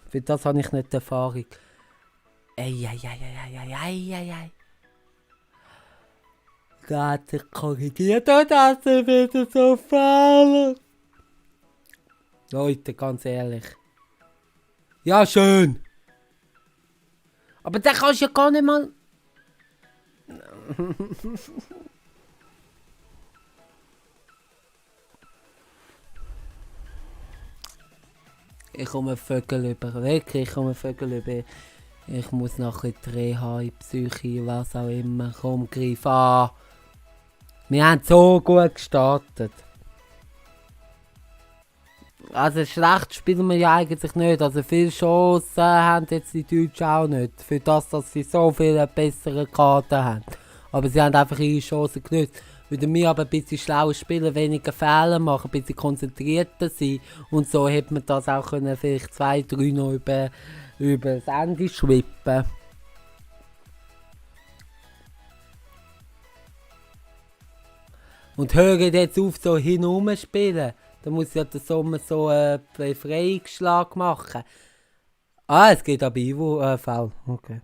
A: Für das habe ich nicht die Erfahrung. Ei. Gott, ich korrigiere das wieder so falsch. Leute, ganz ehrlich. Ja, schön. Aber den kannst du ja gar nicht mal... Ich komme Vögel über. Wirklich, ich komme Vögel über. Ich muss nachher die Reha, in die Psyche, was auch immer. Komm, greif an. Wir haben so gut gestartet. Also schlecht spielen wir ja eigentlich nicht. Also viele Chancen haben jetzt die Deutschen auch nicht. Für das, dass sie so viele bessere Karten haben. Aber sie haben einfach ihre Chancen genutzt. Würden wir aber ein bisschen schlauer spielen, weniger Fehler machen, ein bisschen konzentrierter sein. Und so hätte man das auch können, vielleicht 2, 3 noch über das Ende schwippen. Und hören jetzt auf, so hinum spielen. Da muss ja der Sommer so einen Befreiungsschlag machen. Ah, es geht aber Ivo, faul. Okay.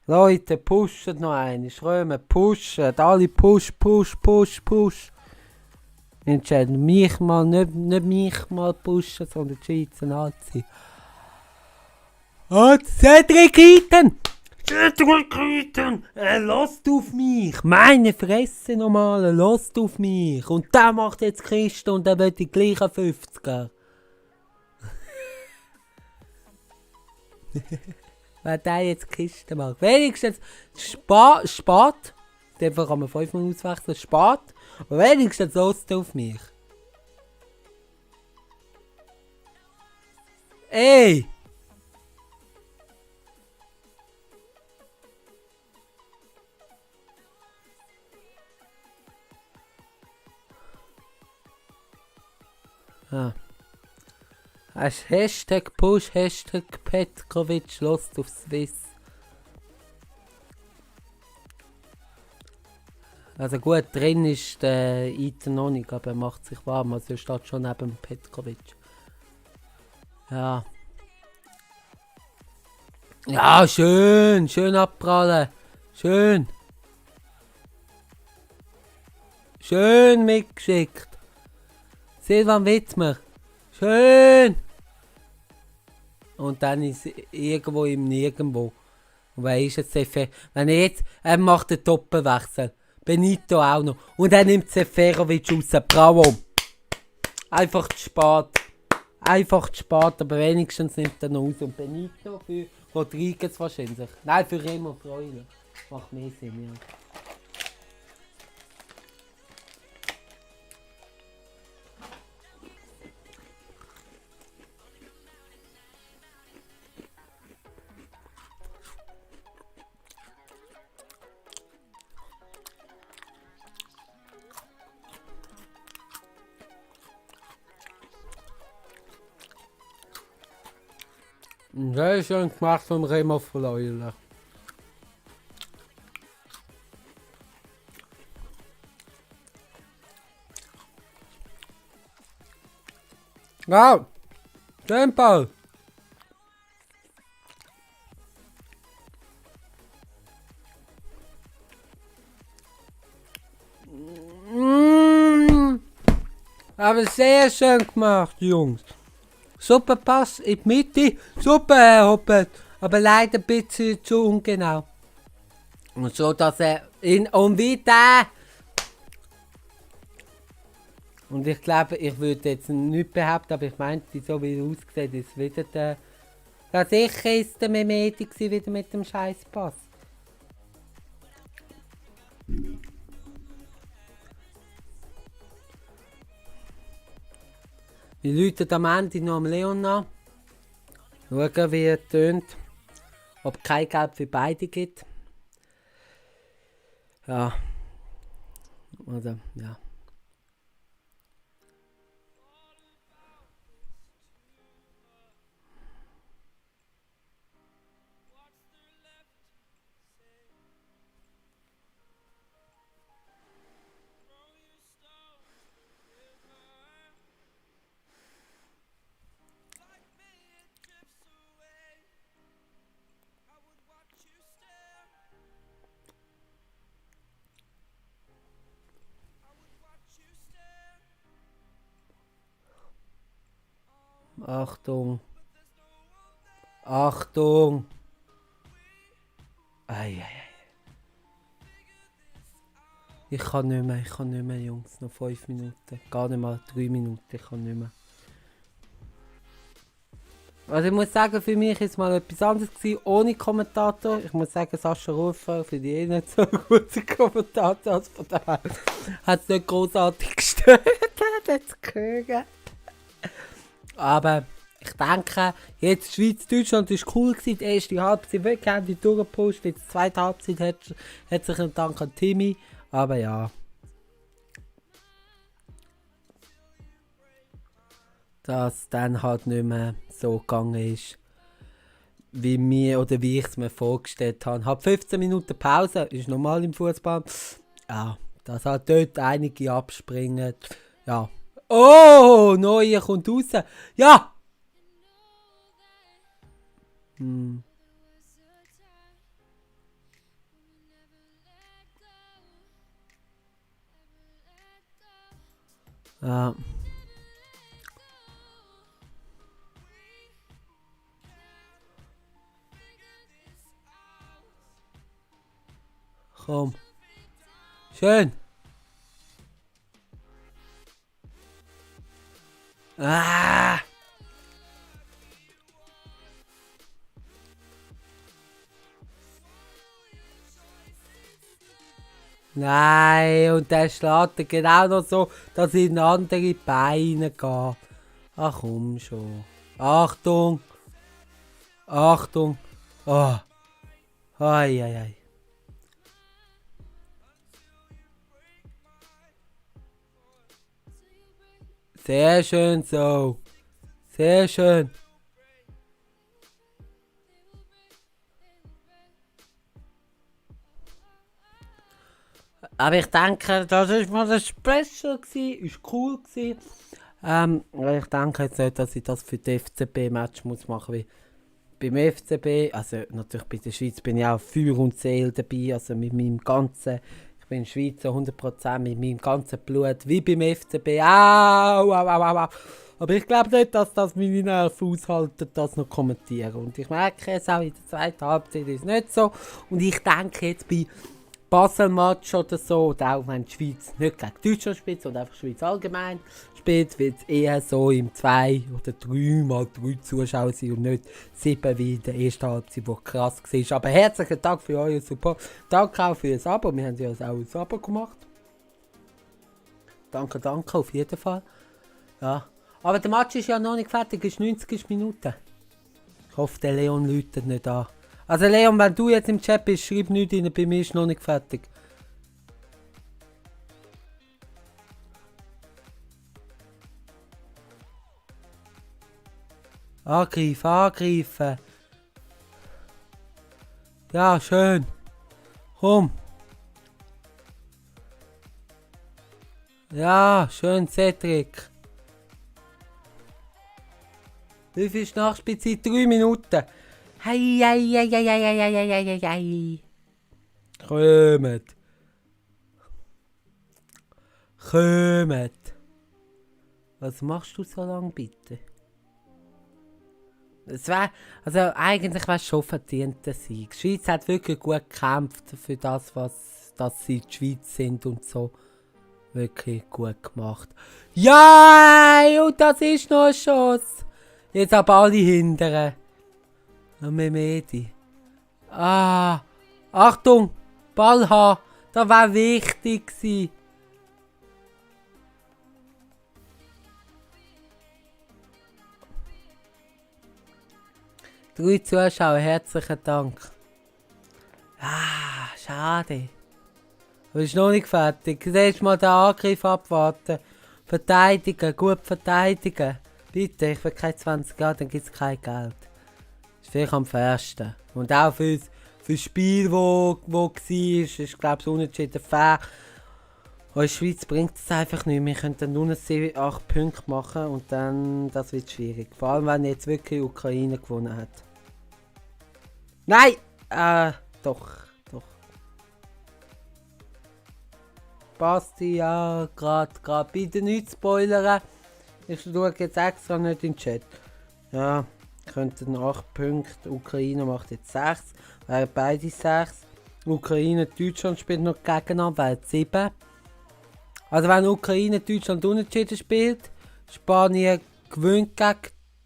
A: Leute, pushen noch einen. Römer, pushen. Alle push. Entscheiden mich mal, nicht mich mal pushen, sondern die Schweizer Nazi. Oh, Cedric Iten! Lasst auf mich! Meine Fresse nochmal, lasst auf mich! Und der macht jetzt Kiste und der wird die gleichen 50er. Wenn der jetzt Kiste macht. Wenigstens spät. Dafür kann man 5 Minuten auswechseln. Spät. Aber wenigstens lasst auf mich. Ey! Ah. Hashtag Push, Hashtag Petkovic, lost auf Swiss. Also gut, drin ist der Iten noch nicht, aber er macht sich warm, also er steht schon neben Petkovic. Ja. Ja, schön abprallen. Schön mitgeschickt. Silvan Wittmer. Schön! Und dann ist irgendwo im Nirgendwo. Und wer ist jetzt Sefer? Wenn er jetzt, er macht den Doppelwechsel. Benito auch noch. Und er nimmt Seferovic raus. Bravo! Einfach zu spät. Aber wenigstens nimmt er noch raus. Und Benito für Rodriguez wahrscheinlich. Nein, für Remo Freuler. Macht mehr Sinn, ja. Sehr schön gemacht vom Remo Freuler. Ja, den Ball. Aber sehr schön gemacht, Jungs. Super Pass in die Mitte. Super, Herr Hoppert. Aber leider ein bisschen zu ungenau. Und so, dass er und wieder. Und ich glaube, ich würde jetzt nicht behaupten, aber ich meinte, so wie er aussieht, ist wieder der. Ja, sicher ist der Memedi wieder mit dem Scheißpass. Wir läuten am Ende noch am Leon an. Schauen, wie er tönt. Ob kein Geld für beide gibt. Ja. Oder, ja. Achtung. Achtung. Eieiei. Ich kann nicht mehr, Jungs. Noch 5 Minuten. Gar nicht mal 3 Minuten, ich kann nicht mehr. Also ich muss sagen, für mich ist es mal etwas anderes gewesen, ohne Kommentator. Ich muss sagen, Sascha Rufer für die nicht so ein guter Kommentator. Also von daher hat es nicht großartig gestört, das zu hören. Aber ich denke, jetzt Schweiz-Deutschland war cool gewesen. Die erste Halbzeit wirklich haben die durchgepusht. Die zweite Halbzeit hat sich ein Dank an Timmy. Aber ja. Dass dann halt nicht mehr so gegangen ist, wie mir oder wie ich es mir vorgestellt habe. Hab 15 Minuten Pause, ist normal im Fußball. Ja, dass halt dort einige abspringen. Ja. Oh, Neuer kommt raus. Ja! Ja. Komm. Schön. Ah! Nein, und der schlägt er genau noch so, dass ich in andere Beine gehe. Ach komm schon. Achtung! Achtung! Oh! Ai, ai, ai. Sehr schön so. Sehr schön. Aber ich denke, das war mal ein Special gewesen, ist cool gewesen. Ich denke jetzt nicht, dass ich das für das FCB-Match muss machen, wie beim FCB, also natürlich bei der Schweiz bin ich auch Feuer und Seele dabei, also mit meinem ganzen, ich bin Schweizer 100% mit meinem ganzen Blut, wie beim FCB, au, au, au, au, au. Aber ich glaube nicht, dass das meine Nerven aushalten, das noch kommentieren. Und ich merke es auch in der zweiten Halbzeit ist nicht so. Und ich denke jetzt bei Basel-Match oder so, oder auch wenn die Schweiz nicht gegen Deutschland spielt, sondern einfach Schweiz allgemein spielt, wird es eher so im 2 oder 3x3 Zuschauer sein und nicht 7 wie in der ersten Halbzeit, wo krass war. Aber herzlichen Dank für euren Support. Danke auch für das Abo. Wir haben ja auch ein Abo gemacht. Danke, danke, auf jeden Fall. Ja. Aber der Match ist ja noch nicht fertig, es ist 90 Minuten. Ich hoffe, der Leon läutet nicht an. Also Leon, wenn du jetzt im Chat bist, schreib nichts rein, bei mir ist noch nicht fertig. Angreifen, angreifen. Ja, schön. Komm. Ja, schön, Cedric. Wie viel ist Nachspielzeit? 3 Minuten. Hei, hei, hei, hei, hei, hei, hei, hei, hei. Kommt. Kommt. Was machst du so lange, bitte? Es wär, also eigentlich wäre es schon verdienter Sieg. Die Schweiz hat wirklich gut gekämpft für das, was dass sie die Schweiz sind und so. Wirklich gut gemacht. Ja, und das ist noch ein Schuss. Jetzt aber alle hindern. Medi. Ah, Achtung, Ball haben. Das war wichtig gewesen. Drei Zuschauer, herzlichen Dank. Ah, schade. Aber ist noch nicht fertig. Erst mal den Angriff abwarten. Verteidigen, gut verteidigen. Bitte, ich will keine 20 Jahre, dann gibt es kein Geld. Das ist vielleicht am fairsten. Und auch fürs Spiel, wo war, ist glaube ich unentschieden fair. In der Schweiz bringt es einfach nicht. Wir können dann nur noch 7, 8 Punkte machen und dann das wird schwierig. Vor allem, wenn jetzt wirklich Ukraine gewonnen hat. Nein! Doch. Basti, ja, gerade bitte nicht spoilern. Ich schaue jetzt extra nicht in den Chat. Ja, könnten 8 Punkte. Ukraine macht jetzt 6. Wären beide 6. Ukraine, Deutschland spielt noch gegeneinander, wären 7. Also wenn Ukraine, Deutschland unentschieden spielt, Spanien gewinnt gegen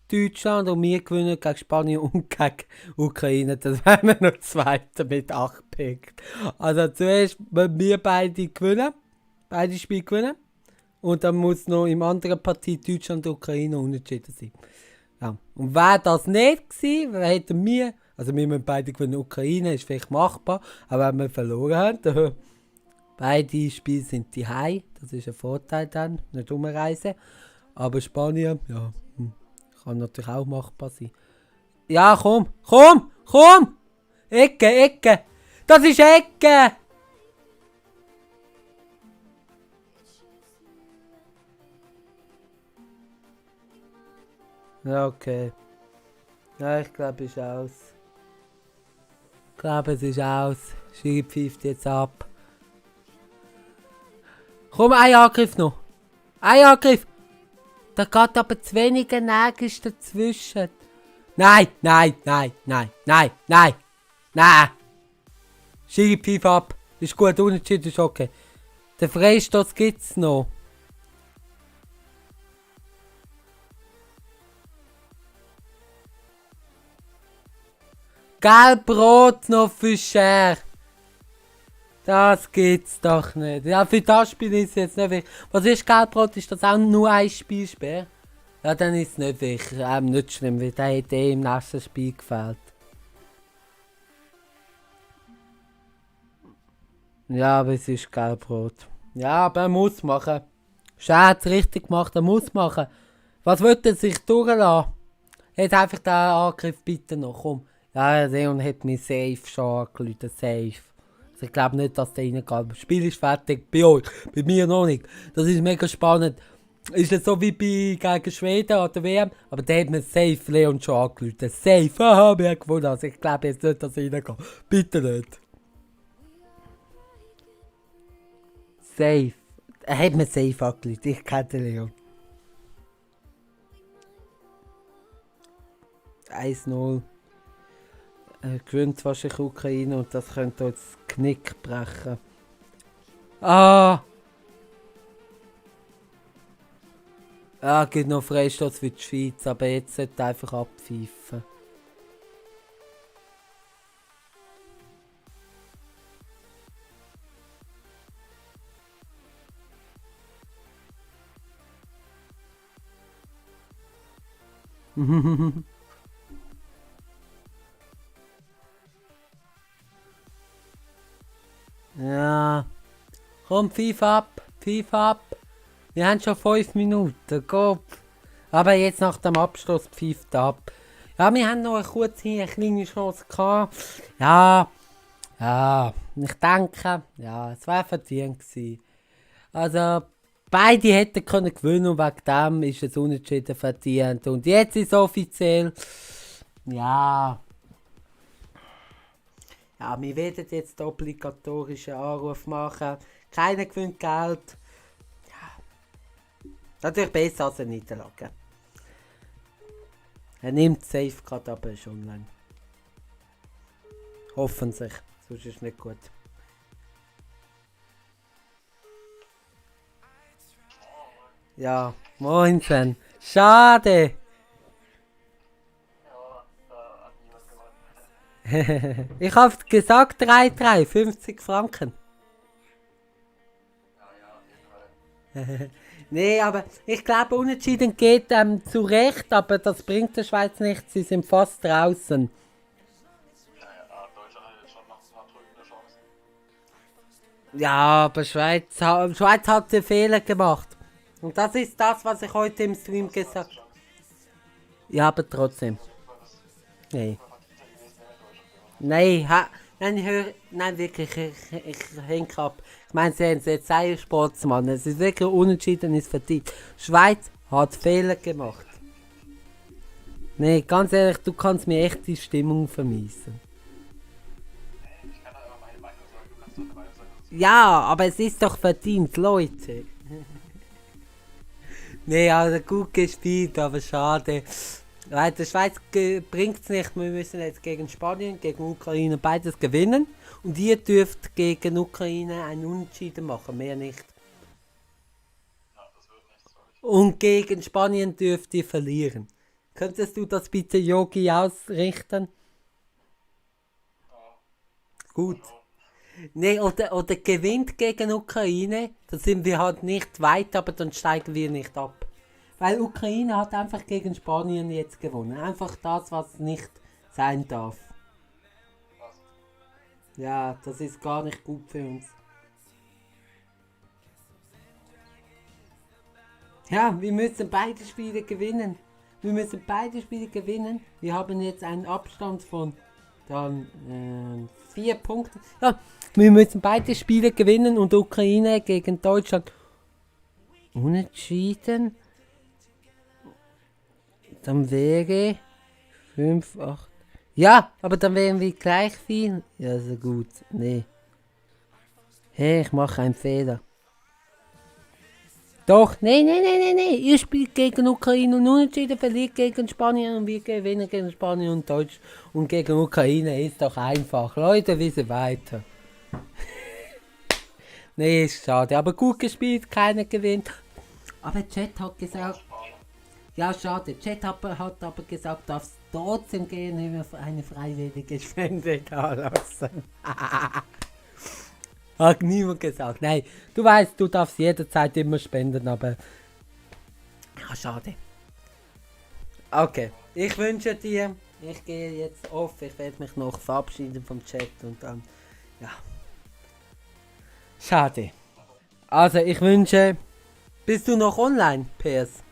A: Deutschland und wir gewinnen gegen Spanien und gegen Ukraine, dann wären wir noch Zweiter mit 8 Punkten. Also zuerst müssen wir beide gewinnen, beide Spiele gewinnen. Und dann muss noch im anderen Partie Deutschland und Ukraine unentschieden sein. Ja. Und wäre das nicht gewesen, hätten wir, also wir müssen beide gewinnen, Ukraine ist vielleicht machbar, aber wenn wir verloren haben, dann beide Spiele sind die Hause, das ist ein Vorteil dann, nicht umreisen. Aber Spanien, ja, kann natürlich auch machbar sein. Ja, komm! Ecke! Das ist Ecke! Ja, okay. Ja, ich glaube, es ist aus. Ich glaube, es ist aus. Schiri pfeift jetzt ab. Komm, ein Angriff noch. Ein Angriff! Da geht aber zu wenige Nägel dazwischen. Nein! Schiri pfeift ab. Ist gut, unentschieden ist okay. Den Freistoß gibt's noch. Gelb-Rot noch für Scher. Das gibt's doch nicht. Ja, für das Spiel ist es jetzt nicht wichtig. Was ist Gelb-Rot? Ist das auch nur ein Spielsperr? Ja, dann ist es nicht wichtig. Nicht schlimm, weil der hat im nächsten Spiel gefällt. Ja, aber es ist Gelb-Rot. Ja, aber er muss machen. Scher hat es richtig gemacht, er muss machen. Was wird er sich durchlassen? Jetzt einfach den Angriff bitte noch, komm. Ja, Leon hat mich safe schon angerufen, safe. Also ich glaube nicht, dass der reingeht. Das Spiel ist fertig, bei euch, bei mir noch nicht. Das ist mega spannend. Ist es so wie gegen Schweden an der WM, aber der hat mir safe Leon schon angerufen. Safe, haha, wir haben gewonnen. Also ich glaube jetzt nicht, dass er reingeht. Bitte nicht. Safe. Er hat mir safe angerufen, ich kenne den Leon. 1-0. Gewinnt wahrscheinlich Ukraine und das könnte uns das Knick brechen. Ah! Ja, gibt noch Freistoß für die Schweiz, aber jetzt sollte einfach abpfeifen. Ja. Komm, pfiff ab. Wir haben schon 5 Minuten, Kopf. Aber jetzt nach dem Abschluss pfeift ab. Ja, wir haben noch eine kleine Chance gehabt. Ja, ich denke, ja, es wäre verdient gewesen. Also, beide hätten können gewinnen und wegen dem ist es unentschieden verdient. Und jetzt ist es offiziell, ja, wir werden jetzt den obligatorischen Anruf machen. Keiner gewinnt Geld. Ja. Natürlich besser als eine Niederlage. Er nimmt safe gerade, aber ist online. Hoffentlich, sonst ist es nicht gut. Ja, moin Sven. Schade. Ich habe gesagt 3-3, 50 Franken. Nee, aber ich glaube, unentschieden geht zu Recht, aber das bringt der Schweiz nichts, sie sind fast draußen.
B: Naja, Deutschland hat jetzt schon noch eine drückende Chance.
A: Ja, aber Schweiz hat den Fehler gemacht. Und das ist das, was ich heute im Stream gesagt habe. Ja, aber trotzdem. Nee. Nein, wirklich, ich hänge ab. Ich meine, sie haben jetzt einen Sportsmann. Es ist wirklich unentschieden, ist verdient. Schweiz hat Fehler gemacht. Nee, ganz ehrlich, du kannst mir echt die Stimmung vermiesen.
B: Ich kann da immer meine Meinung sagen, du kannst doch dabei sein.
A: Ja, aber es ist doch verdient, Leute. Nee, also gut gespielt, aber schade. Weil der Schweiz bringt es nicht, wir müssen jetzt gegen Spanien, gegen Ukraine beides gewinnen. Und ihr dürft gegen Ukraine einen Unentschieden machen, mehr nicht.
B: Ja, das wird nichts, glaube ich.
A: Und gegen Spanien dürft ihr verlieren. Könntest du das bitte Yogi ausrichten?
B: Ja,
A: Gut.
B: schon.
A: Nee, oder gewinnt gegen Ukraine, dann sind wir halt nicht weit, aber dann steigen wir nicht ab. Weil Ukraine hat einfach gegen Spanien jetzt gewonnen. Einfach das, was nicht sein darf.
B: Was?
A: Ja, das ist gar nicht gut für uns. Ja, wir müssen beide Spiele gewinnen. Wir müssen beide Spiele gewinnen. Wir haben jetzt einen Abstand von dann 4 Punkten. Ja, wir müssen beide Spiele gewinnen und Ukraine gegen Deutschland unentschieden. Dann wäre 5, 8. Ja, aber dann wären wir gleich viel. Ja, so gut. Nee. Hey, ich mache einen Fehler. Doch, nee. Ihr spielt gegen Ukraine und unentschieden, verliert gegen Spanien und wir gewinnen gegen Spanien und Deutsch. Und gegen Ukraine ist doch einfach. Leute, wir sind weiter. Nee, ist schade. Aber gut gespielt, keiner gewinnt. Aber Chat hat gesagt, ja schade, Chat hat aber gesagt, darfst trotzdem gehen, wenn wir eine freiwillige Spende da lassen. Hat niemand gesagt. Nein, du weißt, du darfst jederzeit immer spenden, aber... Ja, schade. Okay, ich wünsche dir... Ich gehe jetzt auf, ich werde mich noch verabschieden vom Chat und dann... Ja. Schade. Also, ich wünsche... Bist du noch online, PS?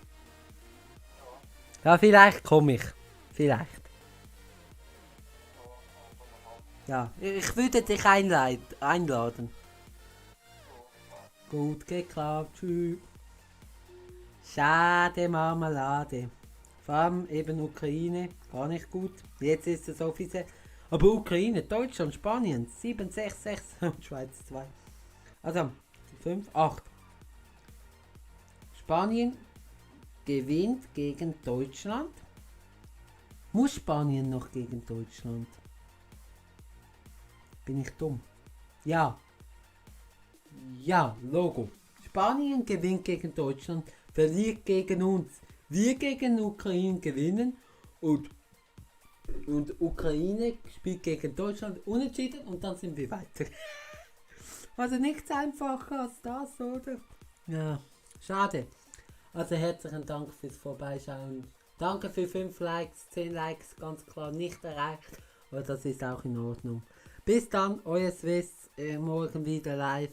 A: Ja, vielleicht komme ich. Vielleicht. Ja, ich würde dich einladen. Gut geklappt, tschüss. Schade Marmelade. Vor allem eben Ukraine, gar nicht gut. Jetzt ist es offiziell. Aber Ukraine, Deutschland, Spanien, 7, 6, 6 und Schweiz 2. Also, 5, 8. Spanien gewinnt gegen Deutschland. Muss Spanien noch gegen Deutschland? Bin ich dumm? Ja. Ja, Logo. Spanien gewinnt gegen Deutschland, verliert gegen uns. Wir gegen Ukraine gewinnen und Ukraine spielt gegen Deutschland unentschieden und dann sind wir weiter. Also nichts einfacher als das, oder? Ja, schade. Also herzlichen Dank fürs Vorbeischauen. Danke für 5 Likes, 10 Likes, ganz klar nicht erreicht, aber das ist auch in Ordnung. Bis dann, euer Swiss, morgen wieder live.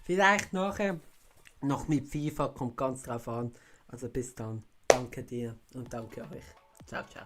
A: Vielleicht nachher noch mit FIFA, kommt ganz drauf an. Also bis dann. Danke dir und danke euch. Ciao, ciao.